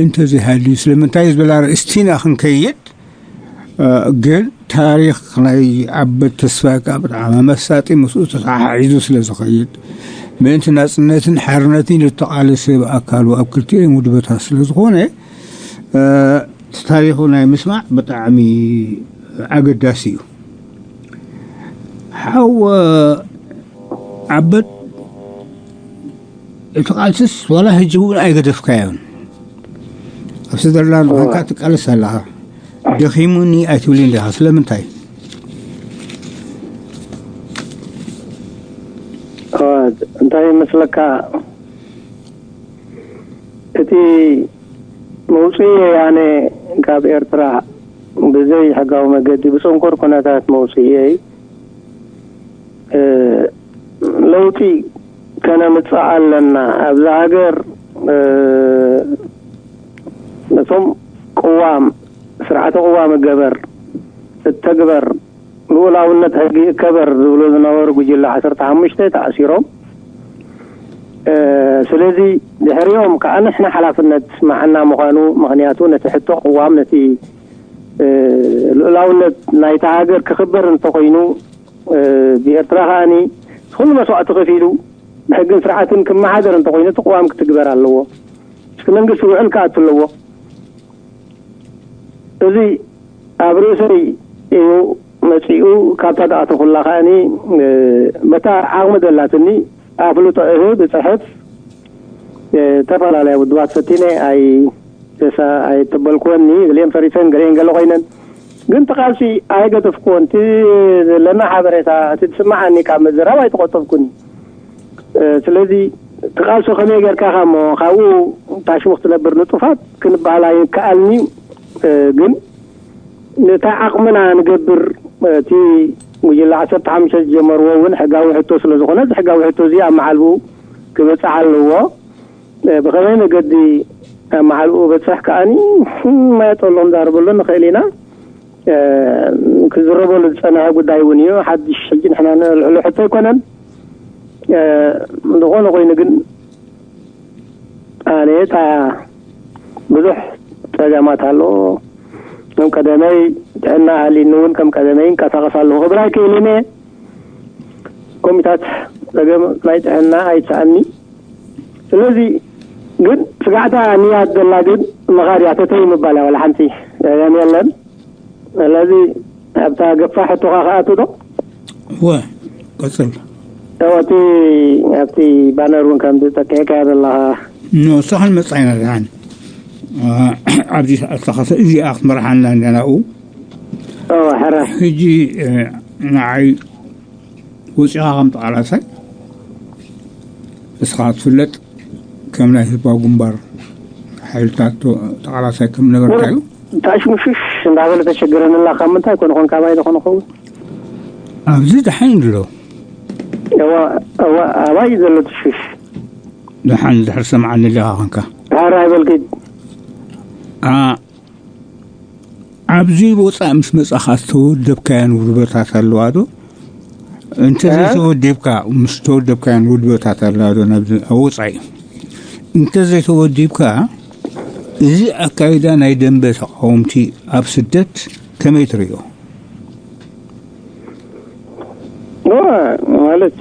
እንተዘይሃልዩ ስለምንታይ ዝበላ ኣርእስቲ ኢና ክንከይድ፣ እ፣ ግን ታሪኽ ናይ ዓበድ ተስፋይ ከዓ ብጣዕሚ መሳጢ ምስኡ ተተሓሒዙ ስለ ዝኸይድ፣ ምእንቲ ናጽነትን ሓርነትን ዝተቓለሰ ብኣካሉ ኣብ ክልቲኦም ውድበታት ስለ ዝኾነ፣ እ፣ እቲ ታሪኹ ናይ ምስማዕ ብጣዕሚ ኣገዳሲ እዩ። ሓው ዓበድ፣ እቲ ቃልስስ ዋላ ሕጂ እውን ኣይገደፍካዮን። ኣብ ስዊዘርላንድ እወ። ኮንካ ትቃለስ ኣለኻ። ደኺሙኒ ኣይትብልን ዲኻ? ስለምንታይ? እወ፣ እንታይ ይመስለካ፣ እቲ መውፅኢ ኣነ ካብ ኤርትራ ብዘይ ሕጋዊ መገዲ ብፅንኩር ኩነታት መውፅኢየይ፣ እ፣ ለውጢ ከነምጽእ ኣለና። ኣብዛ ሃገር፣ እ፣ ነቶም ቅዋም፣ ስርዓተ ቅዋም እገበር፣ እተግበር፣ ልኡላውነት ሕጊ እከበር ዝብሉ ዝነበሩ ጉጅለ ዓሰርተ ሓሙሽተ ተኣሲሮም። እ፣ ስለዚ ድሕሪኦም ከዓ ንሕና ሓላፍነት መዓና ምዃኑ፣ ምኽንያቱ ነቲ ሕቶ ቅዋም፣ ነቲ፣ እ፣ ልኡላውነት ናይታ ሃገር ክኽበር እንተኾይኑ፣ እ፣ ብኤርትራ ከኣኒ ኩሉ መስዋእቲ ከፊሉ ብሕግን ስርዓትን ክመሓደር እንተኾይኑ እቲ ቅዋም ክትግበር ኣለዎ። እቲ መንግስቲ ውዕል ክኣቱ ኣለዎ። እዚ ኣብ ርእሰይ እዩ መጺኡ። ካብታ ዝኣተኹላ ከኣኒ፣ እ፣ በታ ዓቕሚ ዘላትኒ ኣፍልጦ እህብ፣ እጽሕፍ፣ እ፣ ዝተፈላለያ ውድባት ፈቲነ ኣይ-፣ ተሳ-፣ ኣይተበልኩወኒ፣ ገሊአን ፈሪሰን፣ ገሊአን ገለ ኮይነን። ግን እቲ ቃልሲ ኣይገደፍኩዎን። እቲ ዘለና ሓበሬታ፣ እቲ ዝስምዓኒ ካብ ምዝራብ ኣይተቆጠብኩን። እ፣ ስለዚ እቲ ቃልሲ ከመይ ጌርካ ኢኻ እሞ ካብኡ ታሽሙ ክትነብር ንጡፋት ክንበሃል ኣይከኣልን'ዩ። እ፣ ግን ነታ ዓቕምና ንገብር። እቲ ጉጅለ ዓሰርተ ሓሙሽተ ዝጀመርዎ እውን ሕጋዊ ሕቶ ስለ ዝኾነ፣ እዚ ሕጋዊ ሕቶ እዚ ኣብ መዓልብኡ ክበጽሕ ኣለዎ። እ፣ ብኸመይ መገዲ ኣብ መዓልብኡ በጽሕ ከኣኒ፣ ማየጠሎ ክንዛረበሉ ንኽእል ኢና። እ፣ ክዝረበሉ ዝጸንሐ ጉዳይ እውን እዩ። ሓድሽ ሕጂ ንሕና ነልዕሎ ሕቶ ኣይኮነን። እ፣ ዝኾነ ኮይኑ ግን፣ ኣነ እታ ብዙሕ ጸገማት ኣሎ። ከም ቀደመይ ጥዕና ሃልዩኒ እውን ከም ቀደመይ እንቀሳቐስ ኣለኹ ክብል ኣይክእልን እየ። ኮሚታት ጸገም ናይ ጥዕና ኣይተኣኒ። ስለዚ ግን ስጋዕታ ንያት ዘላ ግን መኻርያ ተተይ ምባል እያ፣ ዋላ ሓንቲ ጸገም የለን። ስለዚ ኣብታ ገፋሕ ሕቶኻ ክኣቱ ዶ? እወ፣ ቀጽል። እወ፣ እቲ ኣብቲ ባነር እውን ከም ዝጠቅዕካዮ ዘለኻ። ኖ፣ ንስኻ ንመጻኢና ደሓን። አ፣ ኣብዚ ሰዓት እዚኣ ክትመርሓና እንዳ ናብኡ። እወ፣ ሕራይ። ሕጂ፣ እ፣ ንዓይ ወጺኻ ከም ተቓላሳይ እስኻ ትፍለጥ፣ ከም ናይ ህዝባዊ ግንባር ሓይልታት ተ-፣ ተቓላሳይ ከም ነበርካ እዩ። ታሽሙሽሽ እንዳበለ ተሸገረንላ፣ ካብ ምንታይ ኮነ ኾን ካባይ ዝኾነ ኸውን? ኣብዚ ደሓን ኣሎ። እዋ፣ እዋ፣ ኣባይ እዩ ዘሎ ትሽሽ። ደሓን ድሕር ሰምዓኒ ኣለኻ ኾንካ። ዳሕር ኣይበልኪ። አ፣ ኣብዚ ወፃእ ምስ መፃኻ ዝተወደብካያን ውድበታት ኣለዋ ዶ? እንተዘይተወዲብካ፣ ምስ ተወደብካያን ውድበታት ኣለዋ ዶ? ናብዚ ኣብ ወፃኢ እንተዘይተወዲብካ፣ እዚ ኣካይዳ ናይ ደንበ ተቃወምቲ ኣብ ስደት ከመይ ትርእዮ? ማለት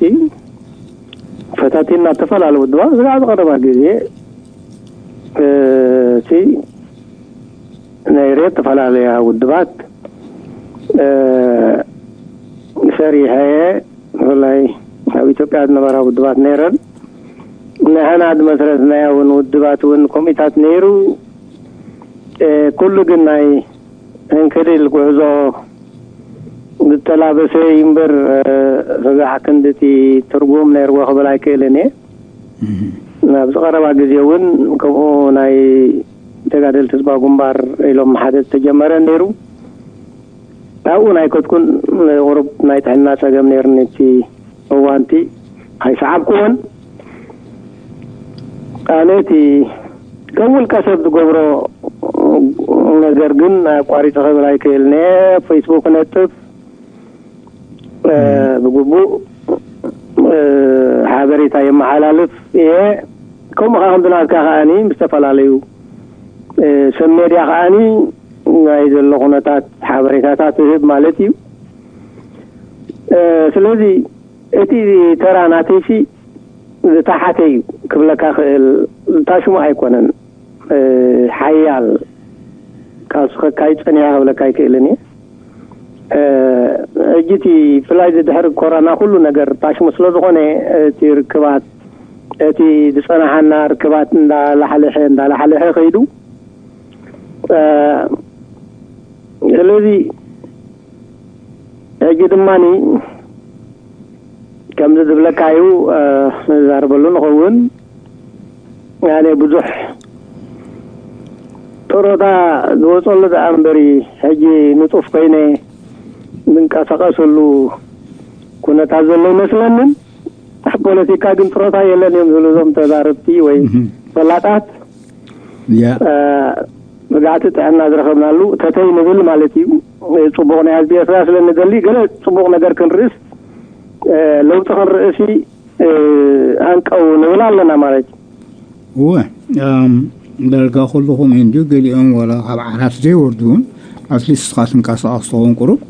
ፈታቲና ተፈላለዩ ውድባት ዝለዓለ ቀረባ ግዜ እቲ ናይ ሬት ተፈላለያ ውድባት ሰሪሐ፣ ብፍላይ ኣብ ኢትዮጵያ ዝነበራ ውድባት ነይረን፣ ንሕና ዝመስረትናያ እውን ውድባት እውን ኮሚታት ነይሩ። ኩሉ ግን ናይ እንክድል ጉዕዞ ዝተላበሰ እምበር ስጋዕ ክንድቲ ትርጉም ነይርዎ ክብል ኣይክእልን እየ። ኣብዚ ቀረባ ግዜ እውን ከምኡ ናይ ተጋደልቲ ህዝባዊ ግንባር ኢሎም ሓደ ዝተጀመረ ነይሩ። ኣብኡ ናይ ከትኩን ቁሩብ ናይ ጥዕና ጸገም ነይርኒ እቲ እዋንቲ ኣይሰዓብኩዎን። ኣነ እቲ ከም ውልቀ ሰብ ዝገብሮ ነገር ግን ኣቋሪጸ ክብል ኣይክእልን እየ። ፌስቡክ ነጥፍ ብግቡእ ሓበሬታ የመሓላልፍ እየ። ከምኡ ከዓ ከምዚ ናትካ ከዓኒ ምስ ዝተፈላለዩ ሰብ ሜድያ ከዓኒ ናይ ዘሎ ኩነታት ሓበሬታታት እህብ ማለት እዩ። ስለዚ እቲ ተራ ናተይሲ ዝተሓተ እዩ ክብለካ ክእል። ታሽሙ ኣይኮነን ሓያል ቃልሲ ከካይድ ጸኒሐ ክብለካ ኣይክእልን እየ። ሕጂ እቲ ብፍላይ ድሕሪ ኮሮና ኩሉ ነገር ታሽሙ ስለ ዝኾነ እቲ ርክባት እቲ ዝጸናሓና ርክባት እንዳላሕልሐ እንዳላሕልሐ ከይዱ። ስለዚ ሕጂ ድማ ከምዚ ዝብለካ እዩ። ንዛረበሉ ንኸውን ኣነ ብዙሕ ጥሮታ ዝወፀሉ ደኣ እምበሪ ሕጂ ንጡፍ ኮይነ ዝንቀሳቀሰሉ ኩነታት ዘሎ ይመስለንን። ኣብ ፖለቲካ ግን ጥሮታ የለን እዮም ዝብሉ እዞም ተዛረብቲ ወይ ፈላጣት። ያ ስጋዕቲ ጥዕና ዝረኸብናሉ ተተይ ንብል ማለት እዩ። ፅቡቕ ናይ ህዝቢ ኤርትራ ስለ ንደሊ ገለ ፅቡቕ ነገር ክንርእስ ለውጢ ክንርእሲ ኣንቀው ንብል ኣለና ማለት እዩ። እወ ዳርጋ ኩልኹም እንድዩ። ገሊኦም ዋላ ካብ ዓራት ዘይወርዱ እውን ኣትሊስት ትንቀሳቐስ ትኸውን ቁሩብ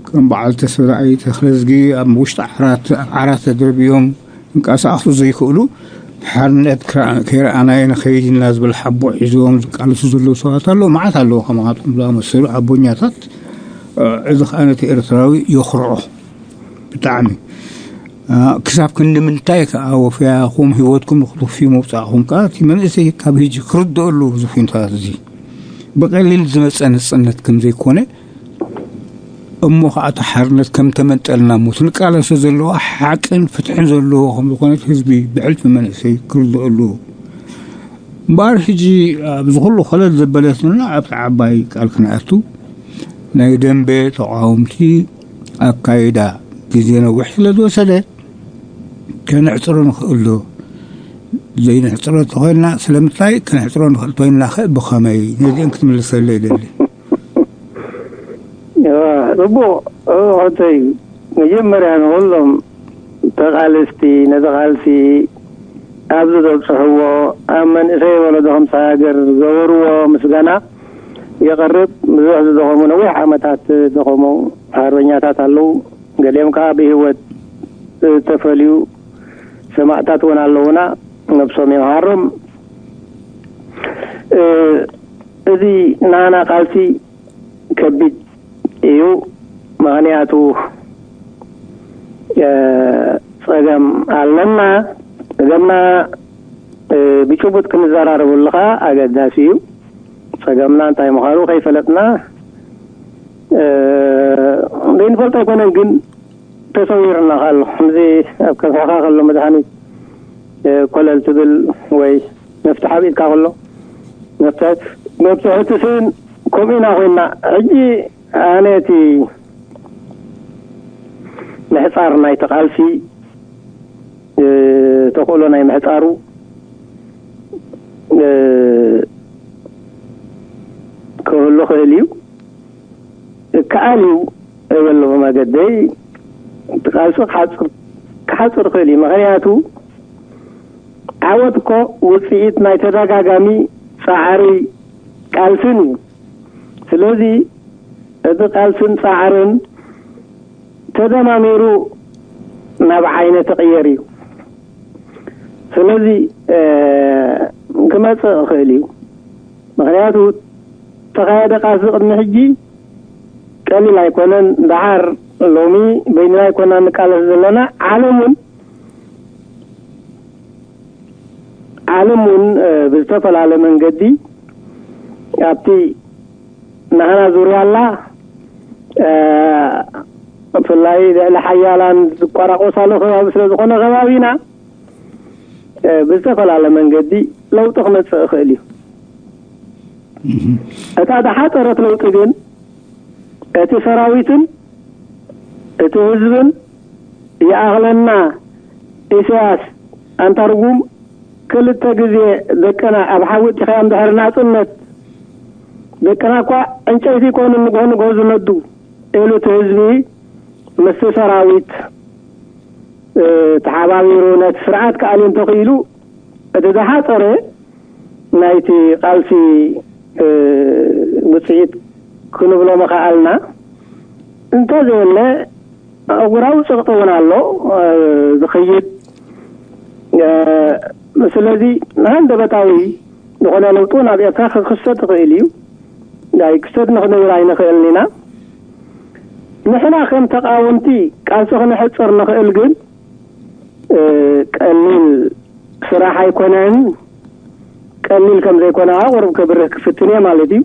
ከም በዓል ተስፋ ተኽለዝጊ ኣብ ውሽጢ ዓራት ኣብ ዓራት ተደርብዮም ክንቀሳቐሱ ዘይክእሉ ሓርነት ከይረኣናዮ ንኸይድ ኢና ዝብል ሓቦ ሒዞም ዝቃለሱ ዘለዉ ሰባት ኣለዉ። መዓት ኣለዉ ከማኻትኩም ዝኣመሰሉ ሓቦኛታት። እዚ ከዓ ነቲ ኤርትራዊ የኹርዖ ብጣዕሚ። ክሳብ ክንዲ ምንታይ ከዓ ወፍያኹም ህይወትኩም ንክትውፍዩ ምውፃእኹም ከዓ እቲ መንእሰይ ካብ ህጂ ክርድአሉ እዚ ኩነታት እዚ ብቐሊል ዝመፀ ነፃነት ከም ዘይኮነ እሞ ከዓ እቲ ሓርነት ከም ተመንጠልና እሞ እቲ ንቃለሶ ዘለዎ ሓቅን ፍትሕን ዘለዎ ከም ዝኾነ እቲ ህዝቢ ብሕልፊ መንእሰይ ክርድአሉ እምበኣር ሕጂ ኣብዚ ኩሉ ኮለል ዘበለትና ኣብቲ ዓባይ ቃል ክንኣቱ ናይ ደንበ ተቃወምቲ ኣካይዳ ግዜ ነዊሕ ስለ ዝወሰደ ከነዕፅሮ ንኽእል ዶ? ዘይንዕፅሮ እንተኾይንና ስለምንታይ ከነዕፅሮ ንኽእል እንተኾይንና ኸ ብኸመይ? ነዚአን ክትምልሰለይ ይደሊ። ጽቡቕ ሕቶ እዩ። መጀመርያ ንኹሎም ተቓለስቲ ነዚ ቃልሲ ኣብዚ ዘብፅሕዎ ኣብ መንእሰይ ወለዶ ከምሳ ሃገር ዝገበርዎ ምስጋና የቐርብ። ብዙሕ ዝደኸሙ ነዊሕ ዓመታት ዝደኸሙ ሓርበኛታት ኣለዉ። ገሊኦም ከዓ ብህይወት ዝተፈልዩ ሰማእታት እውን ኣለዉና። ነብሶም ይምሃሮም። እዚ ናና ቃልሲ ከቢድ እዩ። ምኽንያቱ ጸገም ኣለና። ጸገምና ብጭቡጥ ክንዘራረበሉ ከዓ ኣገዳሲ እዩ። ጸገምና እንታይ ምዃኑ ከይፈለጥና ዘይንፈልጦ ኣይኮነን፣ ግን ተሰዊርና ኣሎ። ከምዚ ኣብ ከብሕኻ ከሎ መድሃኒት ኮለል ትብል ወይ መፍትሒ ኣብ ኢድካ ከሎ መፍትሒ ትስእን። ከምኡ ኢና ኮይና። ሕጂ ኣነ እቲ ምሕጻር ናይቲ ቃልሲ ተኽእሎ ናይ ምሕጻሩ ክህሉ ክእል እዩ። እዩ እብል ብመገደይ። እቲ ቃልሲ ክሓፅር ክሓፅር ይኽእል እዩ። ምኽንያቱ ዓወት እኮ ውፅኢት ናይ ተደጋጋሚ ፃዕሪ ቃልስን እዩ። ስለዚ እቲ ቃልስን ፃዕርን ተደማሚሩ ናብ ዓይነ ትቕየር እዩ። ስለዚ ክመፅእ ይኽእል እዩ። ምኽንያቱ ተኻየደ ቃልሲ ቅድሚ ሕጂ ቀሊል ኣይኮነን። ደሓር ሎሚ በይንና ኣይኮና ንቃለስ ዘለና። ዓለም እውን ዓለም እውን ብዝተፈላለ መንገዲ ኣብቲ ናህና ዙርያ ኣላ። ብፍላይ ልዕሊ ሓያላን ዝቆራቆሳሉ ከባቢ ስለ ዝኾነ ከባቢና ብዝተፈላለ መንገዲ ለውጢ ክመፅእ ይኽእል እዩ። እታ ዝሓፀረት ለውጢ ግን እቲ ሰራዊትን እቲ ህዝብን ይኣኽለና። ኢሳያስ ኣንታ ርጉም ክልተ ግዜ ደቅና ኣብ ሓዊ ጢኻዮም ድሕሪ ናጽነት ደቅና እኳ ዕንጨይቲ ይኮኑ ንግሆ ንግሆ ዝነዱ ኢሉ እቲ ህዝቢ ምስቲ ሰራዊት ተሓባቢሩ ነቲ ስርዓት ክኣልዮ እንተኽኢሉ እቲ ዝሓፀረ ናይቲ ቃልሲ ውፅኢት ክንብሎ ምኸኣልና። እንተዘየለ ኣህጉራዊ ፀቕጢ እውን ኣሎ ዝኸይድ። ስለዚ ንሃንደበታዊ ዝኾነ ለውጢ እውን ኣብ ኤርትራ ክክሰት ይኽእል እዩ። ናይ ክሰት ንክንብል ኣይንኽእልን ኢና። ንሕና ከም ተቃወምቲ ቃልሲ ክነሕፅር ንኽእል ግን ቀሊል ስራሕ ኣይኮነን። ቀሊል ከም ዘይኮነ ቁሩብ ክብርህ ክፍትን እየ ማለት እዩ።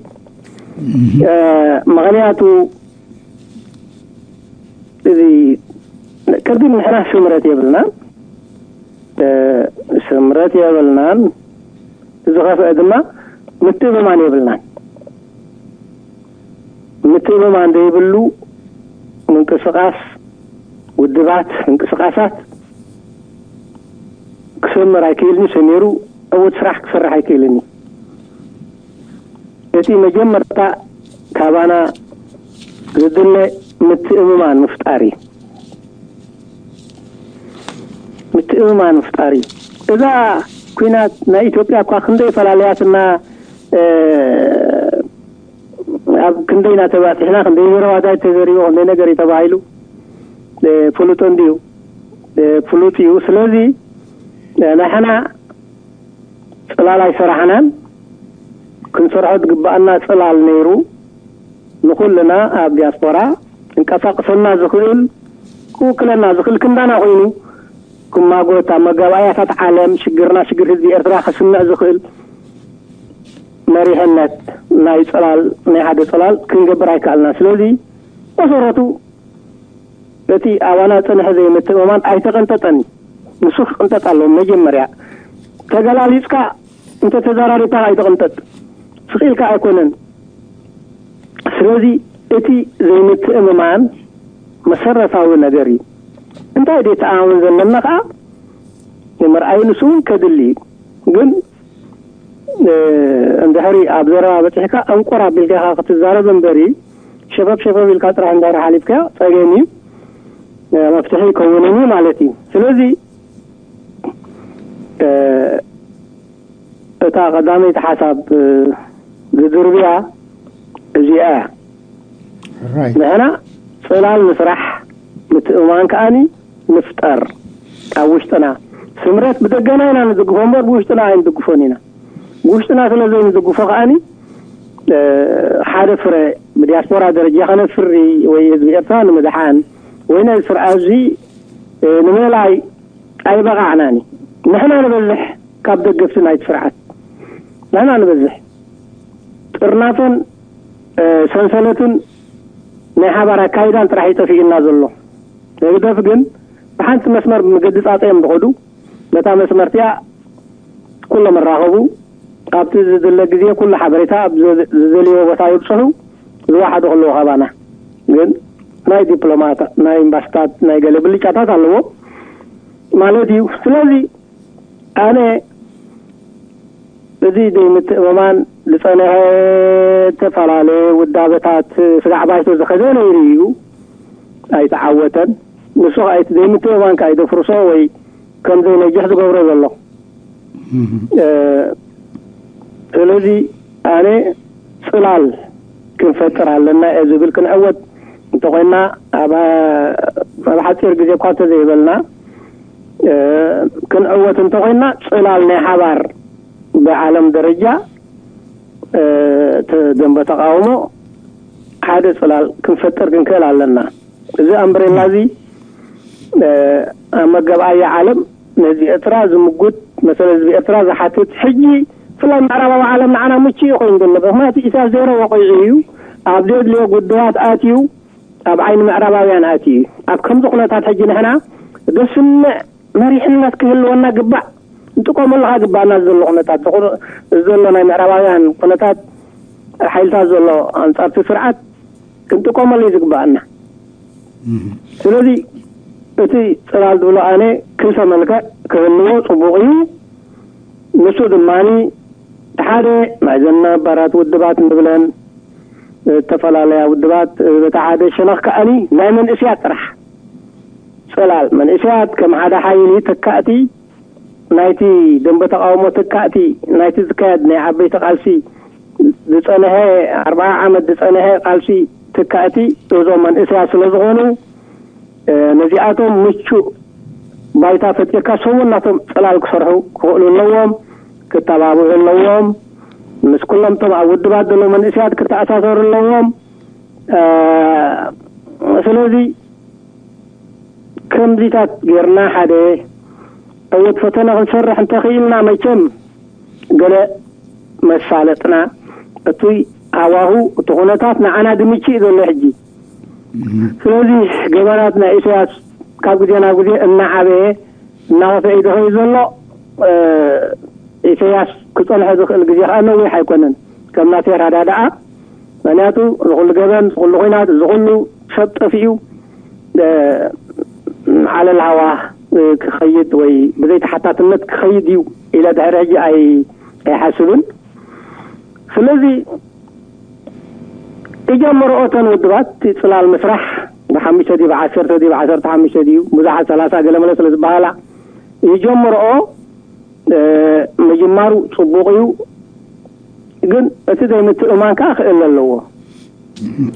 ምኽንያቱ እዚ ቅድም ንሕና ስምረት የብልናን፣ ስምረት የብልናን። ዝኸፍአ ድማ ምትእምማን የብልናን። ምትእምማን ዘይብሉ ምንቅስቃስ ውድባት፣ ምንቅስቃሳት ክሰምር ኣይክእልን እዩ። ሰሚሩ ዕዉት ስራሕ ክሰርሕ ኣይክእልን እዩ። እቲ መጀመርታ ካባና ዝድለ ምትእምማን ምፍጣር እዩ። ምትእምማን ምፍጣር እዩ። እዛ ኩናት ናይ ኢትዮጵያ እኳ ክንደይ ፈላለያትና ኣብ ክንደይ ኢና ተባፂሕና፣ ክንደይ ዘረባታት ተዘሪቡ፣ ክንደይ ነገር እዩ ተባሂሉ ፍሉጥ እንድዩ፣ ፍሉጥ እዩ። ስለዚ ንሕና ፅላል ኣይሰራሕናን። ክንሰርሖ ዝግባኣና ፅላል ነይሩ ንኩልና ኣብ ዲያስፖራ ክንቀሳቅሰና ዝኽእል ክውክለና ዝኽእል ክንዳና ኮይኑ ክማጎት ኣብ መጋባእያታት ዓለም ሽግርና ሽግር ህዝቢ ኤርትራ ከስምዕ ዝኽእል መሪሕነት ናይ ፅላል ናይ ሓደ ፅላል ክንገብር ኣይከኣልና። ስለዚ መሰረቱ እቲ ኣባና ዝፀንሐ ዘይምትእምማን ኣይተቐንጠጠን እዩ። ንሱ ክቕንጠጥ ኣለዎ። መጀመርያ ተገላሊፅካ እንተ ተዘራሪብካ ኣይትቕንጠጥ ስቕ ኢልካ ኣይኮነን። ስለዚ እቲ ዘይምትእምማን መሰረታዊ ነገር እዩ። እንታይ ደይ ተኣማመን ዘለና ከዓ ንምርኣዩ ንሱ እውን ከድሊ እዩ። ግን እንድሕሪ ኣብ ዘረባ በፂሕካ እንቁር ኣቢልካ ክትዛረብ እምበሪ ሸፈፍ ሸፈፍ ኢልካ ጥራሕ እንድሕሪ ሓሊፍካ ፀገም እዩ፣ መፍትሒ ይከውንን እዩ ማለት እዩ። ስለዚ እታ ቀዳመይቲ ሓሳብ ዝድርብያ እዚኣ እያ። ንሕና ፅላል ንስራሕ፣ ምትእምማን ከዓኒ ንፍጠር። ኣብ ውሽጥና ስምረት ብደገና ኢና ንድግፎ እምበር ብውሽጥና ኣይንድግፎን ኢና። ብውሽጥና ስለ ዘይንድግፎ ከዓኒ ሓደ ፍረ ብዲያስፖራ ደረጃ ከነፍሪ ወይ ህዝቢ ኤርትራ ንምድሓን ወይ ናይ ስርዓት እዚ ንምእላይ ኣይበቓዕናን እዩ። ንሕና ንበዝሕ ካብ ደገፍቲ ናይቲ ስርዓት ንሕና ንበዝሕ። ጥርናፈን ሰንሰለትን ናይ ሓባር ኣካይዳን ጥራሕ ይጠፊእና ዘሎ። ህግደፍ ግን ብሓንቲ መስመር ብመገዲ ፃፀ እዮም ዝኸዱ። ነታ መስመር እቲኣ ኩሎም ይራኸቡ፣ ኣብቲ ዝድለ ግዜ ኩሉ ሓበሬታ ኣብ ዝደልይዎ ቦታ ይብፅሑ። ዝወሓዱ ከለዉ ካባና ግን ናይ ዲፕሎማት ናይ ኤምባስታት ናይ ገለ ብልጫታት ኣለዎ ማለት እዩ። ስለዚ ኣነ እዚ ዘይምትእምማን ዝጸንሐ፣ ዝተፈላለየ ውዳበታት ስጋዕ ባይቶ ዝኸደ ነይሩ እዩ። ኣይተዓወተን። ንሱ ከኣ እቲ ዘይምትእምማን ከኣ ይደፍርሶ ወይ ከም ዘይነጅሕ ዝገብሮ ዘሎ። እ፣ ስለዚ ኣነ ጽላል ክንፈጥር ኣለና እየ ዝብል። ክንዕወት እንተኾይና፣ ኣብ፣ ኣብ ሓጺር ግዜ እኳ እንተዘይበልና፣ እ፣ ክንዕወት እንተኾይና፣ ጽላል ናይ ሓባር ብዓለም ደረጃ፣ እ፣ ተ-፣ ደንበ ተቃውሞ ሓደ ጽላል ክንፈጥር ክንክእል ኣለና። እዚ ኣምብሬላ እዚ፣ እ፣ ኣብ መገብኣያ ዓለም ነዚ ኤርትራ ዝምጉት፣ መሰል ህዝቢ ኤርትራ ዝሓትት፣ ሕጂ ብፍላይ ምዕራባዊ ዓለም ንዓና ምቹእ እዩ ኮይኑ ዘሎ። ምኽንያቱ ኢሳያስ ዜሮ ወቂዑ እዩ። ኣብ ዘድልዮ ጉዳያት ኣትዩ፣ ኣብ ዓይኒ ምዕራባውያን ኣትዩ እዩ። ኣብ ከምዚ ኩነታት ሕጂ ንሕና ዘስምዕ መሪሕነት ክህልወና ግባእ። ንጥቀመሉ ከኣ ግባእና ዘሎ ኩነታት፣ ዝኾነ ዘሎ ናይ ምዕራባውያን ኩነታት፣ ሓይልታት ዘሎ ኣንጻርቲ ስርዓት ክንጥቀመሉ እዩ ዝግባኣና። ስለዚ እቲ ጽላል ዝብሎ ኣነ ክልተ መልክዕ ክህልዎ ጽቡቕ እዩ። ንሱ ድማኒ እቲ ሓደ ናይዘን ነባራት ውድባት ንብለን ዝተፈላለያ ውድባት፣ በቲ ሓደ ሸነኽ ከኣኒ ናይ መንእስያት ጥራሕ ጽላል መንእስያት ከም ሓደ ሓይሊ ተካእቲ ናይቲ ደንበ ተቃውሞ፣ ተካእቲ ናይቲ ዝካየድ ናይ ዓበይቲ ቃልሲ ዝጸንሐ፣ ኣርብዓ ዓመት ዝጸንሐ ቃልሲ ተካእቲ እዞም መንእስያት ስለ ዝኾኑ፣ እ፣ ነዚኣቶም ምቹእ ባይታ ፈጢርካ ሰሙን ናቶም ጽላል ክሰርሑ ክኽእሉ ኣለዎም፣ ክተባብዑ ኣለዎም። ምስ ኩሎም እቶም ኣብ ውድባት ዘለዉ መንእስያት ክተኣሳሰሩ ኣለዎም። እ፣ ስለዚ ከምዚታት ጌርና ሓደ ዕዉት ፈተነ ክንሰርሕ እንተኽኢልና፣ መቸም ገለ መሳለጥና፣ እቲ ሃዋሁ፣ እቲ ኩነታት ንዓና ድምችእ ዘሎ ሕጂ። ስለዚ ገበናት ናይ ኢሳያስ ካብ ግዜ ናብ ግዜ እናዓበየ እናኸፍአ እዩ ዝኸይድ ዘሎ። እ፣ ኢሳያስ ክጸንሖ ዝኽእል ግዜ ከኣ ነዊሕ ኣይኮነን። ከም ናተይ ኣረዳድኣ፣ ምኽንያቱ ዝኹሉ ገበን፣ ዝኹሉ ኹናት፣ ዝኹሉ ሰብ ጠፊኡ፣ እ፣ ዓለል ሃዋ፣ እ፣ ክኸይድ ወይ ብዘይ ተሓታትነት ክኸይድ እዩ ኢለ ድሕሪ ሕጂ ኣይ-፣ ኣይሓስብን። ስለዚ ክጀምርኦ እተን ውድባት እቲ ጽላል ምስራሕ ብሓሙሽተ ድዩ፣ ብዓሰርተ ድዩ፣ ብዓሰርተ ሓሙሽተ ድዩ፣ ብዙሓት ሰላሳ ገለ መለ ስለ ዝበሃላ ይጀምርኦ። እ፣ ምጅማሩ ጽቡቕ እዩ፣ ግን እቲ ዘይምትእምማን ከኣ ክእለ ኣለዎ።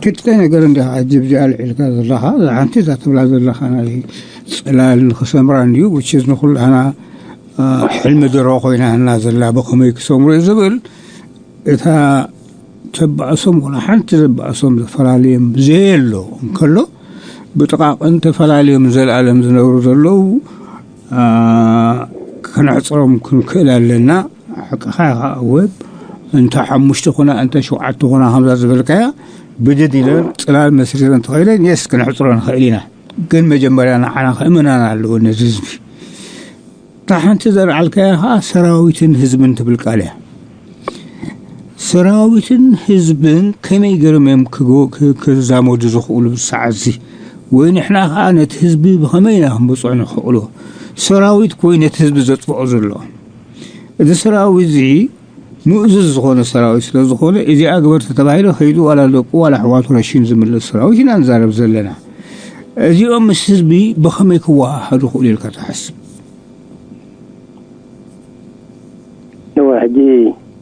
ክልተ ነገር እንዲኻ ሕጂ ብዚኣ ኣልዒልካ ዘለኻ፣ እዛ ሓንቲ እዛ ትብላ ዘለኻ ናይ ጽላል ንኽሰምራ እንድዩ፣ which is ንኹላና፣ እ፣ ሕልሚ ድሮ ኮይና እና ዘላ ብኸመይ ክሰምሩ እዩ ዝብል፣ እታ ተባእሶም ወላ ሓንቲ ዘባእሶም ዘፈላለዮም ዘየሎ እንከሎ፣ ብጥቓቕን ተፈላለዮም ዘልኣለም ዝነብሩ ዘለዉ፣ ኣ፣ ከነሕጽሮም ክንክእል ኣለና። ሓቅኻ ኢኻ እወ። እንተ ሓሙሽተ ኹና፣ እንተ ሸውዓተ ኹና፣ ከምዛ ዝበልካያ፣ ብድድ ኢለን ጽላል መስሪተን እንተኸይለን፣ የስ፣ ክነሕጽሮ ንኽእል ኢና። ግን መጀመርያ ንዓና ክእመናና ኣለዎ ነዚ ህዝቢ። እታ ሓንቲ ዘልዓልካያ ኸዓ ሰራዊትን ህዝብን ትብል ቃል እያ። ሰራዊትን ህዝብን ከመይ ገይሮም እዮም ክጎ-፣ ክ-፣ ክዛመዱ ዝኽእሉ ብሰዓት እዚ? ወይ ንሕና ኸዓ ነቲ ህዝቢ ብኸመይ ኢና ክንበጽዖ ንኽእሎ? ሰራዊት ኮይ ነቲ ህዝቢ ዘጥፍኦ ዘሎ። እቲ ሰራዊት እዚ ምእዙዝ ዝኾነ ሰራዊት ስለ ዝኾነ፣ እዚኣ ግበር ተተባሂለ ከይዱ ዋላ ደቁ ዋላ ኣሕዋቱ ረሺኑ ዝምለስ ሰራዊት ኢና ንዛረብ ዘለና። እዚኦም ምስ ህዝቢ ብኸመይ ክወሃሃዱ ይኽእሉ ኢልካ ትሓስብ? እወ፣ ሕጂ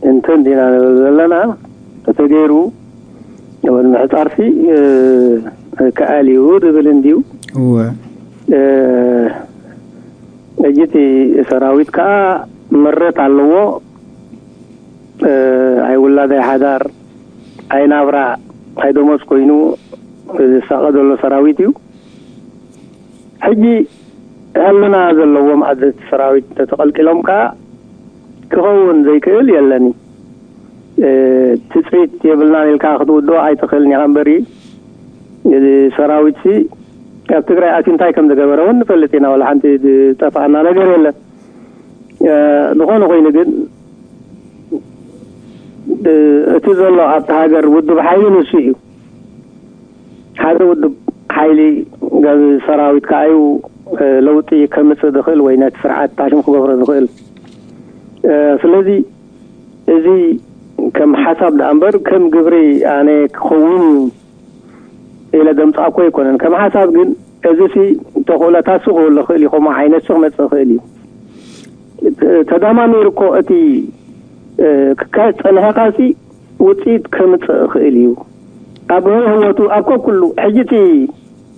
እንተ እንዲና ንብል ዘለና፣ ተተገይሩ፣ እወ፣ ንምሕጻርሲ፣ እ፣ ከኣል እዩ ዝብል እንድዩ። እወ። እ፣ ሕጂ እቲ ሰራዊት ከኣ ምረት ኣለዎ። እ፣ ኣይ ውላድ ኣይ ሓዳር፣ ኣይ ናብራ፣ ኣይ ደሞዝ ኮይኑ ዝሳቐ ዘሎ ሰራዊት እዩ። ሕጂ ሕልና ዘለዎም ኣዘዝቲ ሰራዊት እንተተቐልቂሎም ከኣ ክኸውን ዘይክእል የለን እዩ። እ፣ ትጽቢት የብልናን ኢልካ ክትውድኦ ኣይትኽእልን ኢኻ እምበሪ፣ እዚ ሰራዊትሲ ኣብ ትግራይ ኣትዩ እንታይ ከም ዝገበረ እውን ንፈልጥ ኢና። ዋላ ሓንቲ ዝጠፍኣና ነገር የለን። እ፣ ዝኾነ ኮይኑ ግን፣ እ፣ እቲ ዘሎ ኣብቲ ሃገር ውዱብ ሓይሊ ንሱ እዩ። ሓደ ውዱብ ሓይሊ ገ-፣ ሰራዊት ከኣ እዩ፣ እ፣ ለውጢ ከምጽእ ዝኽእል ወይ ነቲ ስርዓት ታሽም ክገብሮ ዝኽእል። እ፣ ስለዚ እዚ ከም ሓሳብ ደኣ እምበር ከም ግብሪ ኣነ ክኸውን ኢለ ዘምጻእኮ ኣይኮነን። ከም ሓሳብ ግን እዚ ሲ ተኽእሎታት ሲ ክህሉ ይኽእል እዩ፣ ከምኡ ዓይነት ሲ ክመጽእ ይኽእል እዩ። ተደማሚሩ እኮ እቲ፣ እ፣ ክካየድ ጸኒሕካ ሲ ውጽኢት ከምጽእ ይኽእል እዩ። ኣብ ህይወቱ ኣብ ከኩሉ ሕጂ እቲ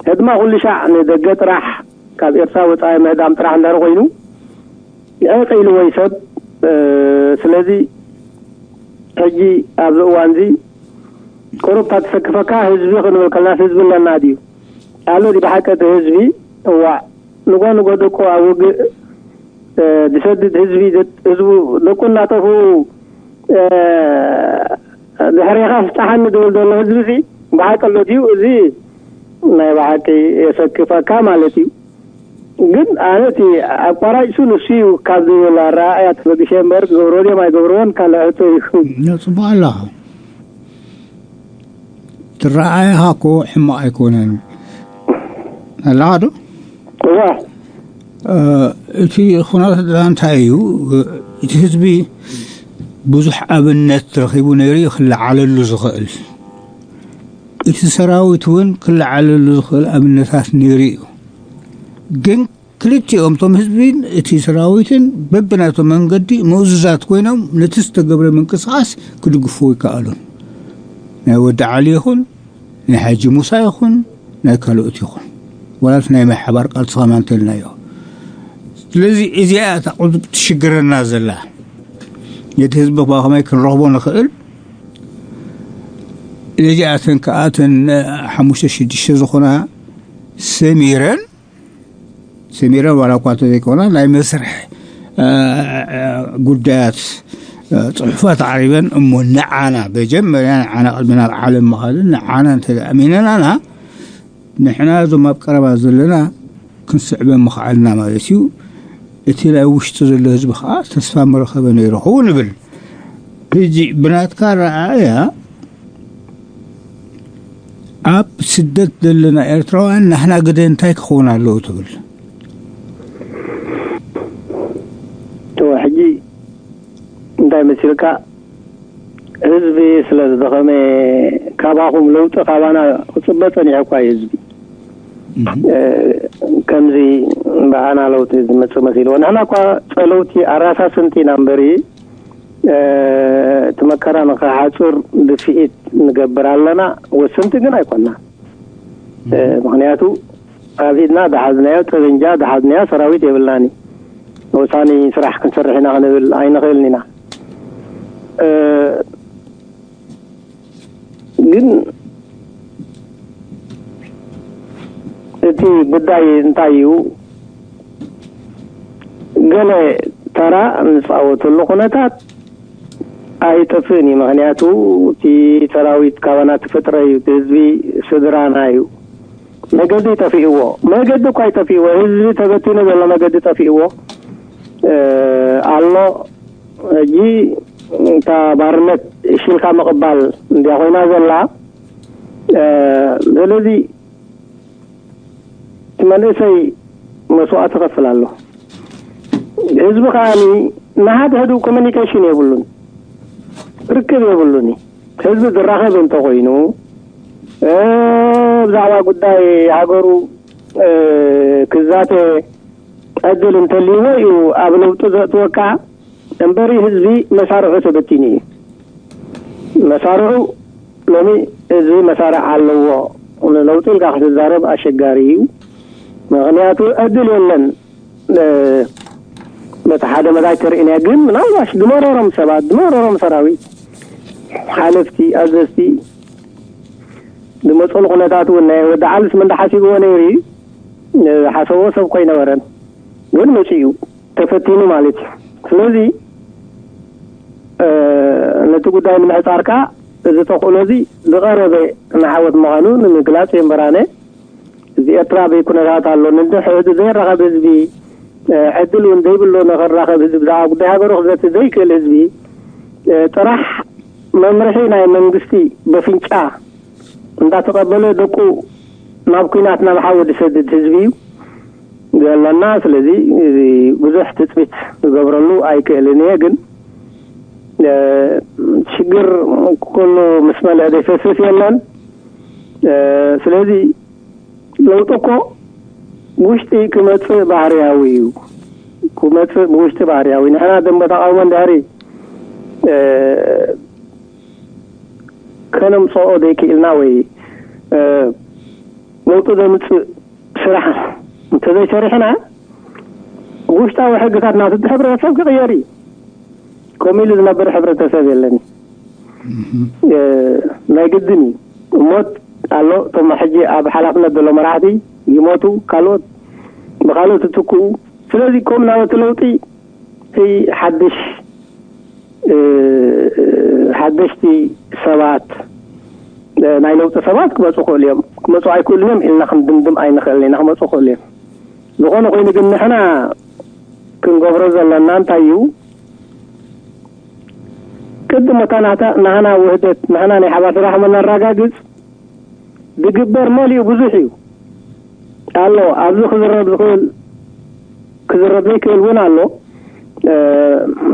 ህድማ ኩሉ ሻዕ ንደገ ጥራሕ ካብ ኤርትራ ወጻኢ ምህዳም ጥራሕ እንድሕር ኮይኑ ዕቕ ኢልዎ እዩ ሰብ። እ፣ ስለዚ ሕጂ ኣብዚ እዋን እዚ ቁሩብ ተትሰክፈካ ህዝቢ ክንብል ከለናስ ህዝቢ ኣለና ድዩ? ኣሎ ድዩ ብሓቂ እቲ ህዝቢ? እዋእ፣ ንጎ ንጎ ደቁ ኣብ ውግእ፣ እ፣ ዝሰድድ ህዝቢ፣ ህዝቡ ደቁ እናጠፍኡ፣ እ፣ ድሕሬኻ ፍታሓኒ ዝብል ዘሎ ህዝቢ ሲ ብሓቂ ኣሎ ድዩ? እዚ ናይ ብሓቂ የሰክፈካ ማለት እዩ። ግን ኣነ እቲ ኣቋራጭሱ ንሱ እዩ ካብ ዝብል ኣረኣእያ ተበጊሰ እምበር፣ ክገብርዎ ድዮም ኣይገብርዎን ካልእ ሕቶ እዩ። ጽቡቕ ኣለኻ። ትረኣየኻ እኮ ሕማቕ ኣይኮነን። ኣለኻ ዶ? እዋ። እ፣ እቲ ኩነታት እንታይ እዩ? እቲ ህዝቢ ብዙሕ ኣብነት ረኺቡ ነይሩ እዩ ክለዓለሉ ዝኽእል። እቲ ሰራዊት እውን ክለዓለሉ ዝኽእል ኣብነታት ነይሩ እዩ። ግን ክልቲኦም፣ እቶም ህዝቢን እቲ ሰራዊትን፣ በብናቶም መንገዲ ምእዙዛት ኮይኖም ነቲ ዝተገብረ ምንቅስቓስ ክድግፍዎ ይከኣሉን። ናይ ወዲ ዓሊ ይኹን፣ ናይ ሓጂ ሙሳ ይኹን፣ ናይ ካልኦት ይኹን፣ ዋላስ ናይ ማይ ሓባር ቃልሲ ከማን እንተልናዮ። ስለዚ እዚኣ እታ ቁልፊ ትሽግረና ዘላ፣ ነቲ ህዝቢ ብኸመይ ክንረኽቦ ንኽእል? ነዚኣተን ከኣ እተን ሓሙሽተ ሽዱሽተ ዝኾና ሰሚረን፣ ሰሚረን ዋላ እኳ እንተዘይኮና፣ ናይ መስርሕ፣ እ፣ እ፣ ጉዳያት፣ እ፣ ጽሑፋት ዓሪበን፣ እሞ ንዓና መጀመርያ ንዓና ቅድሚ ናብ ዓለም ምኻድን ንዓና እንተ ኣሚነናና፣ ንሕና እዞም ኣብ ቀረባ ዘለና ክንስዕበ ምኽዓልና ማለት እዩ። እቲ ናይ ውሽጢ ዘሎ ህዝቢ ከዓ ተስፋ ምረኸበ ነይሩ ክኸውን ይብል። ሕጂ ብናትካ ረኣያ ኣብ ስደት ዘለና ኤርትራውያን ናህና ግደ እንታይ ክኸውን ኣለዎ ትብል? እወ፣ ሕጂ እንታይ መሲልካ? ህዝቢ ስለ ዝደኸመ ካባኹም ለውጢ ካባና ክጽበ ጸኒሑ እኳ እዩ ህዝቢ። እህ። እ፣ ከምዚ ብኣና ለውጢ ዝመጽእ መሲልዎ። ንሕና እኳ ጸለውቲ ኣራሳስንቲ ኢና እምበሪ፣ እ፣ እቲ መከራ ንኸሓጹር ድፍኢት ንገብር ኣለና፣ ወሰንቲ ግን ኣይኮና። እ፣ ምኽንያቱ ኣብ ኢድና ዝሓዝናዮ ጠበንጃ፣ ዝሓዝናዮ ሰራዊት የብልናኒ። ወሳኒ ስራሕ ክንሰርሕ ኢና ክንብል ኣይንኽእልን ኢና። እ፣ ግን እቲ ጉዳይ እንታይ እዩ? ገለ ተራ እንጻወተሉ ኩነታት ኣይጠፍእን እዩ። ምኽንያቱ እቲ ሰራዊት ካባና ተፈጥረ እዩ፣ እቲ ህዝቢ ስድራና እዩ። መገዲ ጠፊእዎ፣ መገዲ እኳ ይጠፊእዎ፣ ህዝቢ ተበቲኑ ዘሎ መገዲ ጠፊእዎ፣ እ፣ ኣሎ። ሕጂ እታ ባርነት ሽልካ ምቕባል እንድያ ኮይና ዘላ። እ፣ ስለዚ እቲ መንእሰይ መስዋእቲ ይኸፍል ኣሎ። ህዝቢ ከዓኒ ንሓድሕዱ ኮሚኒኬሽን የብሉን፣ ርክብ የብሉን። ህዝቢ ዝራኸብ እንተኾይኑ፣ እ፣ ብዛዕባ ጉዳይ ሃገሩ፣ እ፣ ክዛተ ዕድል እንተልይዎ እዩ ኣብ ለውጢ ዘእትወካ። እምበሪ ህዝቢ መሳርዑ ተበቲኑ እዩ። መሳርዑ ሎሚ ህዝቢ መሳርዕ ኣለዎ። ንለውጢ ኢልካ ክትዛረብ ኣሸጋሪ እዩ። ምኽንያቱ ዕድል የለን። እ፣ በቲ ሓደ መዳይ ተርእናዮ፣ ግን ምናልባሽ ዝመረሮም ሰባት፣ ዝመረሮም ሰራዊት፣ ሓለፍቲ፣ ኣዘዝቲ ዝመፅሉ ኩነታት እውን ናይ ወዲ ዓልስ ምን ሓሲብዎ ነይሩ እዩ። እ፣ ሓሰቦ ሰብ ኮይነበረን፣ ግን መፂኡ ተፈቲኑ ማለት እዩ። ስለዚ፣ እ፣ ነቲ ጉዳይ ንምሕፃር ከዓ እዚ ተኽእሎ እዚ ዝቐረበ ንዓወት ምዃኑ ንምግላፅ እየ እምበራነ። እዚ ኤርትራ በይ ኩነታት ኣሎ። ንድሕር ዘይራኸብ ህዝቢ፣ እ፣ ዕድል እውን ዘይብሎ ንኽራኸብ ህዝቢ፣ ብዛዕባ ጉዳይ ሃገሩ ክዘቲ ዘይክእል ህዝቢ፣ እ፣ ጥራሕ መምርሒ ናይ መንግስቲ በፍንጫ እንዳተቐበለ ደቁ ናብ ኲናት ናብ ሓዊ ዝሰድድ ህዝቢ እዩ ዘለና። ስለዚ፣ እዚ ብዙሕ ትጽቢት ክገብረሉ ኣይክእልን እየ። ግን፣ እ፣ ኩሉ ምስ መልአ ዘይፈስስ የለን። ስለዚ ለውጢ እኮ ውሽጢ ክመፅእ ባህርያዊ እዩ። ክመፅእ ብውሽጢ ባህርያዊ። ንሕና ደንበ ተቃውሞ እንድሕሪ ከነምፅኦ ዘይክእልና ወይ ለውጢ ዘምፅእ ስራሕ እንተዘይሰሪሕና፣ ውሽጣዊ ሕግታት ናቱ እቲ ሕብረተሰብ ክቕየር እዩ። ከምኡ ኢሉ ዝነብር ሕብረተሰብ የለን። ናይ ግድን እዩ። ሞት ኣሎ። እቶም ሕጂ ኣብ ሓላፍነት ዘሎ መራሕቲ ይሞቱ፣ ካልኦት ብካልኦት ይትክኡ። ስለዚ ከምኡ ናበቲ ለውጢ እቲ ሓድሽ ሓደሽቲ ሰባት፣ ናይ ለውጢ ሰባት ክመፁ ክእሉ እዮም። ክመፁ ኣይክእሉን እዮም ኢልና ክንድምድም ኣይንኽእልን ኢና። ክመፁ ክእሉ እዮም። ዝኾነ ኮይኑ ግን ንሕና ክንገብሮ ዘለና እንታይ እዩ? ቅድም እታ ናህና ውህደት፣ ንሕና ናይ ሓባር ስራሕ መነራጋግፅ ዝግበር መሊኡ ብዙሕ እዩ ኣሎ። ኣብዚ ክዝረብ ዝኽእል፣ ክዝረብ ዘይክእል እውን ኣሎ።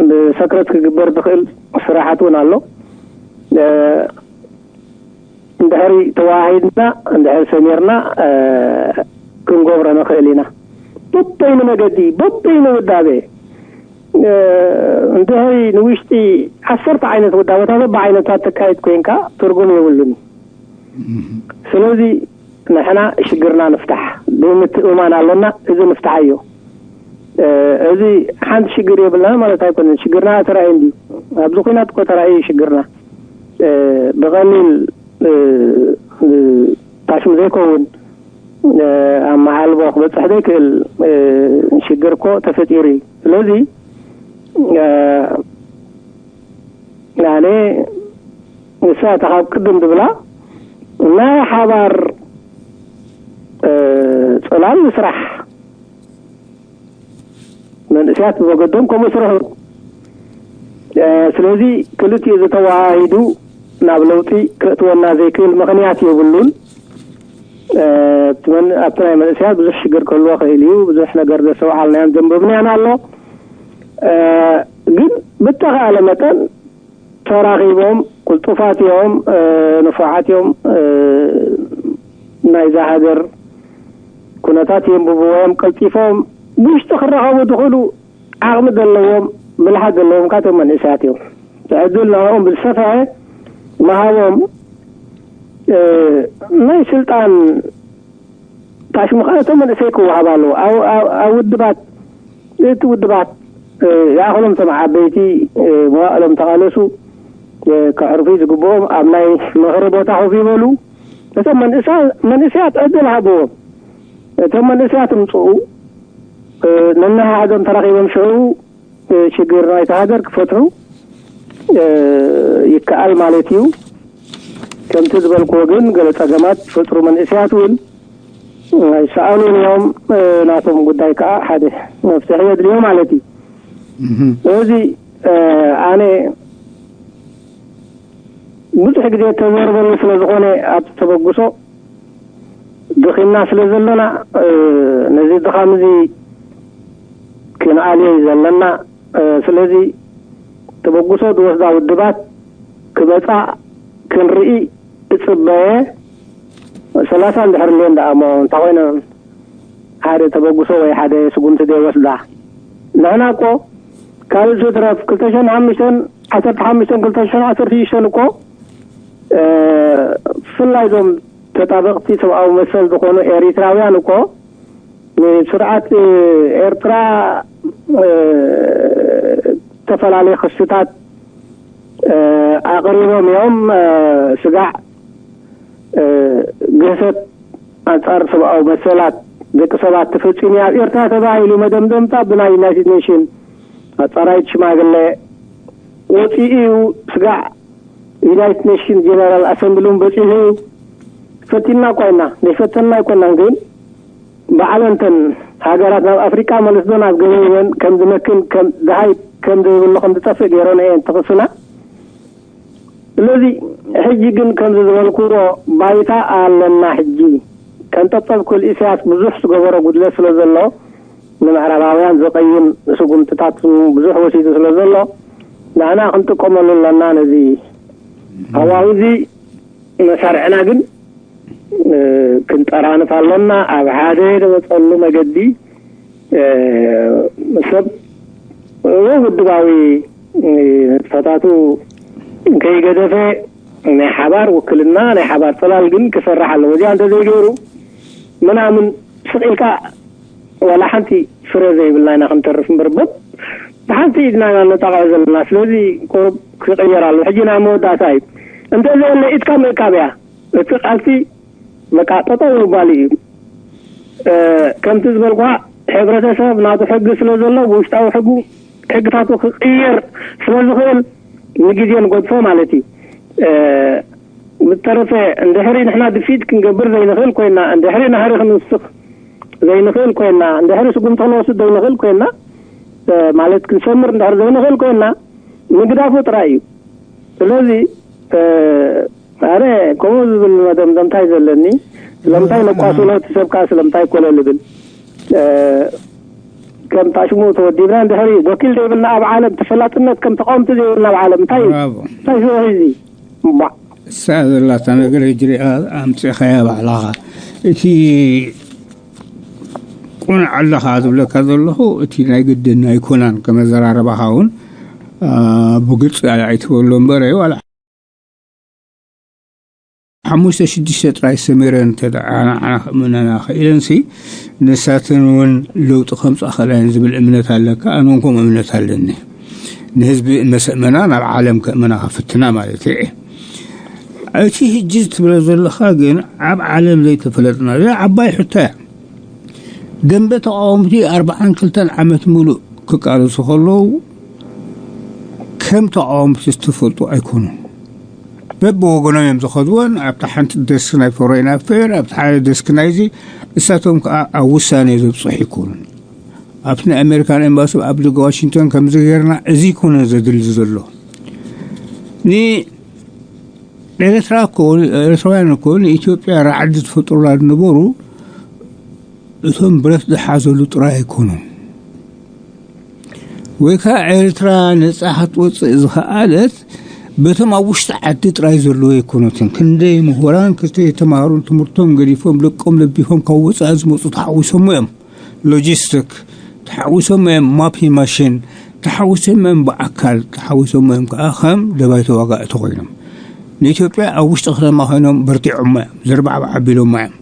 ብሰክረት ክግበር ዝኽእል ስራሓት እውን ኣሎ። እንድሕሪ ተዋሂድና፣ እንድሕሪ ሰሚርና ክንገብሮ ንኽእል ኢና። በበይኑ መገዲ፣ በበይኑ ውዳበ። እንድሕሪ ንውሽጢ ዓሰርተ ዓይነት ውዳበታት በብዓይነታት ተካይድ ኮይንካ ትርጉም የብሉን። ስለዚ ንሕና ሽግርና ንፍታሕ ብምትእምማን ኣለና። እዚ ንፍታሕ እዮ። እዚ ሓንቲ ሽግር የብልና ማለት ኣይኮነን። ሽግርና ተራእዩ እንድዩ። ኣብዚ ኩናት እኮ ተራእዩ ሽግርና። ብቐሊል ታሽሙ ዘይከውን ኣብ መዓልቦ ክበፅሕ ዘይክእል ሽግር እኮ ተፈጢሩ እዩ። ስለዚ ኣነ ንሳ እታ ካብ ቅድም ዝብላ ናይ ሓባር ፅላል ንስራሕ፣ መንእስያት ብመገዶም ከምኡ ስርሑ። ስለዚ ክልቲኡ ዝተዋሃሂዱ ናብ ለውጢ ከእትወና ዘይክእል ምኽንያት የብሉን። ኣብቲ ናይ መንእስያት ብዙሕ ሽግር ክህልዎ ክእል እዩ። ብዙሕ ነገር ዘስተውዓልናዮን ዘንበብናዮን ኣሎ። ግን ብተኻእለ መጠን ተራኺቦም፣ ቅልጡፋት እዮም፣ ንፉዓት እዮም፣ ናይዛ ሃገር ኩነታት የንብብዎ እዮም። ቀልጢፎም ብውሽጢ ክራኸቡ ዝኽእሉ ዓቕሚ ዘለዎም፣ ብልሓት ዘለዎም ካቶም መንእሰያት እዮም። ዕድል ንዕኦም ብዝሰፍሐ ምሃቦም፣ ናይ ስልጣን ታሽሙ ከዓ እቶም መንእሰይ ክወሃብ ኣለዎ። ኣብ ውድባት፣ እቲ ውድባት ይኣኽሎም፣ እቶም ዓበይቲ መዋእሎም ተቓለሱ፣ ከሕርፉ ዝግብኦም ኣብ ናይ ምኽሪ ቦታ ኮፍ ይበሉ። እቶም መንእሰያት ዕድል ሃብዎም። እቶም መንእሰያት ምፅኡ፣ ነንሓድሕዶም ተራኺቦም ሽዑ ሽግር ናይታ ሃገር ክፈትሑ ይከኣል ማለት እዩ። ከምቲ ዝበልክዎ ግን ገለ ፀገማት ዝፈጥሩ መንእሰያት እውን ኣይሰኣኑን እዮም። ናቶም ጉዳይ ከዓ ሓደ መፍትሒ የድልዮ ማለት እዩ። እዚ ኣነ ብዙሕ ግዜ ተዘርበሉ ስለ ዝኾነ ኣብቲ ተበግሶ ድኺምና ስለ ዘለና፣ ነዚ ድኻም እዚ ክንኣልዮ እዩ ዘለና። ስለዚ ተበግሶ ዝወስዳ ውድባት ክመፃ ክንርኢ እፅበየ። ሰላሳ እንድሕር ሌን ደኣ እሞ እንታይ ኮይነ ሓደ ተበግሶ ወይ ሓደ ስጉምቲ ዘይወስዳ? ንሕና እኮ ካልእ ዝትረፍ ክልተ ሽሕን ሓሙሽተን ዓሰርተ ሓሙሽተን ክልተ ሽሕን ዓሰርተ ሽዱሽተን እኮ ብፍላይ እዞም ተጣበቕቲ ሰብኣዊ መሰል ዝኾኑ ኤሪትራውያን እኮ ንስርዓት ኤርትራ ዝተፈላለዩ ክስታት ኣቕሪቦም እዮም። ስጋዕ ግህሰት ኣንጻር ሰብኣዊ መሰላት ደቂ ሰባት ተፈጺሙ ኣብ ኤርትራ ተባሂሉ መደምደምታ ብናይ ዩናይትድ ኔሽን ኣጻራይት ሽማግለ ወጺኡ እዩ። ስጋዕ ዩናይትድ ኔሽን ጀነራል ኣሰምብሊ እውን በጺሑ እዩ። ፈቲንና እኳ ኢና፣ ዘይፈተንና ኣይኮናን። ግን ባዕለንተን ሃገራት ናብ ኣፍሪቃ መልስዶ ናብ ገበይበን ከም ዝመክን፣ ከም ድሃይ ከም ዘይብሉ ከም ዝጠፍእ ገይሮን እየን ተኽስና። ስለዚ ሕጂ ግን ከምዚ ዝበልክዎ ባይታ ኣለና። ሕጂ ቀንጠብጠብ ክብል ኢሳያስ ብዙሕ ዝገበሮ ጉድለት ስለ ዘሎ፣ ንምዕራባውያን ዘቐይም ስጉምትታት ብዙሕ ወሲዱ ስለ ዘሎ፣ ንሕና ክንጥቀመሉ ኣለና ነዚ ሃዋሁ እዚ መሳርዕና ግን፣ እ፣ ክንጠራንፍ ኣለና። ኣብ ሓደ ዝመፀሉ መገዲ፣ እ፣ ሰብ፣ እ፣ ውድባዊ፣ እ፣ ንጥፈታቱ ከይገደፈ ናይ ሓባር ውክልና፣ ናይ ሓባር ፅላል ግን ክሰርሕ ኣለዎ። እዚኣ እንተዘይገይሩ ምናምን ስቕ ኢልካ ዋላ ሓንቲ ፍረ ዘይብልና ኢና ክንተርፍ እምበር፣ በብ ብሓንቲ ኢድና ኢና ነጣቕዖ ዘለና። ስለዚ ቁሩብ ክቕየር ኣለዎ። ሕጂ ናብ መወዳእታ እዩ። እንተዘየለ ኢድካ ምእካብ እያ። እቲ ቃልሲ በቃ ጠጠው ምባል እዩ። እ፣ ከምቲ ዝበልኳ ሕብረተሰብ ናቱ ሕጊ ስለ ዘሎ ብውሽጣዊ ሕጉ፣ ሕግታቱ ክቕየር ስለ ዝኽእል ንግዜ ንገድፎ ማለት እዩ። እ፣ ብተረፈ እንድሕሪ ንሕና ድፊት ክንገብር ዘይንኽእል ኮይና፣ እንድሕሪ ናህሪ ክንውስኽ ዘይንኽእል ኮይና፣ እንድሕሪ ስጉምቲ ክንወስድ ዘይንኽእል ኮይና፣ እ፣ ማለት ክንሰምር እንድሕሪ ዘይንኽእል ኮይና፣ ምግዳፉ ጥራይ እዩ። ስለዚ፣ እ፣ ኣነ ከምኡ ዝብል መደምደምታ እዩ ዘለኒ። ስለምንታይ ነቋስሎ፣ እቲ ሰብ ከኣ ስለምንታይ ኮለል ይብል? እ፣ ከም ጣሽሙ ተወዲብና እንድሕሪ ወኪል ዘይብልና ኣብ ዓለም፣ ተፈላጥነት ከም ተቃወምቲ ዘይብልና ኣብ ዓለም እንታይ እዩ? ብራቮ። እንታይ ሽዑ እዚ? እማ። እሳ ዘላታ ነገር ሕጂ ሪኣ ኣምጺእኻያ ባዕላኻ። እቲ ቁኑዕ ኣለኻ ዝብለካ ዘለኹ፣ እቲ ናይ ግድን ኣይኮናን፣ ከም ኣዘራርባኻ እውን፣ አ፣ ብግልጺ ኣይትበሎ እምበር፣ ዋላ ሓሙሽተ ሽዱሽተ ጥራይ ሰሚረን እንተ ደኣ ንዓና ክእምነና ክኢለንሲ፣ ንሳተን እውን ለውጢ ከምጻ ክእላ እየን ዝብል እምነት ኣለካ። ኣነ እውን ከምኡ እምነት ኣለኒ። ንህዝቢ መሰእመና ናብ ዓለም ከእመና ክፍትና ማለት እየ። እቲ ሕጂ ትብሎ ዘለኻ ግን ኣብ ዓለም ዘይተፈለጥና፣ እዚኣ ዓባይ ሕቶ እያ። ደንበ ተቃወምቲ ኣርባዓን ክልተን ዓመት ሙሉእ ክቃለሱ ከለዉ ከም ተቃወምቲ ዝተፈልጡ ኣይኮኑን። በብወገኖም እዮም ዝኸድወን። ኣብታ ሓንቲ ደስክ ናይ ፎሬን ኣፌር፣ ኣብቲ ሓደ ደስክ ናይዚ፣ እሳቶም ከኣ ኣብ ውሳኔ ዘብጽሑ ኣይኮኑን። ኣብቲ ናይ ኣሜሪካን ኤምባሲ ኣብ ደገ ዋሽንግቶን ከምዚ ጌርና፣ እዚ ይኮነ ዘድሊ ዘሎ። ንኤርትራ እኮ፣ ኤርትራውያን እኮ ንኢትዮጵያ ራዕዲ ዝፈጥሩላ ዝነበሩ እቶም ብረት ዝሓዘሉ ጥራይ ኣይኮኑን። ወይ ከኣ ኤርትራ ነጻ ክትወጽእ ዝኸኣለት በቶም ኣብ ውሽጢ ዓዲ ጥራይ ዘለዉ ኣይኮነትን። ክንደይ ምሁራን፣ ክንደይ ተማሃሮን ትምህርቶም ገዲፎም፣ ደቆም ለቢፎም ካብ ወጻኢ ዝመጹ ተሓዊሶም እዮም። ሎጂስቲክ ተሓዊሶም እዮም። ማፒንግ ማሽን ተሓዊሶም እዮም። ብኣካል ተሓዊሶም እዮም። ከኣ ከም ደባይ ተዋጋእቲ ኮይኖም ንኢትዮጵያ ኣብ ውሽጢ ከተማ ኮይኖም በርቲዖማ እዮም። ዘርባዕባዕ ኣቢሎማ እዮም።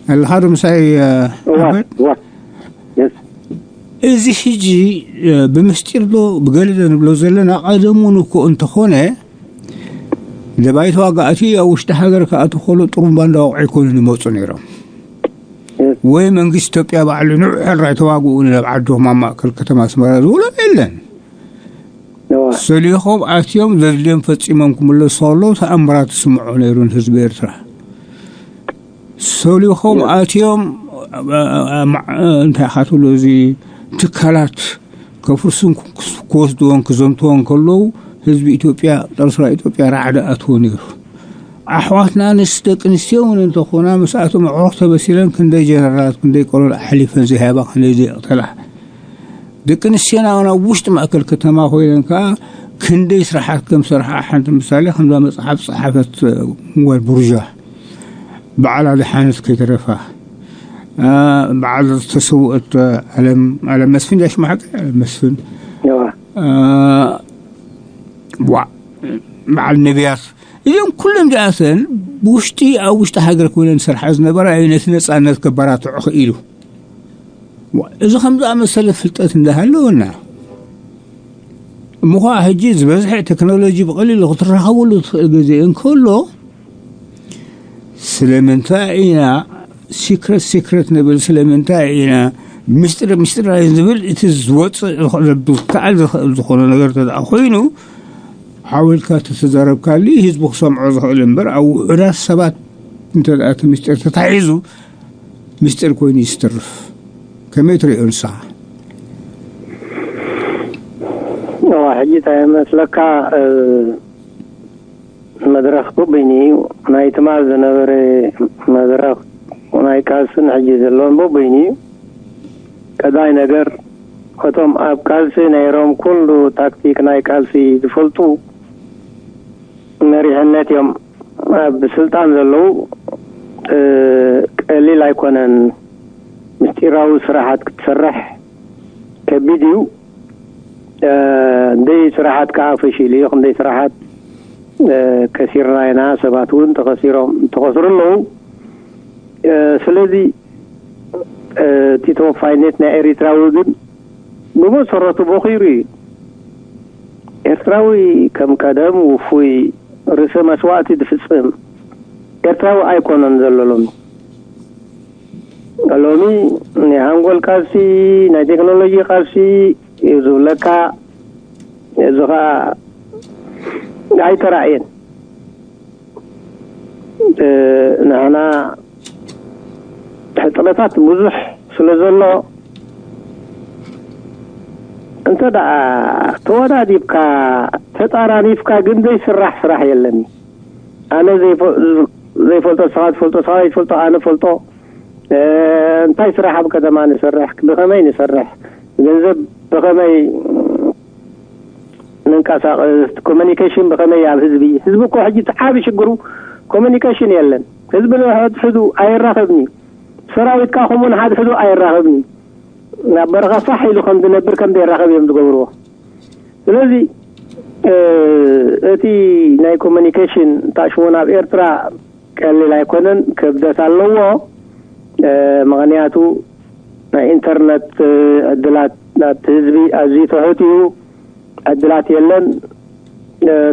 ኣለኻ ዶ ምሳይ፣ እ፣ እዋ፣ ኣሕመድ? እዋ። የስ። እዚ ሕጂ፣ እ፣ ብምስጢር ዶ ብገለ ዶ ንብሎ ዘለና፣ ቀደሙን እኮ እንተኾነ፣ ደባይ ተዋጋእቲ ኣብ ውሽጢ ሃገር ክኣትዉ ከሎ ጥሩምባ እንዳወቕዑ ኣይኮኑን ይመጹ ነይሮም። የስ። ወይ መንግስቲ ኢትዮጵያ ባዕሉ ንዑ ሕራይ ተዋግኡ ናብ ዓድኹም ኣብ ማእከል ከተማ ኣስመራ ዝብሎም የለን። እዋ። ሰሊኾም ኣትዮም ዘድልዮም ፈጺሞም ክምለሱ ከለዉ ተኣምራት ይስምዖ ነይሩ ንህዝቢ ኤርትራ። ሰሊኾም የስ። ኣትዮም፣ እ፣ እ፣ እ፣ ማ-፣ እ፣ እንታይ ኢኻ ትብሎ፣ እዚ ትካላት ከፍርሱን ክስ-፣ ክወስድዎን ክዘምትዎን ከለዉ ህዝቢ ኢትዮጵያ፣ ጸረ ሰራዊት ኢትዮጵያ ራዕዲ ኣትዎ ነይሩ። ኣሕዋትና ኣንስቲ ደቂ ኣንስትዮ እውን እንተኾና ምስኣቶም ኣዕሩኽ ተመሲለን ክንደይ ጀነራላት፣ ክንደይ ቆሎል ኣሕሊፈን ዘይሃባ፣ ክንደይ ዘይቕተላ። ደቂ ኣንስትዮና እውን ኣብ ውሽጢ ማእከል ከተማ ኮይነን ከኣ ክንደይ ስራሓት ከም ሰርሓ፣ ሓንቲ ምሳሌ ከምዛ መጽሓፍ ጸሓፈት፣ እ፣ ጓል ቡርዣ በዓል ኣድሓነት ከይተረፋ፣ እ፣ በዓል ዝተሰውአት፣ እ፣ ኣለም፣ ኣለም መስፍን ዳሽ መሓቂ፣ ኣለም መስፍን፣ እዋ። እ፣ ዋዕ፣ በዓል ነቢያት፣ እዚኦም ኩሎም እዚኣተን ብውሽጢ፣ ኣብ ውሽጢ ሃገር ኮይነን ዝሰርሓ ዝነበራ እዩ ነቲ ነጻነት ከባራትዖ ክኢሉ። ዋ፣ እዚ ከም ዝኣመሰለ ፍልጠት እንዳሃለወና፣ እሞ ኸዓ ሕጂ ዝበዝሐ ቴክኖሎጂ ብቐሊሉ ክትራኸበሉ ትኽእል ግዜ እንከሎ፣ ስለምንታይ ኢና ሲክረት ሲክረት ንብል? ስለምንታይ ኢና ምስጢር ምስጢር ዝብል? እቲ ዝወፅእ ዝኽ-፣ ዝከኣል ዝኽእል ዝኾነ ነገር እንተ ደኣ ኮይኑ፣ ሓው ኢልካ ተተዛረብካሉ ህዝቢ ክሰምዖ ዝኽእል እምበር፣ ኣብ ውሑዳት ሰባት እንተ ደኣ እቲ ምስጢር ተታሒዙ፣ ምስጢር ኮይኑ ይስተርፍ። ከመይ ትሪኦ ንስኻ? እዋ፣ ሕጂ እንታይ ይመስለካ፣ እ፣ መድረኽ በበይኑ እዩ። ናይ ትማል ዝነበረ መድረኽ ናይ ቃልስን ሕጂ ዘለውን በበይኑ እዩ። ቀዳይ ነገር፣ እቶም ኣብ ቃልሲ ነይሮም፣ ኩሉ ታክቲክ ናይ ቃልሲ ዝፈልጡ፣ መሪሕነት እዮም ኣብ ስልጣን ዘለዉ። ቀሊል ኣይኮነን። ምስጢራዊ ስራሓት ክትሰርሕ ከቢድ እዩ። እንደይ ስራሓት ከዓ ፈሽሉ እዩ። ክንደይ ስራሓት ከሲርና ኢና። ሰባት እውን ተኸሲሮም ተኸስሩ ኣለዉ። ስለዚ እቲ ተወፋይነት ናይ ኤሪትራዊ ግን ብመሰረቱ ቦኺሩ እዩ። ኤርትራዊ ከም ቀደም ውፉይ፣ ርእሰ መስዋእቲ ዝፍጽም ኤርትራዊ ኣይኮነን ዘሎ ሎሚ። ሎሚ ናይ ሃንጎል ቃልሲ፣ ናይ ቴክኖሎጂ ቃልሲ እዩ ዝብለካ። እዚ ኸኣ ኣይተራእየን። ንሕና ሕጽረታት ብዙሕ ስለ ዘሎ፣ እንተ ደኣ ተወዳዲብካ፣ ተጣራኒፍካ ግን ዘይስራሕ ስራሕ የለን። ኣነ ዘይፈልጦ፣ ንስኻ ትፈልጦ፣ ንስኻ ዘይትፈልጦ ኣነ ፈልጦ። እንታይ ስራሕ ኣብ ከተማ ንሰርሕ፣ ብኸመይ ንሰርሕ፣ ገንዘብ ብኸመይ ንንቀሳቐስ፣ ኮሚኒኬሽን ብኸመይ ኣብ ህዝቢ፣ ህዝቢ እኮ ሕጂ እቲ ዓቢ ሽግሩ ኮሚኒኬሽን የለን። ህዝቢ ንሕድሕዱ ኣይራኸብን እዩ። ሰራዊትካ ከምኡ ንሓድሕዱ ኣይራኸብን እዩ። ናብ በረኻ ፋሕ ኢሉ ከም ዝነብር ከም ዘይራኸብ እዮም ዝገብርዎ። ስለዚ እቲ ናይ ኮሚኒኬሽን ታሽሙ ናብ ኤርትራ ቀሊል ኣይኮነን፣ ክብደት ኣለዎ። ምኽንያቱ ናይ ኢንተርነት ዕድላት ናብቲ ህዝቢ ኣዝዩ ትሑት እዩ። ዕድላት የለን።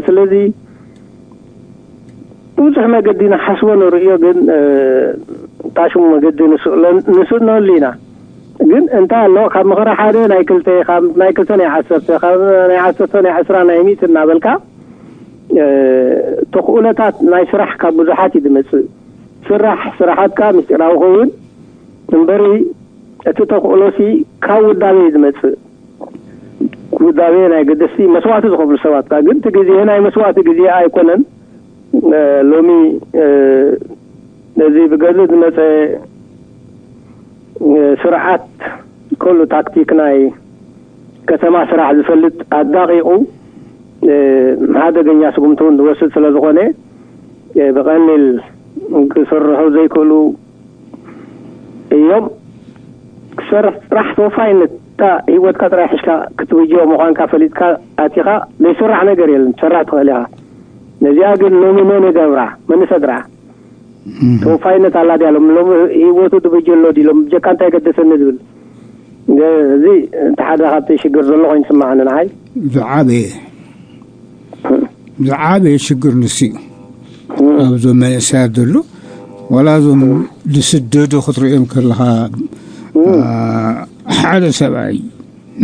ስለዚ ብዙሕ መገዲ ንሓስቦ ንርእዮ፣ ግን ታሽሙ መገዲ ንስእነሉ ኢና። ግን እንታይ ኣሎ፣ ካብ ምኽሪ ሓደ ናይ ክልተ፣ ካብ ናይ ክልተ ናይ ዓሰርተ፣ ካብ ናይ ዓሰርተ ናይ ዕስራ ናይ ሚእቲ እናበልካ ተኽእሎታት ናይ ስራሕ ካብ ብዙሓት እዩ ዝመጽእ። ስራሕ ስራሓትካ ምስጢራዊ ክኸውን እምበሪ፣ እቲ ተኽእሎሲ ካብ ውዳቤ እዩ ዝመጽእ። ውዳቤ ናይ ገደስቲ መስዋእቲ ዝኸፍሉ ሰባት ከኣ ግን እቲ ግዜ ናይ መስዋእቲ ግዜ ኣይኮነን። ሎሚ ነዚ ብገድሊ ዝመጸ ስርዓት፣ ኩሉ ታክቲክ ናይ ከተማ ስራሕ ዝፈልጥ፣ ኣዳቂቑ ሓደገኛ ስጉምቲ እውን ዝወስድ ስለ ዝኾነ፣ ብቐሊል ክስርሑ ዘይክእሉ እዮም። ክሰርሕ ጥራሕ ተወፋይነት፣ እታ ህይወትካ ጥራሕ ሒዝካ ክትብጅዮ ምዃንካ ፈሊጥካ ኣቲኻ ዘይስራሕ ነገር የለን። ትሰርሕ ትኽእል ኢኻ። ነዚኣ ግን ሎሚ መን ይገብራ? መን ይሰግራ? ተወፋይነት ኣላ ድያ? ሎም ሎም ህይወቱ ድብጅ ኣሎ ድዩ? ሎም ብጀካ እንታይ ገደሰኒ ዝብል? እዚ እቲ ሓደ ካብቲ ሽግር ዘሎ ኮይኑ ይስምዓኒ ንዓይ። ዝዓበየ ዝዓበየ ሽግር ንሱ እዩ። ኣብዞም መንእሰያት ዘሎ፣ ዋላ እዞም ዝስደዱ ክትርእዮም ከለኻ፣ ሓደ ሰብኣይ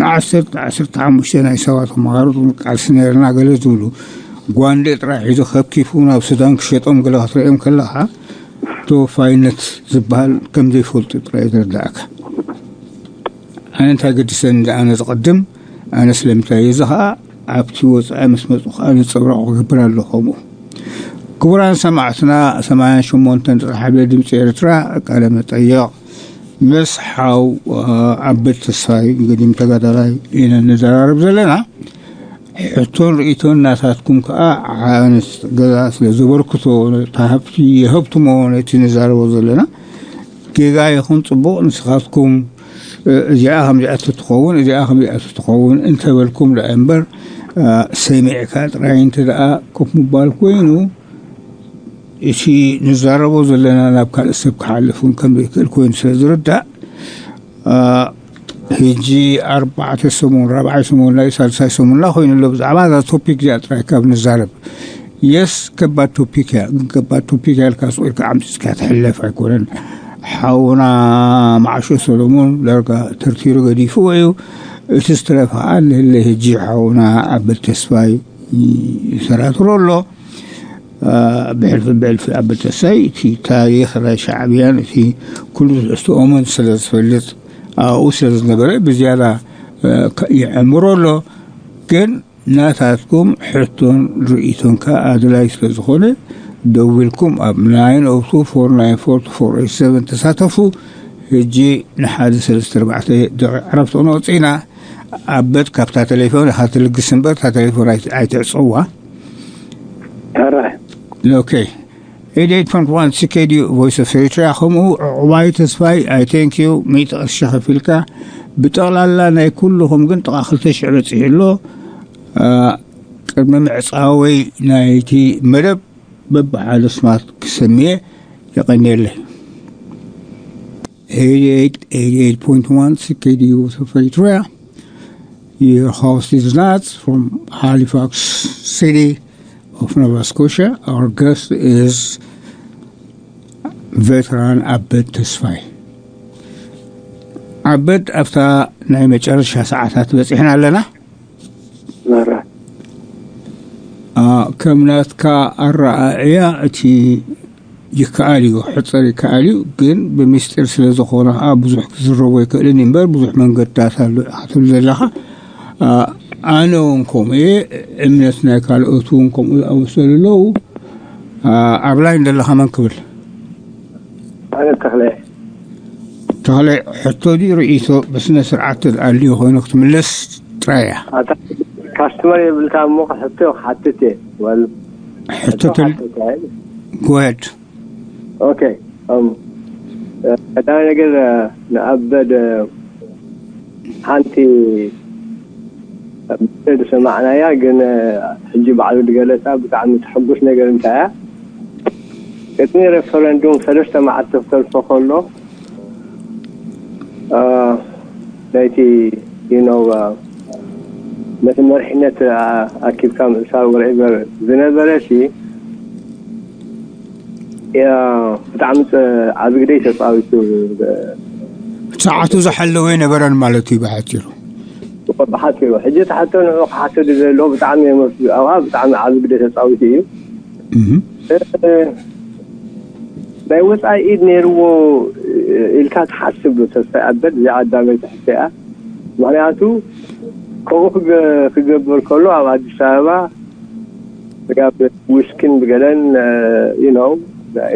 ንዓሰርተ ዓሰርተ ሓሙሽተ ናይ ሰባት ተመሃሮ ቃልሲ ነርና ገለ ዝብሉ፣ ጓንዴ ጥራይ ሒዙ ከብኪፉ ናብ ሱዳን ክሸጦም ገለ ክትርእዮም ከለኻ፣ ተወፋይነት ዝበሃል ከም ዘይፈልጡ ጥራይ ዝርዳእካ። ኣነ እንታይ ገድሰኒ ደኣ፣ ኣነ ዝቐድም፣ ኣነ ስለምንታይ እዚ ኸኣ ኣብቲ ወጻኢ ምስ መጹ ኸኣ ነጸብራቑ ክገብር ኣሎ ከምኡ። ክቡራን ሰማዕትና፣ ሰማንያን ሸሞንተን ዝጸሓፈ ድምጺ ኤርትራ ቃለ መጠየቕ ምስ ሓው ኣብል ተስፋይ፣ ገዲም ተጋዳላይ ኢና ንዘራረብ ዘለና። ሕቶን ርእይቶን ናታትኩም ከኣ ዓንስ ገዛ ስለ ዘበርክቶ፣ ነቲ ሃብቲ የሀብትሞ፣ ነቲ ንዛረቦ ዘለና ጌጋ ይኹን ጽቡቕ፣ ንስኻትኩም እዚኣ ከምዚኣ ትኸውን፣ እዚኣ ከምዚኣ ትኸውን እንተበልኩም ደኣ እምበር፣ ሰሚዕካ ጥራይ እንተ ደኣ ኮፍ ምባል ኮይኑ፣ እቲ ንዛረቦ ዘለና ናብ ካልእ ሰብ ክሓልፍ እውን ከም ዘይክእል ኮይኑ ስለ ዝርዳእ፣ ሕጂ ኣርባዕተ ሰሙን፣ ራብዓይ ሰሙን፣ ናይ ሳልሳይ ሰሙንና ኮይኑ ኣሎ። ብዛዕባ እዛ ቶፒክ እዚኣ ጥራይ ካብ ንዛረብ፣ የስ፣ ከባድ ቶፒክ እያ። ግን ከባድ ቶፒክ እያ ኢልካ ስቕ ኢልካ ዓምጺጽካ ትሕለፍ ኣይኮነን። ሓውና መዓሾ ሰሎሞን ዳርጋ ተርቲሩ ገዲፍዎ እዩ። እቲ ዝተረፈ ከዓ ንህለ ሕጂ ሓውና ኣበል ተስፋይ ይሰራትሮ ኣሎ። ብሕልፊ ብሕልፊ ኣበል ተስፋይ እቲ ታሪኽ ናይ ሻዕብያን እቲ ኩሉ ትሕዝትኦምን ስለ ዝፈልጥ ኣብኡ ስለ ዝነበረ ብዝያዳ ይዕምሮ ኣሎ። ግን ናታትኩም ሕቶን ርእይቶን ከኣ ኣድላይ ስለ ዝኾነ፣ ደዊልኩም ኣብ ናይን ኦቱ ፎር ናይን ፎር ቱ ፎር ኤይት ሰቨን ተሳተፉ። ሕጂ ንሓደ ሰለስተ ኣርባዕተ ደቂቕ ዕረፍቲ ክንወጽእ ኢና። ኣበት ካብታ ቴሌፎን ኢኻ ትልግስ እምበር፣ እታ ቴሌፎን ኣይ-፣ ኣይትዕጸዋ። ሕራይ። ኦኬ። ኤይት ኤይት ፖይንት ዋን C K D U Voice of Eritrea፣ ከምኡ ዕቑባይ ተስፋይ፣ I thank you፣ ሚእቲ ቅርሺ ከፊልካ። ብጠቕላላ ናይ ኩልኹም ግን ጥቓ ክልተ ሽሕ በፂሑ ኣሎ። አ፣ ቅድሚ ምዕፃወይ ናይቲ መደብ በብሓደ ስማት ክሰምየ። የቐንየለይ። Eighty-eight, eighty-eight point one C K D U Voice of Eritrea. Your host is Nats from Halifax City of Nova Scotia. Our guest is veteran ኣበድ ተስፋይ። ኣበድ፣ ኣብታ ናይ መጨረሻ ሰዓታት በፂሕና ኣለና። መራ። አ፣ ከም ናትካ ኣረኣእያ እቲ ይከኣል እዩ፣ ሕፀር ይከኣል እዩ፣ ግን ብምስጢር ስለ ዝኾነ ከዓ ብዙሕ ክዝረቦ ኣይክእልን እዩ እምበር፣ ብዙሕ መንገድታት ኣሎ ኢኻ ትብል ዘለኻ። አ፣ ኣነ እውን ከምኡ እየ፣ እምነት ናይ ካልኦት እውን ከምኡ ዝኣመሰሉ ኣለዉ። አ፣ ኣብ ላይን ዘለኻ መን ክብል? ኣነ ተኽለ። ተኽለ፣ ሕቶ ድዩ ርእይቶ ብስነ ስርዓት ተድኣልዮ ኮይኑ ክትምለስ ጥራይ እያ። ኣታ ካስተመር የብልካ እሞ ሕቶ ክሓትት እየ። ወል-፣ ሕቶ ሕቶ ተል-፣ ሓትት እየ። Go ahead። ኦኬ። እም፣ ቀዳማይ ነገር፣ ንኣበደ ሓንቲ ዝሰማዕናያ ግን ሕጂ ባዕሉ ዝገለጻ ብጣዕሚ ትሕጉስ ነገር እንታይ እያ? ቅድሚ ሬፈረንዱም ሰለስተ መዓልቲ ክተልፎ ከሎ፣ አ፣ ናይቲ፣ you know፣ አ፣ ነቲ መሪሕነት፣ አ፣ ኣኪብካ ምእሳር whatever ዝነበረ ሲ፣ ያ፣ ብጣዕሚ ጸ-፣ ዓቢ ግደ ተጻዊቱ። ሰዓቱ ዝሓለወ ኣይነበረን ማለት እዩ ብሓጺሩ። ብሓጺሩ። ሕጂ እቲ ሕቶ ንዕኡ ክሓቶ ድዩ ዘሎ? ብጣዕሚ የመስግን። ኣብኣ ብጣዕሚ ዓቢ ግደ ተጻዊቱ እዩ። እህ። እ፣ ናይ ወጻኢ ኢድ ነይርዎ ኢልካ ትሓስብ ዶ ተስፋይ ኣበድ? እዚኣ ቀዳመይቲ ሕቶ እያ። ምኽንያቱ ከምኡ ክገ-፣ ክገብር ከሎ ኣብ ኣዲስ ኣበባ ስጋብ ዊስኪን ብገለን፣ እ፣ you know፣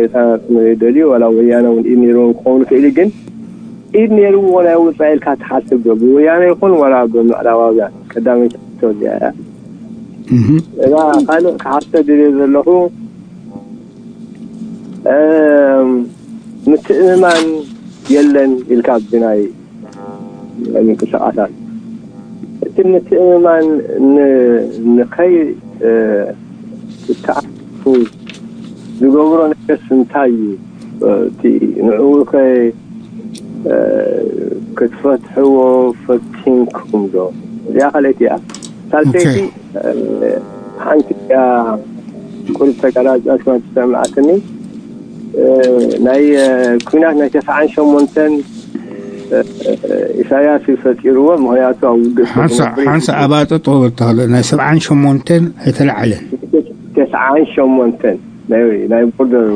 ኤርትራ ክመ-፣ ደልዩ ዋላ ወያነ እውን ኢድ ነይርዎም ክኸውን ይኽእል እዩ፣ ግን ኢድ ነይርዎ ናይ ወጻኢ ኢልካ ትሓስብ ዶ? ብወያነ ይኹን ዋላ ብምዕራባውያን? ቀዳመይቲ ሕቶ እዚኣ እያ። እህ። እዛ ካልእ ክሓቶ ድልየ ዘለኹ፣ እም፣ ምትእምማን የለን ኢልካ ኣብዚ ናይ ምንቅስቃሳት። እቲ ምትእምማን ን-፣ ንኸይ-፣ እ፣ ዝተኣፉ ዝገብሮ ነገርስ እንታይ እዩ? እቲ ንዕኡ ከ፣ እ፣ ክትፈትሕዎ ፈቲንኩም ዶ? እዚኣ ካልኣይቲ እያ። ሳልሰይቲ፣ ኦኬ። እ፣ ሓንቲ እያ፣ ቁሩብ ተጋላቢጣ ትሰምዓትኒ። እ፣ ናይ፣ እ፣ ኲናት ናይ ተስዓን ሸሞንተን፣ እ፣ እ፣ ኢሳያስ እዩ ፈጢርዎ። ምኽንያቱ ኣብ ውግእ ሓንሳ-፣ ስለዝነብር ሓንሳ እዩ። ኣባጠጦ በል ተኽለ፣ ናይ ሰብዓን ሸሞንተን ኣይተለዓለን። ተስዓን ሸሞንተን ናይ፣ ናይ ቦርደር፣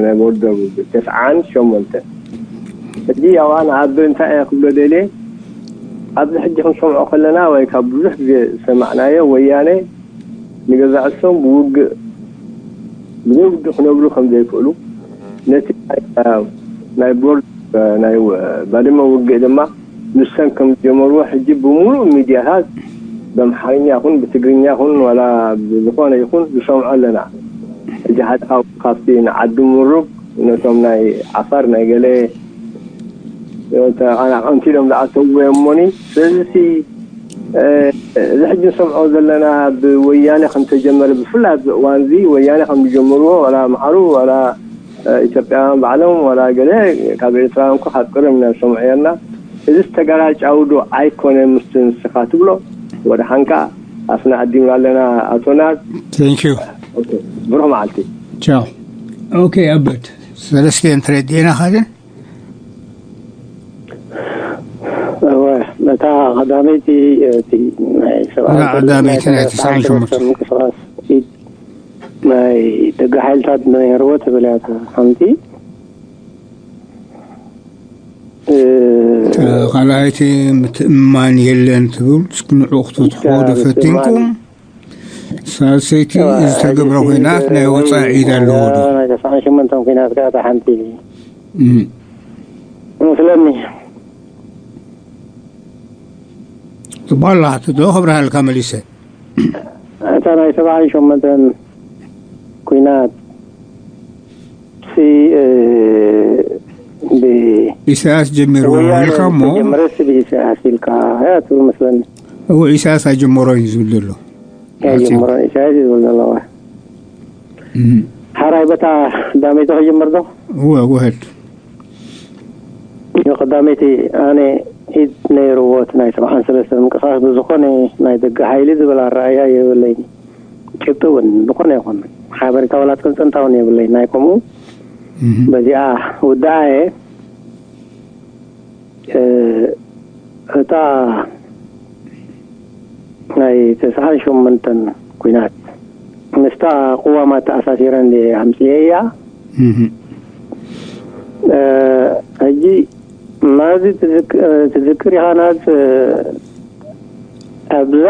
ናይ ቦርደር ውግእ ተስዓን ሸሞንተን። ሕጂ ያዋ ንኣብ እንታይ እየ ክብሎ ደልየ፣ ኣብዚ ሕጂ ክንሰምዖ ከለና ወይ ካብ ብዙሕ ግዜ ዝሰማዕናዮ ወያነ ንገዛእቶም ብውግእ፣ ብዘይ ውግእ ክነብሩ ከም ዘይክእሉ፣ ነቲ ናይ፣ ናይ ቦርድ፣ ናይ ባድመ ውግእ ድማ ንሶም ከም ዝጀመርዎ ሕጂ ብምሉእ ሚድያታት ብኣምሓርኛ ይኹን ብትግርኛ ይኹን ዋላ ብዝኾነ ይኹን ንሰምዖ ኣለና። ሕጂ ሓደ ካብ፣ ካብቲ ንዓዲ ምሩግ ነቶም ናይ ዓፋር ናይ ገለ ተቐናቐንቲ ኢሎም ዝኣተውዎ እዮም እሞኒ። ስለዚ እቲ፣ እ፣ እዚ ሕጂ ንሰምዖ ዘለና ብወያነ ከም ተጀመረ፣ ብፍላይ ኣብዚ እዋን እዚ ወያነ ከም ዝጀመርዎ ዋላ ኣምሓሩ ዋላ፣ እ፣ ኢትዮጵያውያን ባዕሎም ዋላ ገለ ካብ ኤርትራውያን እኮ ካብ ቀደም ኢና ንሰምዖ ነርና። እዚ ተጋላጫዊ ዶ ኣይኮነ ምስቲ ንስኻ ትብሎ? ወደ ሓንካ ኣፍና ኣዲምና ኣለና ኣቶ ናት። Thank you። ኦኬ፣ ብሩኽ መዓልቲ። ቻው። ኦኬ፣ ኣበድ ሰለስቲኤን ትረድኤና ካድን? እወ፣ ነታ ቀዳመይቲ፣ እቲ ናይ ሰብኣዊ እዛ ቀዳመይቲ ናይ ናይ ተስዓን ሸሞንተ ምንቅስቃስ ኢድ ናይ ደገ ሓይልታት ነይርዎ ትብል እያ እታ ሓንቲ። እ፣ እታ ካልኣይቲ ምትእምማን የለን ትብል፣ እስኪ ንዕኡ ክትፈትሕዎ ዶ እታ ፈቲንኩም? ምትእምማን ሳልሰይቲ፣ እዋ፣ ዝተገብረ እዚ ኲናት ናይ ወጻኢ ኢድ ኣለዎ ዶ? ናይ ተስዓን ሸሞንተን ኲናት ከኣ እታ ሓንቲ። እም። ይመስለኒ። ጽቡቕ ኣለኻ፣ ሕቶ ዶ ከብርሃልካ መሊሰ? እታ ናይ ሰብዓን ሸሞንተን ኩናት ሲ እ፣ ብ- ኢሳያስ ጀሚርዎ ወያነ ኢልካ እሞ ተጀመረስ ብኢሳያስ ኢልካ እያ ትብል መስለኒ። እዎ፣ ኢሳያስ ኣይጀመሮን እዩ ዝብል ዘሎ። ኣየጀመሮን ኢሳያስ እዩ ዝብል ዘለዋ። እም። ሓራይ በታ ዳመይቶ ክጅምር ዶ? እወ፣ ወህድ። ቀዳመይቲ ኣነ ኢድ ነይርዎ እቲ ናይ ሰብዓን ሰለስተ ምንቅስቃስ ብዝኾነ ናይ ደገ ሓይሊ ዝብል ኣረኣያ የብለይን። ጭብጢ እውን ዝኾነ ይኹን ሓበሬታ ዋላ ጽንጽንታ እውን የብለይን። ናይ ከምኡ እም። በዚኣ ውዳኣ እየ። እ፣ እታ ናይ ተስዓን ሸሞንተን ኲናት ምስታ ቅዋማት ተኣሳሲረን ድየ ኣምጽኤያ? እህ። እ፣ ሕጂ ናዚ ትዝክ-፣ እ፣ ትዝክር ኢኻ ናዝ፣ እ፣ ኣብዛ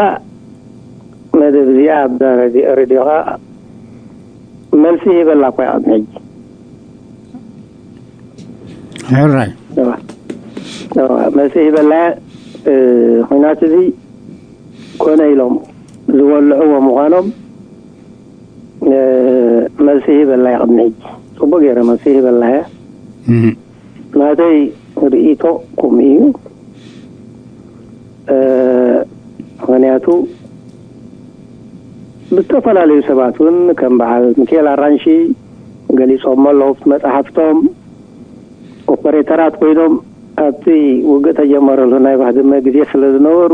መደብ እዚኣ ኣብዛ ሬድዮ፣ ሬድዮኻ መልሲ ሂበላ እኮ እያ ቅድሚ ሕጂ። ሕራይ። እዋ። እዋ፣ መልሲ ሂበላ፣ እ፣ ኹናት እዚ ኮነ ኢሎም ዝበልዕዎ ምዃኖም፣ እ፣ መልሲ ሂበላ እያ ቅድሚ ሕጂ። ጽቡቅ ገይረ መልሲ ሂበላ እያ። እህ። ናተይ ርእይቶ ከምኡ እዩ። እ፣ ምኽንያቱ ብዝተፈላለዩ ሰባት እውን ከም በዓል ሚካኤል ኣራንሺ ገሊጾሞ ኣለዉ። ኣብቲ መጽሓፍቶም ኦፐሬተራት ኮይኖም ኣብቲ ውግእ ተጀመረሉ ናይ ባድመ ግዜ ስለ ዝነበሩ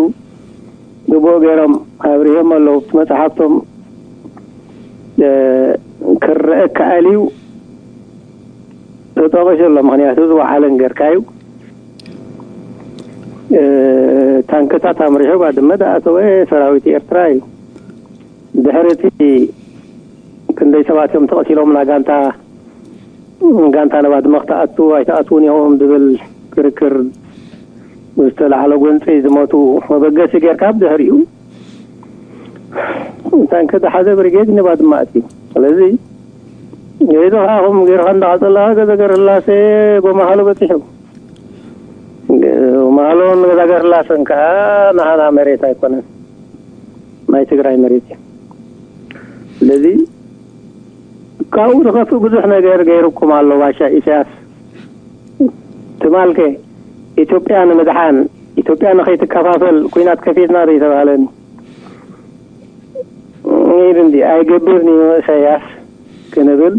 ግቡእ ገይሮም ኣብሪሆም ኣለዉ። ኣብቲ መጽሓፍቶም፣ እ፣ ክረአ ከኣል እዩ ተጠቒሱ ኣሎ። ምኽንያቱ ዝወዓለን ጌርካ እዩ። እ፣ ታንክታት ኣምሪሑ ባድመ ዝኣተወ ሰራዊት ኤርትራ እዩ። ድሕሪ እቲ ክንደይ ሰባት እዮም ተቐቲሎም፣ ና ጋንታ፣ ጋንታ ንባድመ ክትኣቱ ኣይትኣትውን ኢኹም ዝብል ክርክር ዝተላዕሎ ጎንፂ ዝሞቱ መበገሲ ጌርካ ብድሕሪኡ ታንኪ ዝሓዘ ብሪጌድ ንባድመ ኣትዩ። ስለዚ ሬድዮ ከዓ ከምኡ ጌርካ እንዳቐፀልካ ገዛ ገረላሴ ጎማሃሎ በፂሑ። ጎማሃሎን ገዛ ገረላሰን ከዓ ናሃና መሬት ኣይኮነን፣ ናይ ትግራይ መሬት እዩ። ስለዚ ካብኡ ዝኸፍእ ብዙሕ ነገር ገይሩኩም ኣሎ ባሻ ኢሳያስ። ትማልከ ኢትዮጵያ ንምድሓን፣ ኢትዮጵያ ንኸይትከፋፈል ኩናት ከፊትና ዘይተባህለኒ። ኢሉ እንዲ ኣይገብርን እዩ ኢሳያስ ክንብል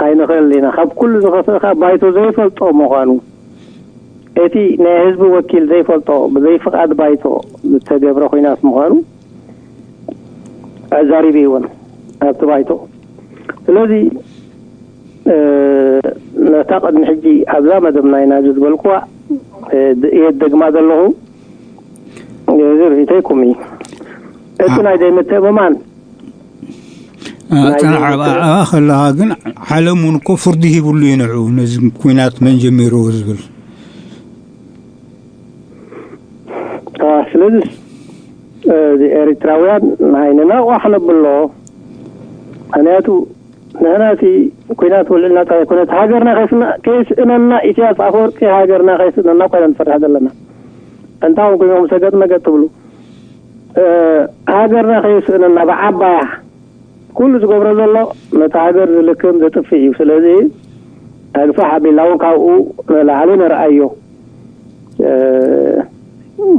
ኣይንኽእል ኢና። ካብ ኩሉ ዝኸፍእ ከዓ ባይቶ ዘይፈልጦ ምዃኑ፣ እቲ ናይ ህዝቢ ወኪል ዘይፈልጦ፣ ብዘይ ፍቓድ ባይቶ ዝተገብረ ኩናት ምዃኑ ኣዛሪቡ እውን ኣብቲ ባይቶ። ስለዚ፣ እ፣ ነታ ቅድሚ ሕጂ ኣብዛ መደብ ናይና ዝበልኩዋ፣ እ፣ ድ-፣ እየ ደግማ ዘለኹ። እዚ ርእይቶይኩም እዩ። እቲ አ- ናይ ዘይምትእምማን፣ አ፣ ናይ ጽናሕ፣ ኣብ ዘይምትእምማን ኣብኣ ከለኻ ግን ዓለም እውን እኮ ፍርዲ ሂብሉ እዩ ንዕኡ፣ ነዚ ኩናት መን ጀሚርዎ ዝብል። አ፣ ስለዚ፣ እ፣ እዚ ኤርትራውያን ናይ ንናቋሕ ነብሎ። ምኽንያቱ ንሕና እቲ ኩናት ውልዕልና ጥራይ ኣይኮነ፣ እቲ ሃገርና ከይስና-፣ ከይስእነና፣ ኢሳያስ ኣፈወርቂ ሃገርና ከይስእነና እኮ ኢና ንፈርሕ ዘለና። እንታይ እውን ኮይኖም ሰገጥ መገጥ ትብሉ። እ፣ ሃገርና ከይስእነና ብዓባያ ኩሉ ዝገብሮ ዘሎ ነቲ ሃገር ዝልክም ዘጥፍእ እዩ። ስለዚ ኣግፋሕ ኣቢልና እውን ካብኡ ንላዕሊ ንርኣዮ። እ፣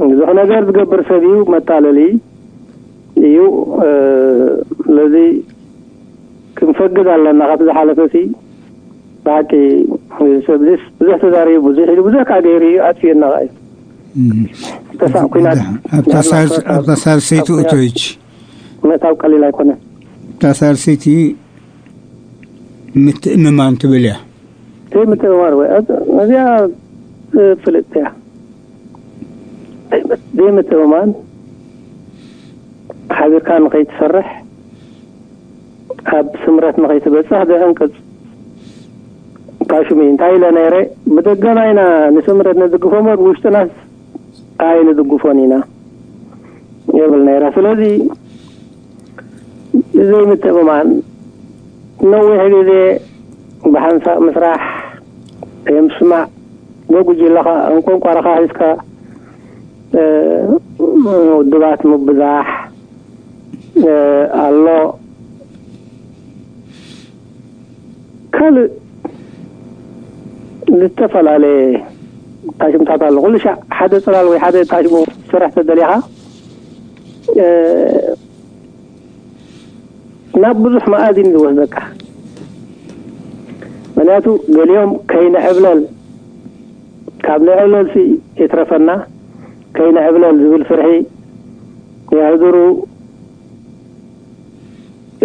ብዙሕ ነገር ዝገብር ሰብ እዩ፣ መታለሊ እዩ። እ፣ ስለዚ ክንፈግድ ኣለና ካብቲ ዝሓለፈ ሲ። ብሓቂ፣ እዚ ሰብ እዚስ ብዙሕ ተዛሪቡ፣ ብዙሕ ኢሉ፣ ብዙሕ ከዓ ገይሩ እዩ፣ ኣጥፊኡና ከዓ እዩ። እም። ተሳዕ ኩናት ኣብታ ሳልስ-፣ ኣብታ ሳልሰይቲ ኩናት እቶይች። ምእታው ቀሊል ኣይኮነን። እታ ሳልሰይቲ ምትእምማን ትብል እያ። ዘይምትእምማን ወይ፣ እዚኣ ፍልጥቲ እያ። ዘይምትእምማን ሓቢርካ ንኸይትሰርሕ፣ ኣብ ስምረት ንኸይትበጽሕ ዘዕንቅጽ። ካሽሚ እንታይ ኢለ ነይረ? ብደገና ኢና ንስምረት ንድግፎ እምበር ብውሽጥናስ ኣይንድግፎን ኢና የብል ነይረ። ስለዚ ዘይምትእምማን ነዊሕ ግዜ ብሓንሳእ ምስራሕ፣ ዘይምስማዕ፣ ብጉጅለኻ እንቆንቋርኻ ሒዝካ፣ እ፣ ውድባት ምብዛሕ፣ እ፣ ኣሎ። ካልእ ዝተፈላለየ ታሽምታት ኣሎ። ኩሉ ሻዕ ሓደ ጽላል ወይ ሓደ ታሽሙ ስራሕ ተደሊኻ፣ እ፣ ናብ ብዙሕ መኣዝን ዝወስደካ። ምኽንያቱ ገሊኦም ከይንዕብለል፣ ካብ ንዕብለልሲ ይትረፈና፣ ከይንዕብለል ዝብል ፍርሒ የሕድሩ።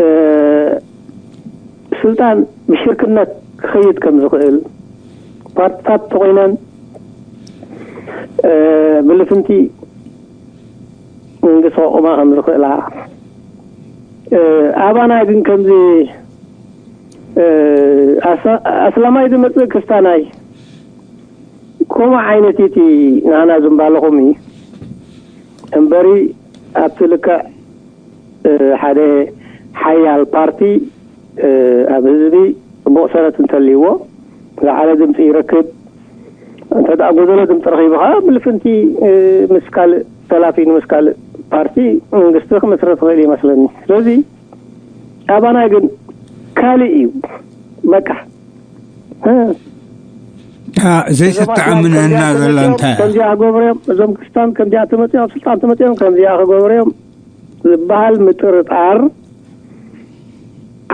እ፣ ስልጣን ብሽርክነት ክኸይድ ከም ዝኽእል፣ ፓርትታት ተኾይነን፣ እ፣ ብልፍንቲ መንግስቲ ከቑማ ከም ዝኽእላ፣ እ፣ ኣባና ግን ከምዚ፣ እ፣ ኣስ-፣ ኣስላማይ ዝመጽእ ክስታናይ፣ ከምኡ ዓይነት እቲ ንሕና ዝምባለኹም እዩ እምበሪ፣ ኣብቲ ልክዕ፣ እ፣ ሓደ ሓያል ፓርቲ፣ እ፣ ኣብ ህዝቢ ጽቡቕ ሰረት እንተልይዎ፣ ዝዓለ ድምፂ ይረክብ። እንተ ደኣ ጎደሎ ድምፂ ረኺቡ ኸዓ፣ ብልፍንቲ፣ እ፣ ምስ ካልእ ተላፊኑ፣ ምስ ካልእ ፓርቲ መንግስቲ ክምስረት ይኽእል ይመስለኒ። ስለዚ ኣባና ግን ካልእ እዩ። በቃ፣ እ፣ አ፣ እዞም ዘይተተኣምነና ኣስላም ከዚኣ ዘላ ተመፂኦም፣ እንታይ እያ? ከምዚኣ ክገብሩ እዮም፣ እዞም ክርስታን ከምዚኣ ተመፂኦም፣ ኣብ ስልጣን ተመፂኦም ከምዚኣ ክገብሩ እዮም ዝበሃል ምጥርጣር፣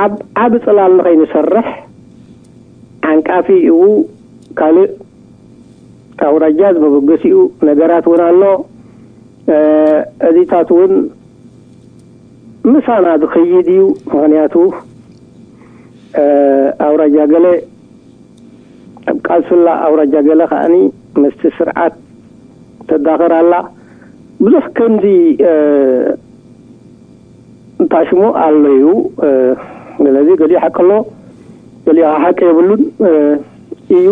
ዓብ-፣ ዓቢ ጽላል ንኸይንሰርሕ ዓንቃፊ እዩ። ካልእ ኣውራጃ ዝመበገሲኡ ነገራት እውን ኣሎ። እ፣ እዚታት እውን ምሳና ዝኸይድ እዩ። ምኽንያቱ፣ እ፣ ኣውራጃ ገለ ኣብ ቃልስላ፣ ኣውራጃ ገለ ከኣኒ ምስቲ ስርዓት ተዳኸር ኣላ። ብዙሕ ከምዚ፣ እ፣ እንታይ ሽሙ ኣሎ እዩ። እ፣ ስለዚ ገሊኡ ሓቂ ኣሎ፣ ገሊኡ ሓቂ የብሉን፣ እ፣ እዩ።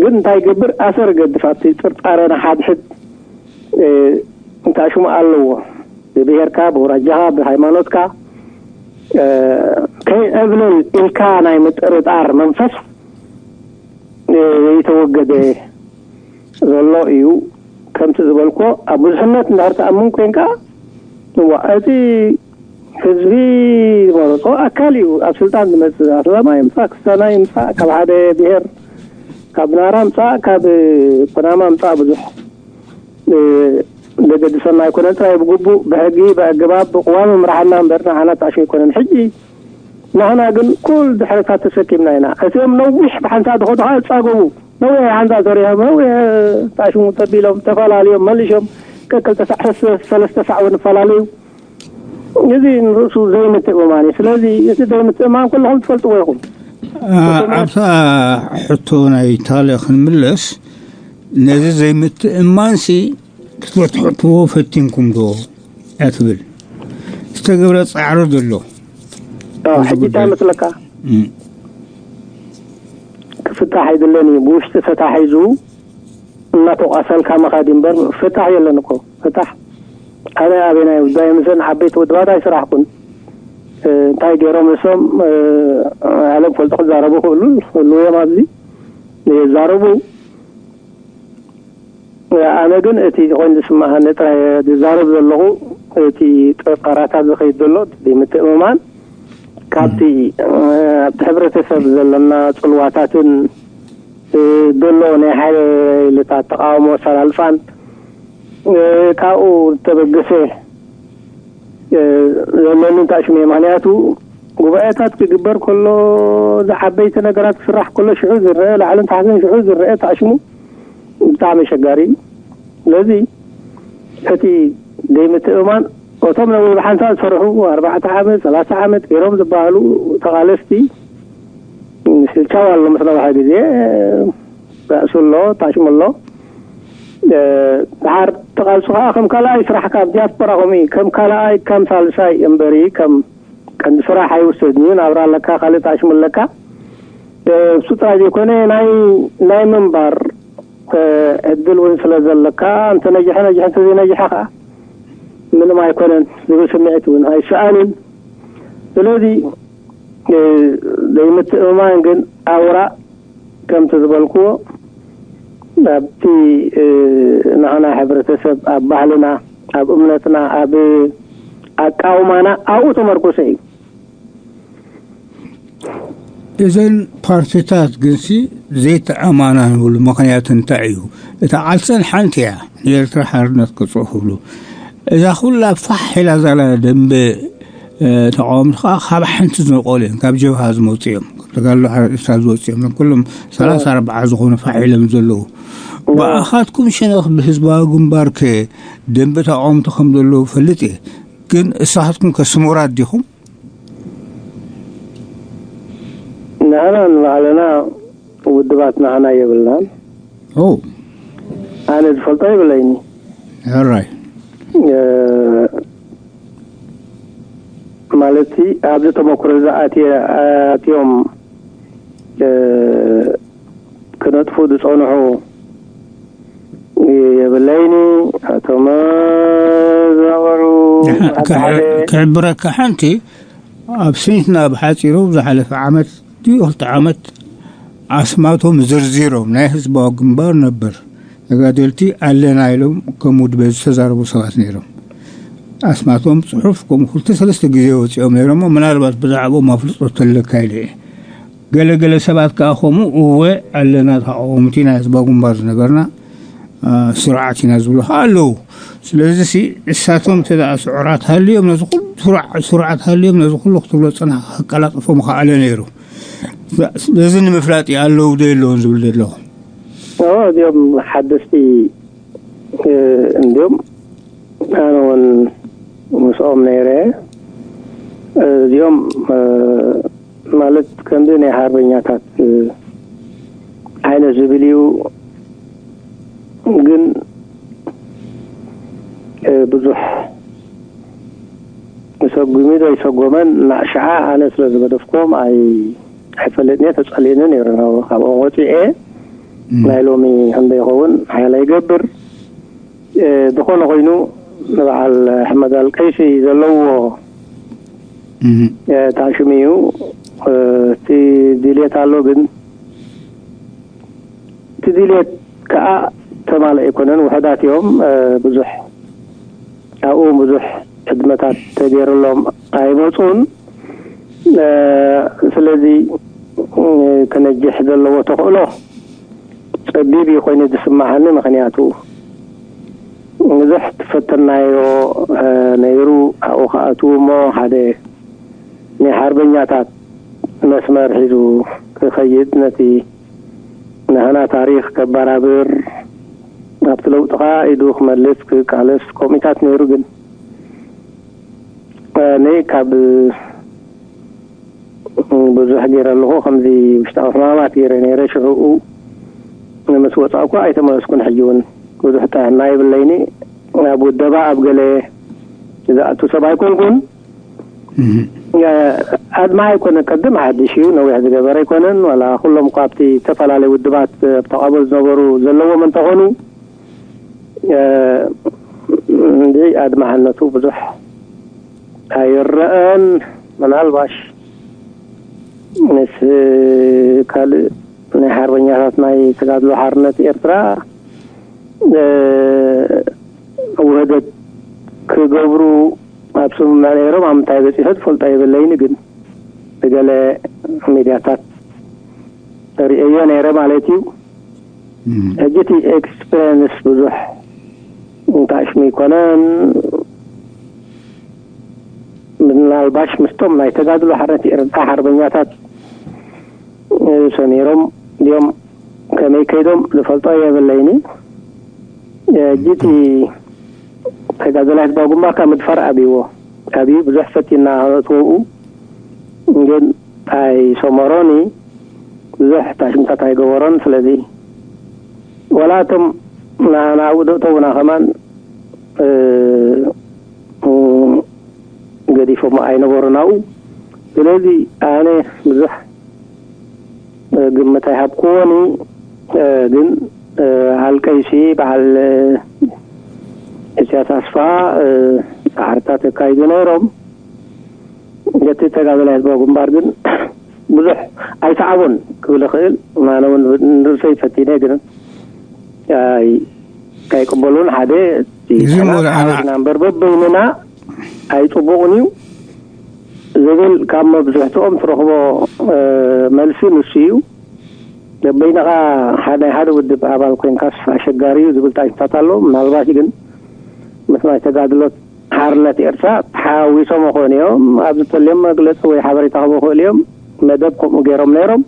ግን እንታይ ይገብር? ኣሰር ይገድፍ። ኣብቲ ጥርጣረ ንሓድሕድ፣ እ፣ እንታይ ሽሙ ኣለዎ። ብብሄርካ፣ ብውራጃኻ፣ ብሃይማኖትካ፣ እ፣ ከይዕብለል ኢልካ ናይ ምጥርጣር መንፈስ፣ እ፣ ዘይተወገደ ዘሎ እዩ። ከምቲ ዝበልኮ፣ ኣብ ብዙሕነት እንድሕር ትኣምን ኮንካ፣ እዋ፣ እቲ ህዝቢ ዝመረጾ ኣካል እዩ ኣብ ስልጣን ዝመጽእ። ኣስላማይ ይምጻእ፣ ክስታናይ ይምጻእ፣ ካብ ሓደ ብሄር፣ ካብ ናራ ምጻእ፣ ካብ ኩናማ ምጻእ፣ ብዙሕ፣ እ፣ ዘገድሰና ኣይኮነን። ጥራይ ብግቡእ፣ ብሕጊ፣ ብኣገባብ፣ ብቅዋም ምምርሓና እምበር ንዓና ጣዕሹ ኣይኮነን። ሕጂ ንሕና ግን ኩል ድሕረታት ተሰኪምና ኢና። እቲኦም ነዊሕ ብሓንሳእ ዝኸዱ ኸዓ ዝጻገቡ፣ ነዊሕ ሓንሳእ ሰሪሖም፣ ነዊሕ ጣዕሽሙ ተቢሎም፣ ተፈላልዮም፣ መሊሾም፣ ከክልተ ሳዕ፣ ሰለስተ ሳዕ እውን ይፈላለዩ። እዚ ንርእሱ ዘይምትእምማን እዩ። ስለዚ እቲ ዘይምትእምማን ኩልኹም ትፈልጥዎ ኢኹም። አ-፣ እቶም ኣብታ ሕቶ ናይ ታለ ክንምለስ፣ ነዚ ዘይምትእምማንሲ ክትፈትሕዎ ፈቲንኩም ዶ እያ ትብል? ዝተገብረ ጻዕሪ ዘሎ። አ፣ ሕጂ እንታይ መስለካ? እም። ክፍታሕ ኣይደለን እዩ። ብውሽጢ ተታሒዙ እናተቋሰልካ ምኻድ እምበር ፍታሕ የለን እኮ። ፍታሕ ኣበይ ኣበይ ናይ ጉዳይ ምስን ዓበይቲ ውድባት ኣይስራሕኩን። እ፣ እንታይ ገይሮም ንሶም፣ እ፣ ዓለም ፈልጦ ክዛረቡ ክእሉ፣ ክህልዉ እዮም ኣብዚ። ይዛረቡ። ኣነ ግን እቲ ኮይኑ ዝስማዓኒ ጥራይ ዝዛረብ ዘለኹ፣ እቲ ጥርጠራታት ዝኸይድ ዘሎ ዘይምትእምማን ካብቲ፣ እ፣ ኣብቲ ሕብረተሰብ ዘለና ጽልዋታትን፣ እ፣ ዘሎ ናይ ሓይልታት ተቃውሞ ኣሰላልፋን፣ እ፣ ካብኡ ዝተበገሰ፣ እ፣ ዘለኒ እንታይ ሽሙ እዩ። ምኽንያቱ ጉባኤታት ክግበር ከሎ፣ ዝዓበይቲ ነገራት ክስራሕ ከሎ፣ ሽዑ ዝረአ፣ ላዕልን ታሕትን ሽዑ ዝረአ፣ ታሽሙ ብጣዕሚ ኣሸጋሪ እዩ። ስለዚ እቲ ዘይምትእምማን፣ እቶም ነዊሕ ብሓንሳእ ዝሰርሑ፣ ኣርባዕተ ዓመት፣ ሰላሳ ዓመት ገይሮም ዝበሃሉ ተቓለስቲ፣ ስልቻው ኣሎ ምስ ነውሐ ግዜ፣ ባእሱ ኣሎ፣ ታሽሙ ኣሎ። እ፣ ድሓር እቲ ቃልሱ ከዓ ከም ካልኣይ ስራሕካ ኣብ ዲያስፖራ ከምኡ እዩ። ከም ካልኣይ፣ ከም ሳልሳይ እምበሪ፣ ከም ቀንዲ ስራሕ ኣይውሰድን እዩ። ናብራ ኣለካ፣ ካልእ ታሽሙ ኣለካ። እ፣ እሱ ጥራይ ዘይኮነ፣ ናይ፣ ናይ ምንባር፣ እ፣ ዕድል እውን ስለ ዘለካ፣ እንተ ነጅሐ ነጅሐ፣ እንተ ዘይነጅሐ ከዓ ምንም ኣይኮነን ዝብል ስምዒት እውን ኣይሰኣንን። ስለዚ፣ እ፣ ዘይምትእምማን ግን ኣውራ፣ ከምቲ ዝበልክዎ፣ ኣብቲ፣ እ፣ ንሕና ሕብረተሰብ፣ ኣብ ባህልና፣ ኣብ እምነትና፣ ኣብ ኣቃውማና፣ ኣብኡ ተመርኮሰ እዩ። እዘን ፓርቲታት ግንሲ ዘይተኣማናንሉ ምኽንያት እንታይ እዩ? እታ ዓልሰን ሓንቲ እያ፣ ንኤርትራ ሓርነት ክጽኡ ክብሉ። እዛ ኩላ ፋሕ ኢላ ዘላ ደንበ ተቃወምቲ ከዓ ካብ ሓንቲ ዝነቀሉ እዮም፣ ካብ ጀብሃ ዝመፁ እዮም፣ ካብ ተጋድሎ ሓርነት ኤርትራ ዝወፁ እዮም። ኩሎም ሰላሳ ኣርባዓ ዝኾኑ ፋሕ ኢሎም ዘለዉ። ብኣኻትኩም ሸነኽ ብህዝባዊ ግንባር ከ ደንበ ተቃወምቲ ከም ዘለዉ ፈልጥ እየ። ግን እሳኻትኩም ከ ስሙራት ዲኹም? ንሕና ንባዕልና ውድባት ናህና የብልናን። ኣነ ዝፈልጦ የብለይኒ። ሕራይ ማለት ኣብዚ ተመክሮ እዚ ኣትዮም ክነጥፉ ዝፀንሑ የብለይኒ። እቶም ዝነበሩ ክሕብረካ ሓንቲ ኣብ ስኒትና ብሓፂሩ ዝሓለፈ ዓመት ድዩ ክልተ ዓመት ኣስማቶም ዝርዚሮም ናይ ህዝባዊ ግንባር ነበር ተጋደልቲ ኣለና ኢሎም ከም ውድበ ዝተዛረቡ ሰባት ነይሮም። ኣስማቶም ፅሑፍ ከም ክልተ ሰለስተ ግዜ ወፂኦም ነይሮም። ምናልባት ብዛዕባኦም ኣፍልጦ ተለካ ኢለ እየ። ገለገለ ሰባት ከዓ ከምኡ እወ ኣለና ተቃወምቲ ናይ ህዝባዊ ግንባር ዝነበርና ስርዓት ኢና ዝብሉ ከዓ ኣለዉ። ስለዚ እሳቶም እንተ ስዑራት ሃልዮም ነዚ ኩሉ ስርዓት ሃልዮም ነዚ ኩሉ ክትብሎ ፅና ከቀላጥፎም ከኣለ ነይሩ። ስለዚ ንምፍላጥ ኣለዉ ዶ የለውን ዝብል ዘለኹ። እዚኦም ሓደስቲ እንዲም ኣነ እውን ምስኦም ነይረ። እዚኦም ማለት ከምዚ ናይ ሓርበኛታት ዓይነት ዝብል እዩ። ግን ብዙሕ ሰጉሚ ዘይሰጎመን ናእሽዓ ኣነ ስለ ዝገደፍኩም ኣይ ኣይፈልጥን እየ። ተጸሊእኒ ነይሩ ካብኦም ወፂኤ ናይ ሎሚ ክንደ ይኸውን ሓያላ ይገብር። ዝኾነ ኮይኑ ንበዓል ሕመድ ኣልቀይሲ ዘለዎ ታሽም እዩ። እቲ ድልየት ኣሎ ግን እቲ ድልየት ከዓ ተማልእ ኣይኮነን። ውሕዳት እዮም። ብዙሕ ኣብኡ ብዙሕ ዕድመታት ተገይርሎም ኣይመፁን። ስለዚ ክነጅሕ ዘለዎ ተኽእሎ ፀቢብ እዩ ኮይኑ ዝስማዓኒ። ምክንያቱ ብዙሕ ትፈተናዮ ነይሩ። ኣብኡ ከኣትዉ እሞ ሓደ ናይ ሓርበኛታት መስመር ሒዙ ክኸይድ ነቲ ናህና ታሪኽ ከበራብር ኣብቲ ለውጢ ከዓ ኢዱ ክመልስ ክቃለስ ኮሚታት ነይሩ። ግን እኔ ካብ ብዙሕ ገይረ ኣለኹ። ከምዚ ውሽጣዊ ሕማማት ገይረ ነይረ። ሽዕኡ ምስ ወፃእኩ ኣይተመለስኩን። ሕጂ እውን ብዙሕ ጥዕና ይብለይኒ። ኣብ ውደባ ኣብ ገለ ዝኣቱ ሰብ ኣይኮንኩን። ኣድማ ኣይኮነ ቅድም ሓድሽ እዩ፣ ነዊሕ ዝገበረ ኣይኮነን። ዋላ ኩሎም እኳ ኣብቲ ዝተፈላለዩ ውድባት ኣብ ተቓበል ዝነበሩ ዘለዎም እንተኾኑ እንዲ ኣድማዕነቱ ብዙሕ ኣይረአን። ምናልባሽ ምስ ካልእ ናይ ሓርበኛታት ናይ ተጋድሎ ሓርነት ኤርትራ ውህደት ክገብሩ ኣብ ስምምዕ ነይሮም። ኣብ ምንታይ በፂሑ ዝፈልጦ የብለይን፣ ግን ብገለ ሚድያታት ርእየዮ ነይረ ማለት እዩ። ሕጂ እቲ ኤክስፔሪንስ ብዙሕ እንታሽሙ ይኮነን። ምናልባሽ ምስቶም ናይ ተጋድሎ ሓርነት ኤርትራ ሓርበኛታት ሰሚሮም ድዮም ከመይ ከይዶም ዝፈልጦ የብለይኒ። ሕጂ እቲ ተጋዳላይ ህዝባዊ ግንባር ካብ ምድፋር ኣብይዎ ኣብዩ ብዙሕ ፈቲና ነእትወኡ ግን ኣይሰመሮን እዩ። ብዙሕ ታሽምታት ኣይገበሮን። ስለዚ ወላ እቶም ናብኡ ደእተውና ከማን ገዲፎም ኣይነበሩን ኣብኡ። ስለዚ ኣነ ብዙሕ ግምት ኣይሃብክዎን። ግን ኣልቀይሲ በዓል እስያስ ኣስፋ ፃዕርታት የካይዱ ነይሮም። ነቲ ተጋደላይ ህዝባዊ ግንባር ግን ብዙሕ ኣይሰዓቦን ክብል ይኽእል። ኣነ እውን ንርእሰይ ፈቲነ ግን ኣይቀበሉን። ሓደ እቲ እዚ ሞ- ሰላም ሓበትና እምበር በበይንና ኣይፅቡቕን እዩ። ካብ መብዝሕትኦም ትረኽቦ መልሲ ንሱ እዩ። በበይንኻ ናይ ሓደ ውድብ ኣባል ኮይንካስ ኣሸጋሪ እዩ ዝብል ጣይታት ኣሎ። ምናልባት ግን ምስ ናይ ተጋድሎ ሓርነት ኤርትራ ተሓዊሶም ይኾኑ እዮም። ኣብ ዝተልዮም መግለፂ ወይ ሓበሬታ ክህቡ ይኽእሉ እዮም። መደብ ከምኡ ገይሮም ነይሮም።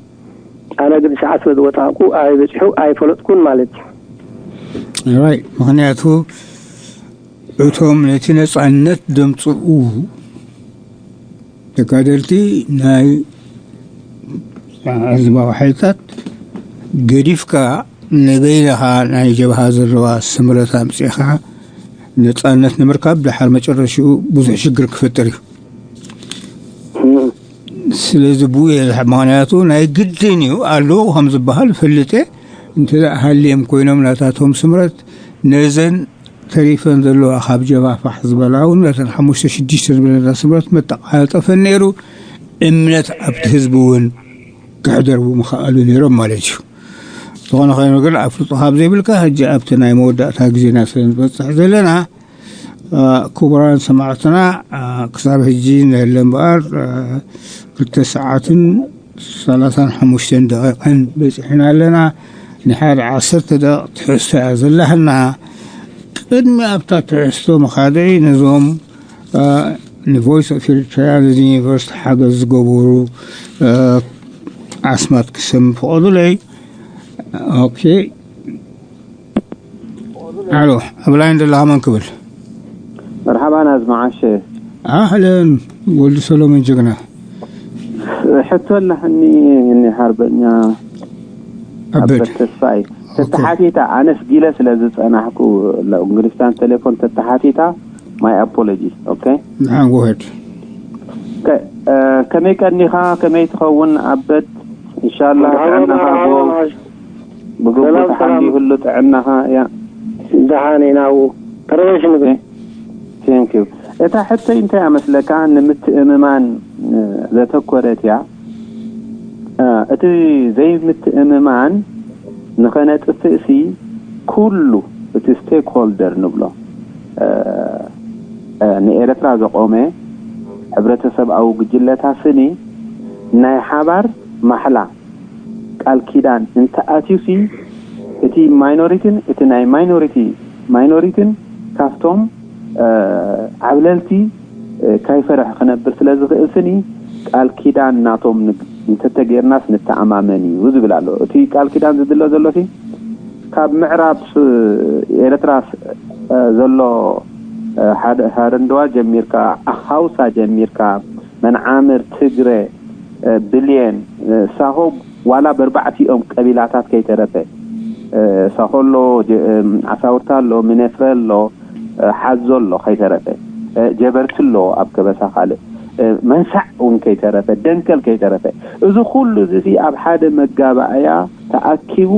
ኣነ ግን ሸዓ ስለ ዝወፃእኩ ኣበይ በፂሑ ኣይፈለጥኩን ማለት እዩ። ራይ ምክንያቱ እቶም ነቲ ነፃነት ደምፅኡ ተጋደልቲ ናይ ህዝባዊ ሓይልታት ገዲፍካ ንበይንኻ ናይ ጀብሃ ዘለዋ ስምረት ኣምፂእኻ ነፃነት ንምርካብ ድሓር መጨረሽኡ ብዙሕ ሽግር ክፈጥር እዩ። ስለዚ ብኡ እየ ዝሓ- ምክንያቱ ናይ ግድን እዩ ኣለዉ ከም ዝበሃል ፈልጥ እየ። እንተ ሃልዮም ኮይኖም ናታቶም ስምረት ነዘን ተሪፈን ዘለዋ ካብ ጀባፋሕ ዝበላ እውን ነተን ሓሙሽተ ሽዱሽተ ዝበለና ስምረት መጠቃጠፈን ነይሩ። እምነት ኣብቲ ህዝቢ እውን ክሕደር ብምኽኣሉ ነይሮም ማለት እዩ። ዝኾነ ኮይኑ ግን ኣፍልጦ ካብ ዘይብልካ ሕጂ ኣብቲ ናይ መወዳእታ ግዜና ስለ ንበፅሕ ዘለና ክቡራን ሰማዕትና ክሳብ ሕጂ ንህለ እምበኣር ክልተ ሰዓትን ሰላሳን ሓሙሽተን ደቂቕን በፂሕና ኣለና። ንሓደ ዓሰርተ ደቂቕ ትሕዝቶ እያ ዘላህና። ቅድሚ ኣብታ ትሕዝቶ ምኻደይ ነዞም ንቮይስ ኦፍ ኤሪትሪያ ነዚ ዩኒቨርሲቲ ሓገዝ ዝገበሩ ኣስማት ክሰም ፍቐዱለይ። ኦኬ። ኣሎ፣ ኣብ ላይን ዘለኻ መን ክብል? መርሓባ ናዝመዓሸ። ኣህለን ወልዲ ሰሎሞን ጀግና። ሕቶ ኣለኒ። እኒ ሓርበኛ ኣበድ ተስፋይ ተተሓቲታ ኣነስ ጊለ ስለ ዝፀናሕኩ እንግሊስታን ቴሌፎን ተተሓቲታ ማይ ኣፖሎጂ። ኦኬ። ንሓን ጎሄድ። ከመይ ቀኒኻ? ከመይ ትኸውን ኣበድ? እንሻላ ጥዕናኻ ብጉቡእ ተሓንጊ ህሉ ጥዕናኻ እያ። ደሓን ኢና። ተረበሽ ንብል። ቴንክ ዩ። እታ ሕቶይ እንታይ ኣመስለካ? ንምትእምማን ዘተኮረት እያ። እቲ ዘይምትእምማን ንኸነጥፍእሲ ኩሉ እቲ ስቴክሆልደር ንብሎ ንኤረትራ ዘቆመ ሕብረተሰብኣዊ ጉጅለታ ስኒ ናይ ሓባር ማሕላ ቃል ኪዳን እንተኣትዩሲ እቲ ማይኖሪቲን እቲ ናይ ማይኖሪቲ ማይኖሪቲን ካብቶም ዓብለልቲ ካይፈርሕ ክነብር ስለ ዝኽእል ስኒ ቃል ኪዳን ናቶም እንተተጌርናስ ንተኣማመን እዩ ዝብል ኣሎ። እቲ ቃል ኪዳን ዝድሎ ዘሎ ሲ ካብ ምዕራብ ኤረትራ ዘሎ ሓደ ሃረንደዋ ጀሚርካ ኣኻውሳ ጀሚርካ መንዓምር ትግረ ብልየን ሳሆ ዋላ በርባዕቲኦም ቀቢላታት ከይተረፈ ሳሆ ኣሎ፣ ዓሳውርታ ኣሎ፣ ሚነፍረ ኣሎ፣ ሓዞ ኣሎ ከይተረፈ ጀበርቲ ኣሎ ኣብ ከበሳ ካልእ መንሳዕ እውን ከይተረፈ ደንከል ከይተረፈ እዚ ኩሉ እዚ ኣብ ሓደ መጋባእያ ተኣኪቡ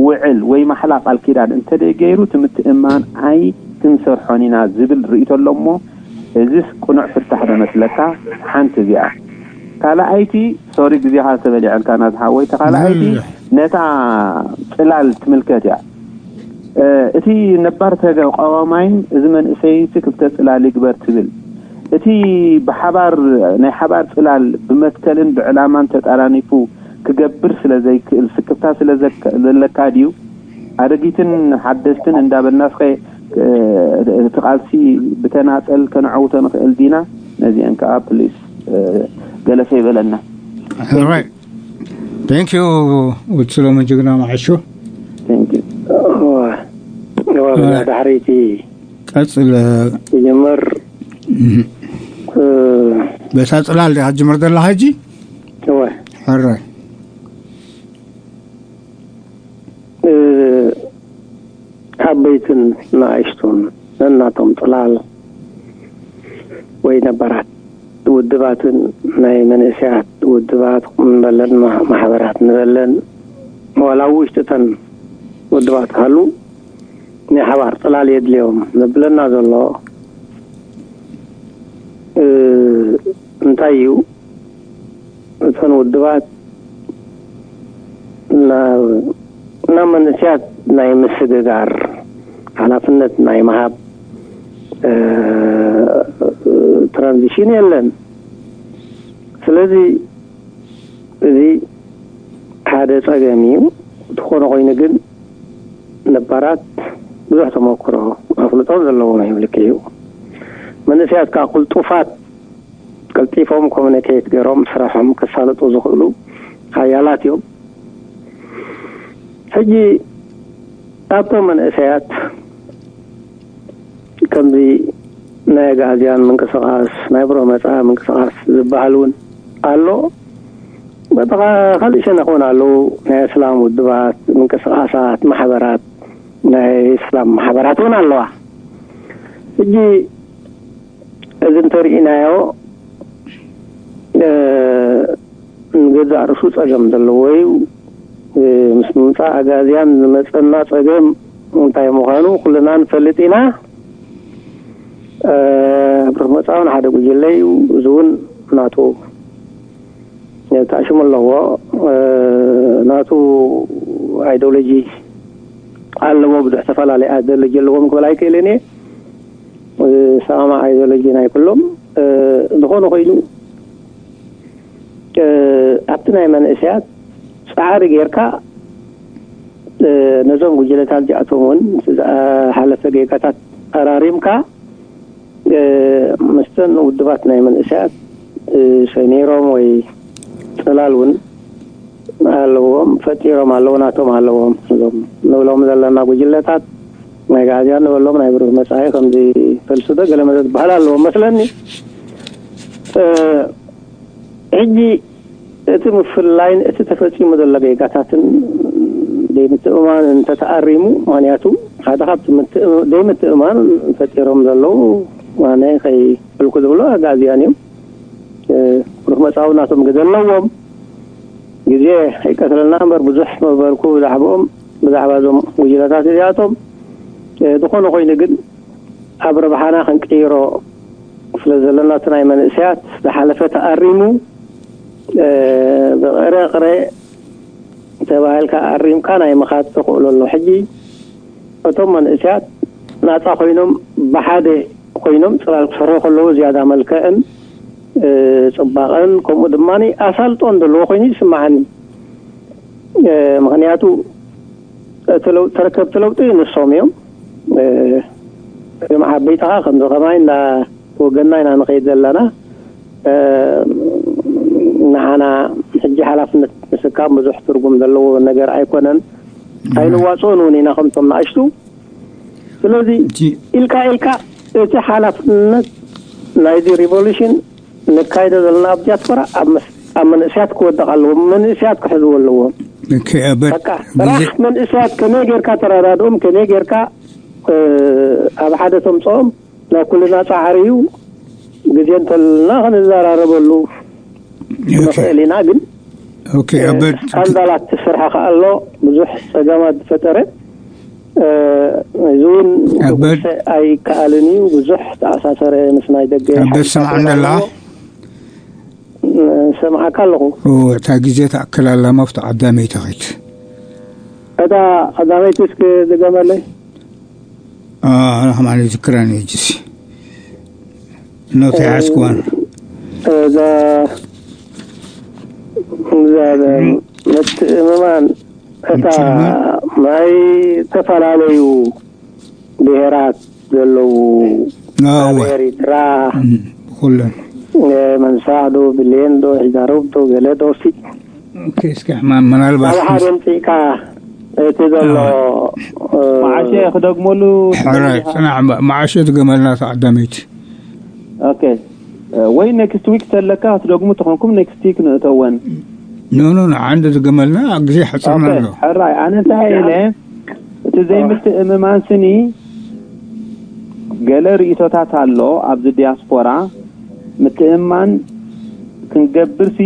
ውዕል ወይ ማሕላ ቃል ኪዳን እንተደይ ገይሩ ትምትእማን ኣይ ክንሰርሖን ኢና ዝብል ርእቶ ኣሎ እሞ እዚስ ቅኑዕ ፍታሕ ዶ መስለካ? ሓንቲ እዚኣ። ካልኣይቲ ሶሪ ግዜኻ ተበሊዐልካ ናዝሓወይ ተኻልኣይቲ ነታ ጽላል ትምልከት እያ። እቲ ነባር ተቃዋማይን እዚ መንእሰይ ክልተ ጽላል ይግበር ትብል። እቲ ብሓባር ናይ ሓባር ጽላል ብመትከልን ብዕላማን ተጣራኒፉ ክገብር ስለ ዘይክእል ስክፍታ ስለ ዘለካ ድዩ? ኣረጊትን ሓደስትን እንዳበልና እስኸ እቲ ቃልሲ ብተናፀል ከነዐውቶ ንኽእል ዲና? ነዚአን ከዓ ፕሊስ ገለሰ ይበለና። Thank you ውድ ሰሎሞን ጅግና ማዓሾ። ዳሕረይቲ ቀፅል ይጀመር። በታ ፅላል ዲኻ ትጅምር ዘለኻ ሕጂ? ሕራይ ዓበይትን ንኣሽቱን ነናቶም ፅላል ወይ ነባራት ውድባትን ናይ መንእሰያት ውድባት ንበለን ማሕበራት ንበለን ዋላ ውሽጥተን ውድባት ሃሉ ናይ ሓባር ፅላል የድልዮም ዘብለና ዘሎ እንታይ እዩ? እተን ውድባት ናብ መንእሰያት ናይ ምስግጋር ሓላፍነት ናይ ምሃብ ትራንዚሽን የለን። ስለዚ እዚ ሓደ ጸገም እዩ። እንተኾነ ኮይኑ ግን ነባራት ብዙሕ ተመክሮ ኣፍልጦ ዘለዎም እዮም። ልክዕ እዩ። መንእሰያት ከዓ ቅልጡፋት፣ ቀልጢፎም ኮሚኒኬት ገይሮም ስራሖም ከሳልጡ ዝኽእሉ ሓያላት እዮም። ሕጂ ኣብቶም መንእሰያት ከምዚ ናይ ኣግኣዝያን ምንቅስቃስ፣ ናይ ብሩህ መጻኢ ምንቅስቃስ ዝበሃል እውን ኣሎ። በቃ ካልእ ሸነኽ እውን ኣለዉ። ናይ እስላም ውድባት፣ ምንቅስቃሳት፣ ማሕበራት፣ ናይ እስላም ማሕበራት እውን ኣለዋ። ሕጂ እዚ እንተርኢናዮ፣ እ፣ ንገዛእ ርእሱ ጸገም ዘለዎ እዩ። እ፣ ምስ ምምጻእ ኣጋዝያን ዝመጸና ጸገም እንታይ ምዃኑ ኩልና ንፈልጥ ኢና። እ፣ ብሩህ መጻኢ እውን ሓደ ጉጅለ እዩ። እዚ እውን ናቱ ተኣሽሙ ኣለዎ። እ፣ ናቱ ኣይዲዮሎጂ ኣለዎ። ብዙሕ ዝተፈላለየ ኣይዲዮሎጂ ኣለዎም ክብል ኣይክእልን እየ። እ፣ ሰማማዕ ኣይዲዮሎጂ ናይ ኩሎም። እ፣ ዝኾነ ኮይኑ፣ እ፣ ኣብቲ ናይ መንእሰያት ጻዕሪ ጌርካ፣ እ፣ ነዞም ጉጅለታት እዚኣቶም እውን ዝሓለፈ ጌጋታት ኣራሪምካ፣ እ፣ ምስተን ውድባት ናይ መንእሰያት፣ እ፣ ሰሚሮም ወይ ጽላል እውን ኣለዎም፣ ፈጢሮም ኣለዉ፣ ናቶም ኣለዎም። እዞም ንብሎም ዘለና ጉጅለታት ናይ ጋዝያ ንበሎም ናይ ብሩህ መጻኢ ከምዚ ፈልሱ ዶ ገለ መለ ዝበሃል ኣለዎም መስለኒ። እ፣ ሕጂ እቲ ምፍላይን እቲ ተፈጺሙ ዘሎ ጌጋታትን ዘይምትእምማን እንተተኣሪሙ፣ ምኽንያቱ ሓደ ካብቲ ምትእ-፣ ዘይምትእምማን ፈጢሮም ዘለዉ ዋነ ከይፈልኩ ዝብሎ ኣጋዝያን እዮም። እ፣ ብሩህ መጻኢ ናቶም ግደ ኣለዎም። ግዜ ኣይቀትለልና እምበር ብዙሕ መበልኩ ብዛዕባኦም፣ ብዛዕባ እዞም ጉጅለታት እዚኣቶም። እ፣ ዝኾነ ኮይኑ ግን ኣብ ረብሓና ክንቅይሮ ስለ ዘለና እቲ ናይ መንእሰያት ዝሓለፈ ተኣሪሙ፣ እ፣ ብቕረ ቅረ ተባሂልካ ኣሪምካ ናይ ምኻድ ተኽእሎ ኣሎ። ሕጂ እቶም መንእሰያት ናጻ ኮይኖም ብሓደ ኮይኖም ጽላል ክሰርሑ ከለዉ ዝያዳ መልክዕን፣ እ፣ ጽባቐን ከምኡ ድማ ኣሳልጦን ዘለዎ ኮይኑ ይስምዓኒ። እ፣ ምኽንያቱ እቲ ለውጢ፣ ተረከብቲ ለውጢ ንሶም እዮም። እ፣ እዞም ዓበይትኻ ከምዚ ከማይ እንዳ ወገንና ኢና ንኸይድ ዘለና። እ፣ ንዓና ሕጂ ሓላፍነት ምስካም ብዙሕ ትርጉም ዘለዎ ነገር ኣይኮነን። ኣይንዋጽኦን እውን ኢና ከምቶም ንኣሽቱ። ስለዚ እቲ ኢልካ ኢልካ እቲ ሓላፍነት ናይዚ ሪቮሉሽን ነካይዶ ዘለና ኣብ ዲያስፖራ ኣብ መስ-፣ ኣብ መንእሰያት ክወደቕ ኣለዎ፣ መንእሰያት ክሕዝዎ ኣለዎም። ኦኬ፣ ኣበር በቃ ግዜ ጥራሕ መንእሰያት ከመይ ጌርካ ተረዳድኦም፣ ከመይ ጌርካ፣ እ፣ ኣብ ሓደ ተምጽኦም ናይ ኩልና ጻዕሪ እዩ። ግዜ እንተልና ክንዘራረበሉ ኦኬ። ንኽእል ኢና። ግን ኦኬ፣ እ፣ ኣበር ስካንዳላት ትስርሐ ከኣ ኣሎ፣ ብዙሕ ጸገማት ዝፈጠረ። እ፣ እዚ እውን ኣበር ክጉሰ ኣይከኣልን እዩ። ብዙሕ ተኣሳሰረ ምስ ናይ ደገ ኣበር ሓይልታት ስምዓኒ ኣለኻ? ኣለዎ። እ፣ ሰምዓካ ኣለኹ። ኦ፣ እታ ግዜ ትኣክል ኣላ፣ መፍቶ ዓዳመይቲ ኸይድ። እታ ቀዳመይቲ እስኪ ድገመለይ። አ፣ ኣነ ከማን ይዝክረን እዩ፣ ጅሲ። ኖት እ፣ ይሓዝክዋን። እዛ፣ እዛ፣ እም። ምትእምማን እታ ምትእምማን። ናይ ዝተፈላለዩ ብሄራት ዘለዉ እወ። ኣብ ኤሪትራ፣ እም፣ ኩለን። እ፣ መንሳዕ ዶ፣ ብሌን ዶ፣ ሒዛሮብ ዶ፣ ገለ ዶ፣ ሲ-፣ ኦኬ፣ እስኪ ሕማ-፣ ምናልባት ኣብ ሓደ ኣምጺእካ እቲ ዘሎ፣ ኣዎ። እ፣ መዓሸ ክደግመሉ ሕራይ፣ ትደሊ ኢኻ? ጽናሕ እምበር፣ መዓሸ ትገመልና ተቐዳመይቲ። ኦኬ። እ፣ ወይ ኔክስት ዊክ ተለካ ክትደግሙ ተኾንኩም ኔክስት ዊክ ንእተወን። ኖ፣ ኖ፣ ኖ፣ ዓንዲ ዝገመልና ግዜ ሓጺርና ኦኬ፣ ኣሎ። ሕራይ፣ ኣነ እንታይ ኢለ፣ እቲ ዘይምትእምማን ስኒ ገለ ርእይቶታት ኣሎ ኣብዚ ዲያስፖራ፣ ምትእምማን ክንገብርሲ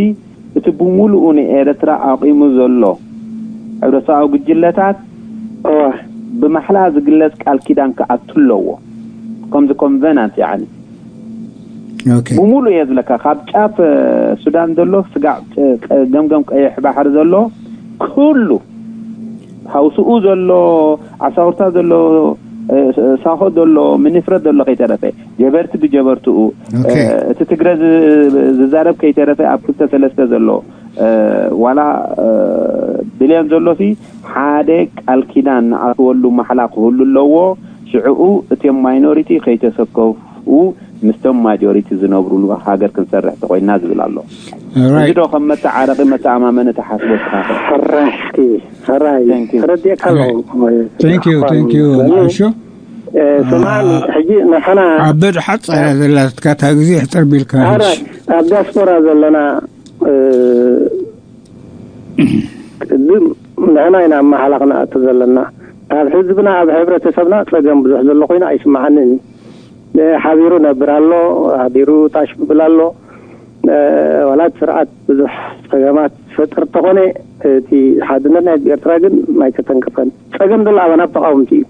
እቲ ብምሉኡ ንኤርትራ ኣቑሙ ዘሎ ሕብረተሰባዊ ጉጅለታት እወ። ብማሕላ ዝግለጽ ቃል ኪዳን ክኣቱ ኣለዎ። ከምዚ ኮንቨናንት፣ ያዕኒ፣ ኦኬ። ብምሉእ እየ ዝብለካ፣ ካብ ጫፍ፣ እ፣ ሱዳን ዘሎ ስጋዕ፣ እ፣ ቀ-፣ ገምገም ቀይሕ ባሕሪ ዘሎ ኩሉ፣ ሃውስኡ ዘሎ፣ ዓሳውርታ ዘሎ፣ ሳሆ ዘሎ፣ ምኒፍረ ዘሎ ከይተረፈ፣ ጀበርቲ ብጀበርትኡ፣ እቲ ትግረ ዝዛረብ ከይተረፈ ኣብ ክልተ ሰለስተ ዘሎ ዋላ ብልዮን ዘሎሲ ሓደ ቃል ኪዳን ንኣትወሉ ማሕላ ክህሉ ኣለዎ። ሽዕኡ እቶም ማይኖሪቲ ከይተሰከፉ ምስቶም ማጆሪቲ ዝነብሩሉ ሃገር ክንሰርሕ ተኾይና ዝብል ኣሎ። እዚ ዶ ከም መተዓረቂ መተኣማመኒ ተሓስቦ ስኻ? ሕራይ እስኪ ሕራይ ተረዲእካ ኣለኹ። ስምዓኒ ሕጂ ንሕና ኣብ በድ ሓፃ እያ ዘላትካ እታ ግዜ ሕፅር ቢልካ ሕራይ ኣብ ዲያስፖራ ዘለና ቅድም ንሕና ኢና ኣመሓላ ክንኣቱ ዘለና። ኣብ ህዝብና ኣብ ሕብረተሰብና ፀገም ብዙሕ ዘሎ ኮይኑ ኣይስምዓንን። ሓቢሩ ነብር ኣሎ፣ ሓቢሩ ታሽ ምብል ኣሎ። ዋላ እቲ ስርዓት ብዙሕ ፀገማት ዝፈጥር እንተኾነ እቲ ሓድነት ናይ ህዝቢ ኤርትራ ግን ኣይተተንከፈን። ፀገም ዘሎ ኣባና ተቃወምቲ እዩ።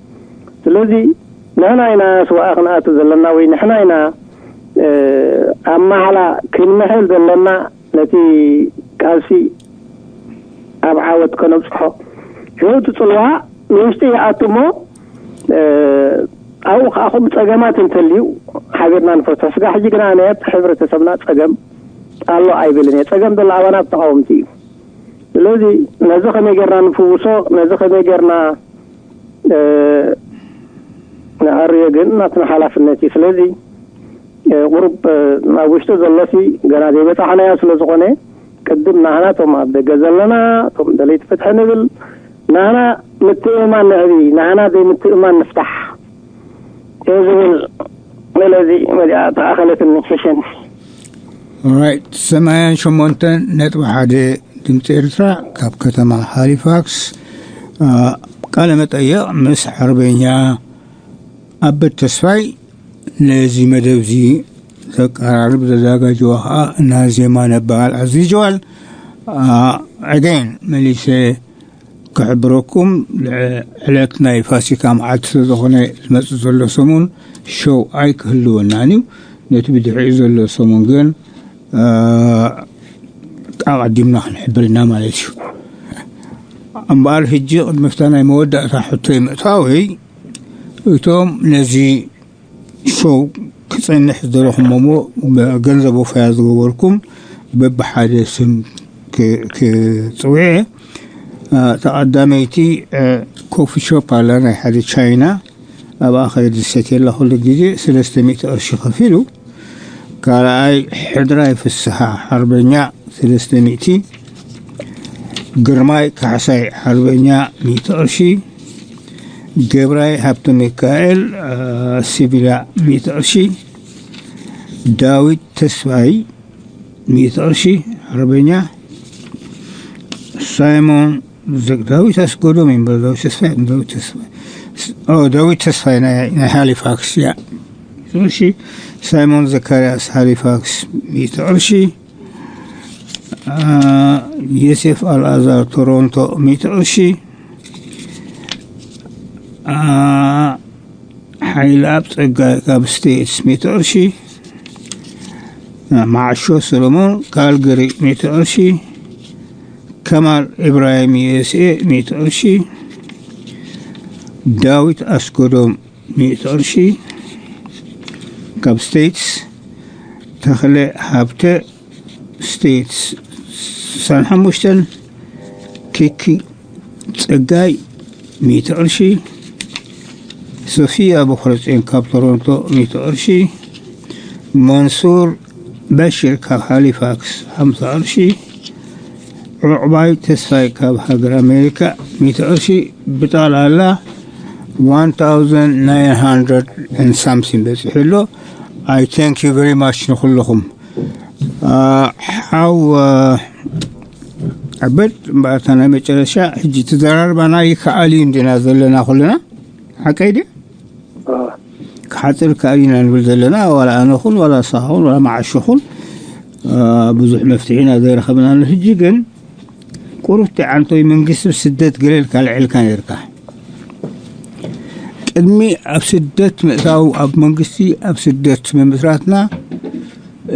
ስለዚ ንሕና ኢና ስዋኣ ክንኣቱ ዘለና ወይ ንሕና ኢና ኣመሓላ ክንምሕል ዘለና ነቲ ቃልሲ ኣብ ዓወት ከነብፅሖ። ህይወት ፅልዋ ንውሽጢ ይኣቱ እሞ ኣብኡ ከዓ ከምኡ ፀገማት እንተልዩ ሓቢርና ንፈትሖ። ስጋ ሕጂ ግና ናይ ሕብረተሰብና ፀገም ኣሎ ኣይብልን እየ። ፀገም ዘሎ ኣባና ተቃወምቲ እዩ። ስለዚ ነዚ ከመይ ጌርና ንፍውሶ፣ ነዚ ከመይ ጌርና ንዕርዮ ግን ናትና ሓላፍነት እዩ። ስለዚ ቁሩብ ኣብ ውሽጢ ዘሎሲ ገና ዘይበፃሕናዮ ስለ ዝኾነ ቅድም ናህና እቶም ኣብ ደገ ዘለና እቶም ደለይቲ ፍትሒ ንብል ናህና ምትእምማን ንዕቢ ናህና ዘይምትእምማን ንፍታሕ እየ ዝብል። ስለዚ መዚኣ ተኣኸለትኒ ሕሸኒ። ራይት ሰማንያን ሸሞንተን ነጥቢ ሓደ ድምፂ ኤርትራ ካብ ከተማ ሃሊፋክስ ቃለ መጠየቕ ምስ ሓርበኛ ኣበት ተስፋይ። ነዚ መደብ እዚ ዘቀራርብ ዘዘጋጀዋ ከዓ ናዜማ ነባል ኣዝይጀዋል። ኣገይን መሊሰ ክሕብረኩም ዕለት ናይ ፋሲካ መዓልቲ ስለዝኾነ ዝመፅእ ዘሎ ሰሙን ሸው ኣይክህልወናን እዩ። ነቲ ብድሕሪኡ ዘሎ ሰሙን ግን ኣቐዲምና ክንሕብር ኢና ማለት እዩ። እምበኣር ሕጂ ቅድሚ ፍታ ናይ መወዳእታ ሕቶ ይምእታወይ እቶም ነዚ ሾው ክጸንሕ ዝደለኹም እሞ ገንዘብ ወፈያ ዝገበርኩም በብሓደ ስም ክጽውዐ። ተቐዳመይቲ ኮፊ ሾፕ ኣላ ናይ ሓደ ቻይና ኣብኣ ከይዲ ዝሰትየላ ኩሉ ግዜ ሰለስተ ሚእቲ ቅርሺ ከፊሉ። ካልኣይ ሕድራይ ፍስሓ ሓርበኛ ሰለስተ ሚእቲ፣ ግርማይ ካሕሳይ ሓርበኛ ሚእቲ ቅርሺ፣ ገብራይ ሃብተ ሚካኤል ሲቪላ ሚእቲ ቅርሺ፣ ዳዊት ተስፋይ ሚእቲ ቅርሺ ሓርበኛ፣ ሳይሞን ዳዊት ኣስጎዶም ይንበር ዳዊት ተስፋይ ዳዊት ተስፋይ ዳዊት ተስፋይ ናይ ሃሊፋክስ እያ። እሺ ሳይሞን ዘካርያስ ሃሊፋክስ ሚእቲ ቅርሺ፣ ዮሴፍ ኣልኣዛር ቶሮንቶ ሚእቲ ቅርሺ፣ ሓይለኣብ ጸጋይ ካብ ስቴትስ ሚእቲ ቅርሺ፣ መዓሾ ሰሎሞን ካልገሪ ሚእቲ ቅርሺ፣ ከማል ኢብራሂም ዩኤስኤ ሚእቲ ቅርሺ፣ ዳዊት ኣስጎዶም ሚእቲ ቅርሺ ካብ ስቴትስ፣ ተኽለ ሃብተ ስቴትስ ሳን ሓሙሽተን፣ ኪኪ ጸጋይ ሚእቲ ቅርሺ፣ ሶፊያ በኹረጼን ካብ ቶሮንቶ ሚእቲ ቅርሺ፣ መንሱር በሽር ካብ ሃሊፋክስ ሓምሳ ቅርሺ፣ ዑዕባይ ተስፋይ ካብ ሃገር ኣሜሪካ ሚእቲ ቅርሺ፣ ብጠቕላላ one thousand nine hundred and something በፂሑ ኣሎ። I thank you very much ንኩልኹም። ሓው ኣበድ እምበኣታ ናይ መጨረሻ ሕጂ ተዘራርባና ይከኣል እዩ እንዲና ዘለና ኩልና ሓቀይ ድዩ? ክሓፅር ከኣል ኢና ንብል ዘለና ዋላ ኣነኹን ዋላ ሳኹን ዋላ መዓሽኹን ብዙሕ መፍትሒ ኢና ዘይረኸብናሉ። ሕጂ ግን ቁሩብቲ ዓንቶይ መንግስቲ ስደት ገለ ኢልካ ልዕልካ ነርካ። ቅድሚ ኣብ ስደት ምእታው ኣብ መንግስቲ ኣብ ስደት ምምስራትና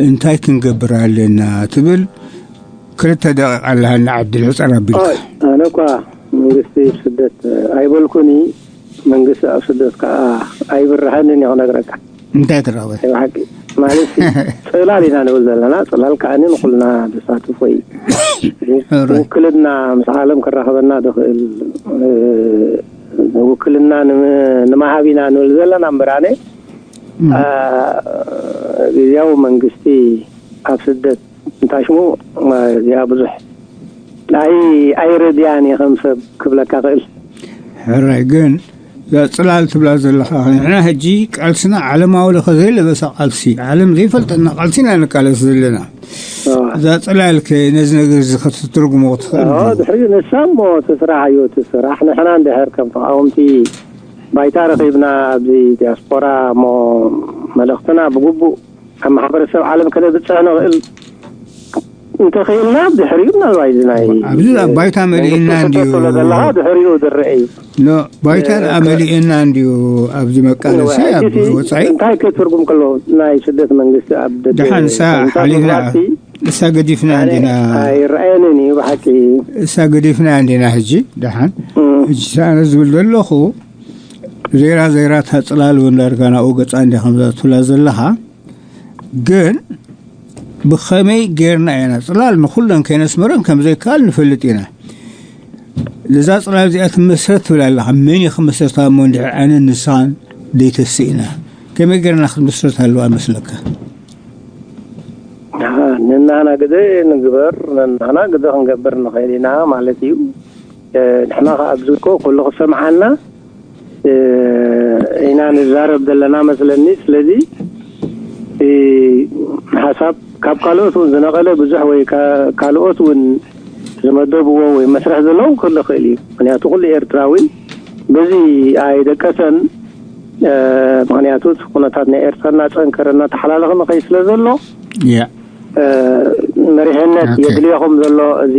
እንታይ ክንገብር ኣለና ትብል ክልተ ደቂቕ ኣለሃና ዕድል ሕፀር ኣቢልካ። ኣነ እኳ መንግስቲ ስደት ኣይበልኩኒ። መንግስቲ ኣብ ስደት ከዓ ኣይብርሃንን እየ ክነግረካ። እንታይ ትረኽበ? ናይ ብሓቂ ማለት ጽላል ኢና ንብል ዘለና። ጽላል ከዓኒ ንኹልና ዘሳትፎ እዩ። ሕራይ። ውክልና ምስ ዓለም ክራኸበና ዝኽእል፣ እ፣ ውክልና ንም-፣ ንምሃብ ኢና ንብል ዘለና እምበር ኣነ፣ እም። አ፣ ግዝያዊ መንግስቲ ኣብ ስደት እንታሽሙ፣ አ፣ እዚኣ ብዙሕ ኣይ-፣ ኣይረድያን እየ ከም ሰብ ክብለካ ክእል። ሕራይ፣ ግን እዛ ጽላል ትብላ ዘለኻ፣ ንሕና ሕጂ ቃልስና ዓለማዊ ለኸ ዘይለበሳ ቃልሲ፣ ዓለም ዘይፈልጠና ቃልሲ ኢና ንቃለስ ዘለና። እዋ። እዛ ጽላል ከ ነዚ ነገር እዚ ከተትርጉሞ ክትኽእል እዋ፣ ዲኻ? ድሕሪኡ ንሳ እሞ እቲ ስራሕ እዩ፣ እቲ ስራሕ። ንሕና እንድሕር ከም ተቃወምቲ ባይታ ረኺብና ኣብዚ ዲያስፖራ እሞ መልእኽትና ብግቡእ ኣብ ማሕበረሰብ ዓለም ከነብጽሕ ንኽእል እንተኽኢልና፣ ድሕሪኡ ምናልባት እዚ ናይ ኣብዚ ኣብ ባይታ ናይ መሊእና እንተተቶ እንድዩ። ስለ ዘለኻ ድሕሪኡ ዝረአ እዩ። ኖ፣ ባይታ እ፣ ደኣ ከ-፣ መሊእና እንድዩ። ኣብዚ መቃለሲ እወ፣ ኣብ ሕጂ እቲ ወጻኢ እንታይ ከ ትርጉም ከሎ ናይ ስደት መንግስቲ ኣብ ደገ ደሓን ንሳ እንታይ ሓሊፍና፣ ምግባርሲ ንሳ ገዲፍና ኣነ እንዲና። ኣይረኣየንን እዩ ብሓቂ። ንሳ ገዲፍና እንዲና ሕጂ ደሓን። እም። ሕጂ ኣነ ዝብል ዘለኹ ዘይራ ዘይራ እታ ጽላል እውን ዳርጋ ናብኡ ገጻ እንዲያ ከምዛ ትብላ ዘለኻ። ግን ብኸመይ ጌርና ኢና ጽላል ንኹለን ከይነስመረን ከም ዘይከኣል ንፈልጥ ኢና። ነዛ ጽላል እዚኣ ትመስረት ትብል ኣለኻ። መን እዩ ክመስረታ እሞ እንድሕር ኣነ ንስኻን ዘይተስኢና? ከመይ ጌርና ክትምስረት ኣለዋ መስለካ? ኣሃ፣ ነናህና ግደ ንግበር፣ ነናህና ግደ ክንገብር ንኽእል ኢና ማለት እዩ። እ፣ ንሕና ኸዓ ኣብዚ እኮ ኩሉ ክሰምዓና፣ እ፣ ኢና ንዛረብ ዘለና መስለኒ። ስለዚ፣ እ፣ ሓሳብ ካብ ካልኦት እውን ዝነቐለ ብዙሕ ወይ ካ-፣ ካልኦት እውን ዝመደብዎ ወይ መስርሕ ዘለዎም ክህሉ ይኽእል እዩ። ምኽንያቱ ኩሉ ኤርትራዊ በዚ ኣይደቀሰን። እ፣ ምኽንያቱ እቲ ኩነታት ናይ ኤርትራ እናጸንከረ እናተሓላለኸ ንኸይድ ስለ ዘሎ፣ ያ። እ፣ መሪሕነት ኦኬ። የድልዮ ከም ዘሎ እዚ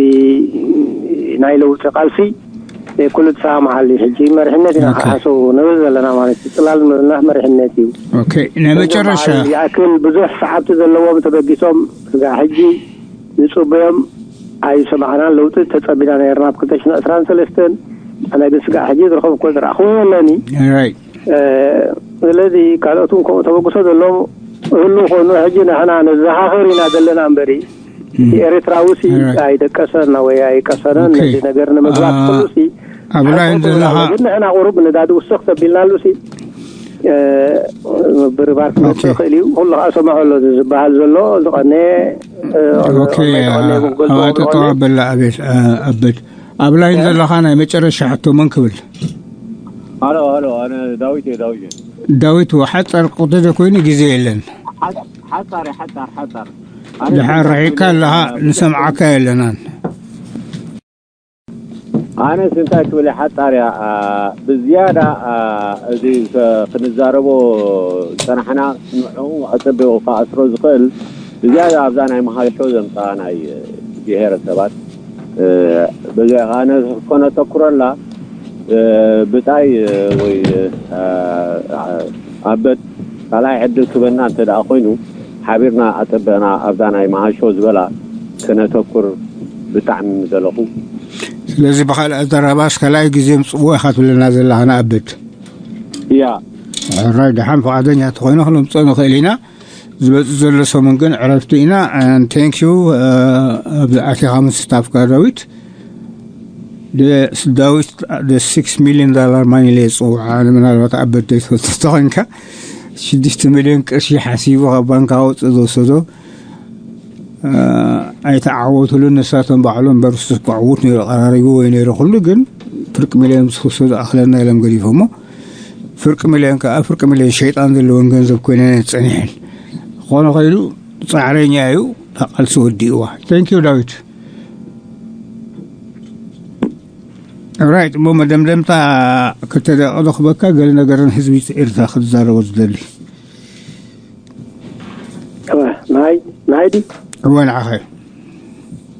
ናይ ለውጢ ቃልሲ፣ እ፣ ኩሉ ተሰማምዓሉ እዩ። ሕጂ መሪሕነት ኢና ኦኬ። ክሓስቡ ንብል ዘለና ማለት እዩ። ጽላል ምብልና መሪሕነት እዩ። ኦኬ፣ ናይ መጀመርያ መጨረሻ በዓል ይኣክል ብዙሕ ሰዓብቲ ዘለዎም ተበጊሶም ስጋዕ ሕጂ ዝጽበዮም ኣይሰማዕናን። ለውጢ ተጸቢና ነርና ኣብ ክልተ ሽሕን ዕስራን ሰለስተን። ኣነ ግን ስጋዕ ሕጂ ዝረኸብኩ ዝረኣኹ የለኒ። ራይት። እ፣ ስለዚ ካልኦት እውን ከምኡ ተበግሶ ዘለዎም ይህሉ ኮይኑ፣ ሕጂ ንሕና ነዘኻኽር ኢና ዘለና እምበሪ፣ እቲ እም። ኤርትራዊ ሲ ራይት። ኣይደቀሰን ወይ ኣይቀሰነን ኦኬ። ነዚ ነገር ንምግባት አ-፣ ኩሉ ሲ ኣብ ላይን ሓቆ ዘለኻ ግን ንሕና ቁሩብ ንዳድ ውስኽ ተቢልናሉ ሲ፣ እ፣ ምብርባር ክመጽእ ኦኬ። ይኽእል እዩ። ኩሉ ከኣ ሰምዖ ኣሎ እዚ ዝበሃል ዘሎ ዝቐነ፣ እ፣ ኦኬ። ዝቐነ ይበል፣ ኣዋጠጠዋ ዝቐነ። በላ ኣቤት፣ እ፣ ኣበድ። ኣብ ላይን እ? ዘለኻ ናይ መጨረሻ ሕቶ መን ክብል? ሃሎ፣ ሃሎ፣ ኣነ ዳዊት እየ፣ ዳዊት እየ። ዳዊት፣ ሓጻር ቁጥሪ ኮይኑ ግዜ የለን። ሓ-፣ ሓጻር እየ፣ ሓጻር፣ ሓጻር። ኣነ ድሓር ስልጣን ርሒቅካ ክብል ኣለኻ፣ እየ፣ ንሰምዓካ የለናን። ኣነስ እንታይ ክብል እየ፣ ሓጻር እያ። አ፣ ብዝያዳ፣ አ፣ እዚ ከ-፣ ክንዛረቦ ዝጸናሕና ንዕኡ ኣጸቢቑ ክኣስሮ ዝኽእል ብዝያዳ ኣብዛ ናይ መሃሾ ዘምጽኣ ናይ ብሄረሰባት፣ እ፣ በዚ ኣነ ከነተኩረላ፣ እ፣ ብጻይ፣ እ፣ ወይ፣ እ፣ ኣበድ ካልኣይ ዕድል ክበና እንተ ደኣ ኮይኑ፣ ሓቢርና ኣጸበቕና ኣብዛ ናይ መሃሾ ዝበላ ክነተኩር ብጣዕሚ ምደለኹ። ስለዚ ብኻልእ ኣዘራርባስ ካልኣይ ግዜ ምጽዎ ኢኻ ትብለና ዘለኻ ንኣበድ? እያ። ሕራይ፣ ደሓን ፍቓደኛ ተኾይኑ ክነምጽኦ ንኽእል ኢና። ዝመጽእ ዘሎ ሰሙን ግን ዕረፍቲ ኢና። And thank you፣ እ፣ ኣብዚ ኣቲኻ ምስታፍካ ዳዊት። ደ-፣ ዳዊት፣ the six million dollar man ኢለ ዝጽውዓ፣ ምናልባት ኣበድ ዘይትፈልጦ ተኾይንካ፣ ሽዱሽተ ሚልዮን ቅርሺ ሓሲቡ ካብ ባንክ ኣውጽእ ዝወሰዶ፣ እ፣ ኣይተዓወቱሉን ንሳቶም ባዕሎም። እምበር ንሱስ እኮ ዕዉት ነይሩ፣ ቀራሪቡ ወይ ነይሩ ኩሉ፣ ግን ፍርቂ ሚልዮን ምስ ክወሰዱ ኣኽለና ኢሎም ገዲፎሞ። ፍርቂ ሚልዮን ከኣ ፍርቂ ሚልዮን ሸይጣን ዘለወን ገንዘብ ኮይነን እየን ጸኒሐን። ክኾነ ኸይዱ ጻዕረኛ እዩ፣ እታ ቃልሲ ወዲእዋ። Thank you ዳዊት። ኦራይት፣ እሞ መደምደምታ ክልተ ደቂቕ ዶ ክበካ፣ ገለ ነገር ንህዝቢ ኤርትራ ክትዛረቦ ዝደሊ? እወ፣ ንዓይ፣ ንዓይ ድዩ? እወ፣ ንዓኻ እዩ።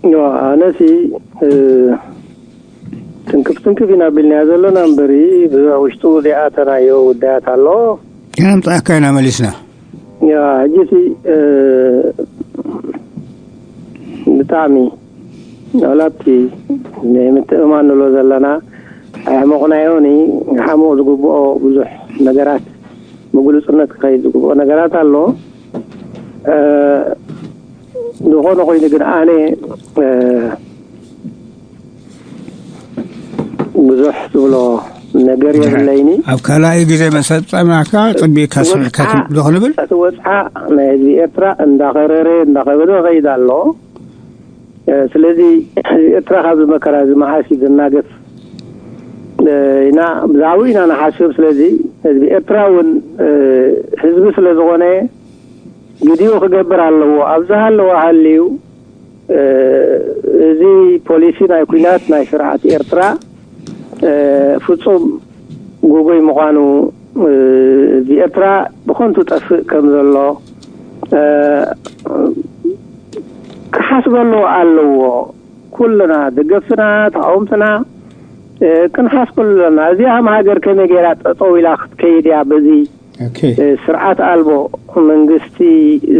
እወ፣ ኣነሲ፣ እ፣ ትንክፍ ትንክፍ ኢና ቢልናዮ ዘለና እምበሪ፣ ብዙሕ ውሽጡ ዘይኣተናዮ ጉዳያት ኣሎ። ከነምጽኣካ ኢና መሊስና። ያ፣ ሕጂሲ፣ እ፣ ብጣዕሚ ዋላ ኣብቲ ናይ ምትእምማን ንብሎ ዘለና፣ ኣሕመቕናዮ። ንሓምቕ ዝግብኦ ብዙሕ ነገራት፣ ብግሉጽነት ክኸይድ ዝግብኦ ነገራት ኣሎ። ዝኾነ ኮይኑ ግን ኣነ ብዙሕ ዝብሎ ነገር የብለይኒ። ኣብ ካልኣይ ግዜ መሰጣናካ ጽቢካ ስምዕካ ትብሎ ክንብል? እቲ ወጽዓ ናይ ህዝቢ ኤርትራ እንዳኸረረ እንዳኸበደ ይኸይድ ኣሎ። ስለዚ ህዝቢ ኤርትራ ካብዚ መከራ እዚ መዓስ እዩ ዝናገፍ ኢና ብዛዕባኡ ኢና ንሓስብ። ስለዚ ህዝቢ ኤርትራ እውን ህዝቢ ስለ ዝኾነ ግዲኡ ክገብር ኣለዎ። ኣብዚ ሃለዋ ሃልዩ እዚ ፖሊሲ ናይ ኩናት ናይ ስርዓት ኤርትራ ፍጹም ጉጉይ ምዃኑ፣ ህዝቢ ኤርትራ ብኸንቱ ጠፍእ ከም ዘሎ ክሓስበሉ ኣለዎ። ኩልና ደገፍትና ተቃወምትና ክንሓስበሉ ኣለና። እዚኣ ሃገር ከመይ ገይራ ጠጠው ኢላ ክትከይድ እያ በዚ ስርዓት ኣልቦ መንግስቲ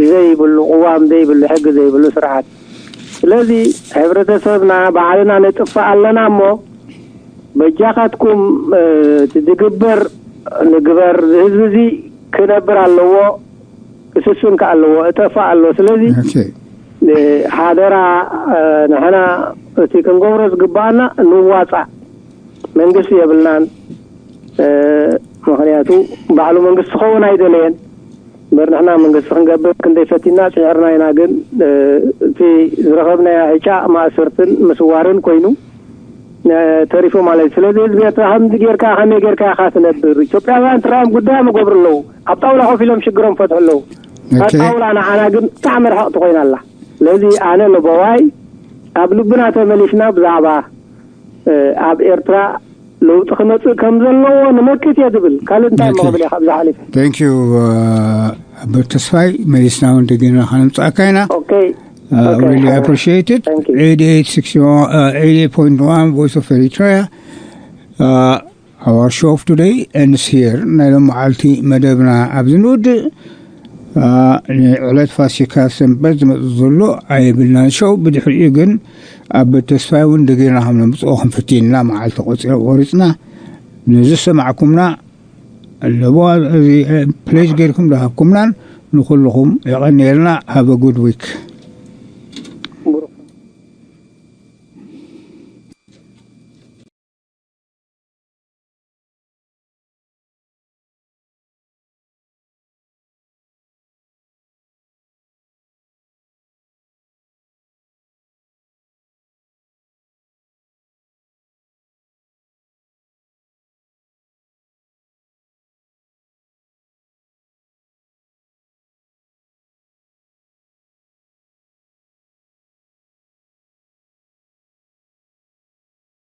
ዘይብሉ፣ ቅዋም ዘይብሉ፣ ሕጊ ዘይብሉ ስርዓት። ስለዚ ሕብረተሰብና ባዕልና ንጥፋእ ኣለና እሞ በጃኻትኩም እቲ ዝግበር ንግበር። ህዝቢ እዚ ክነብር ኣለዎ፣ ክስስን ከ ኣለዎ፣ እጠፋእ ኣሎ። ስለዚ ሓደራ ንሕና እቲ ክንገብሮ ዝግባኣና ንዋፃእ። መንግስቲ የብልናን። ምክንያቱ ባዕሉ መንግስቲ ክኸውን ኣይደለየን። እምበር ንሕና መንግስቲ ክንገብር ክንደይ ፈቲና ጽዒርና ኢና። ግን እቲ ዝረኸብናዮ ዕጫ ማእሰርትን ምስዋርን ኮይኑ ተሪፉ ማለት እዩ። ስለዚ ህዝቢ ኤርትራ ከምዚ ጌርካ ከመይ ጌርካ ኢኻ ትነብር? ኢትዮጵያውያን ትራዮም ጉዳዮም ይገብሩ ኣለዉ። ኣብ ጣውላ ኮፍ ኢሎም ሽግሮም ፈትሑ ኣለዉ። እታ ጣውላ ንዓና ግን ብጣዕሚ ርሕቕቲ ኮይና ኣላ። ስለዚ ኣነ ለበዋይ ኣብ ልብና ተመሊስና ብዛዕባ ኣብ ኤርትራ ለውጢ ክመጽእ ከም ዘለዎ ንመክት እየ ዝብል። ካልእ እንታይ እሞ ክብል እየ ካብዚ ሓሊፈ? Thank you. ኣበር ተስፋይ፣ መሊስና እውን ደጊምና ከነምጽኣካ ኢና። Okay. We really appreciate it. Thank you. eighty-eight sixty-one, uh, eighty-eight point one Voice of Eritrea. Uh, our show of today ends here. ናይ ሎም መዓልቲ መደብና ኣብዚ ንውድእ። ንዕለት ፋሲካ ሰንበት ዝመጽእ ዘሎ ኣይብልናን ሸው። ብድሕሪኡ ግን ኣብ ተስፋይ እውን ደጊና ከም ነምጽኦ ክንፍትን ኢና። መዓልቲ ቆጺረ ቆሪጽና ንዝሰማዕኩምና ኣለዎ። እዚ ፕሌጅ ገይርኩም ዝሃብኩምናን ንኩልኹም የቐንየልና። Have a good week.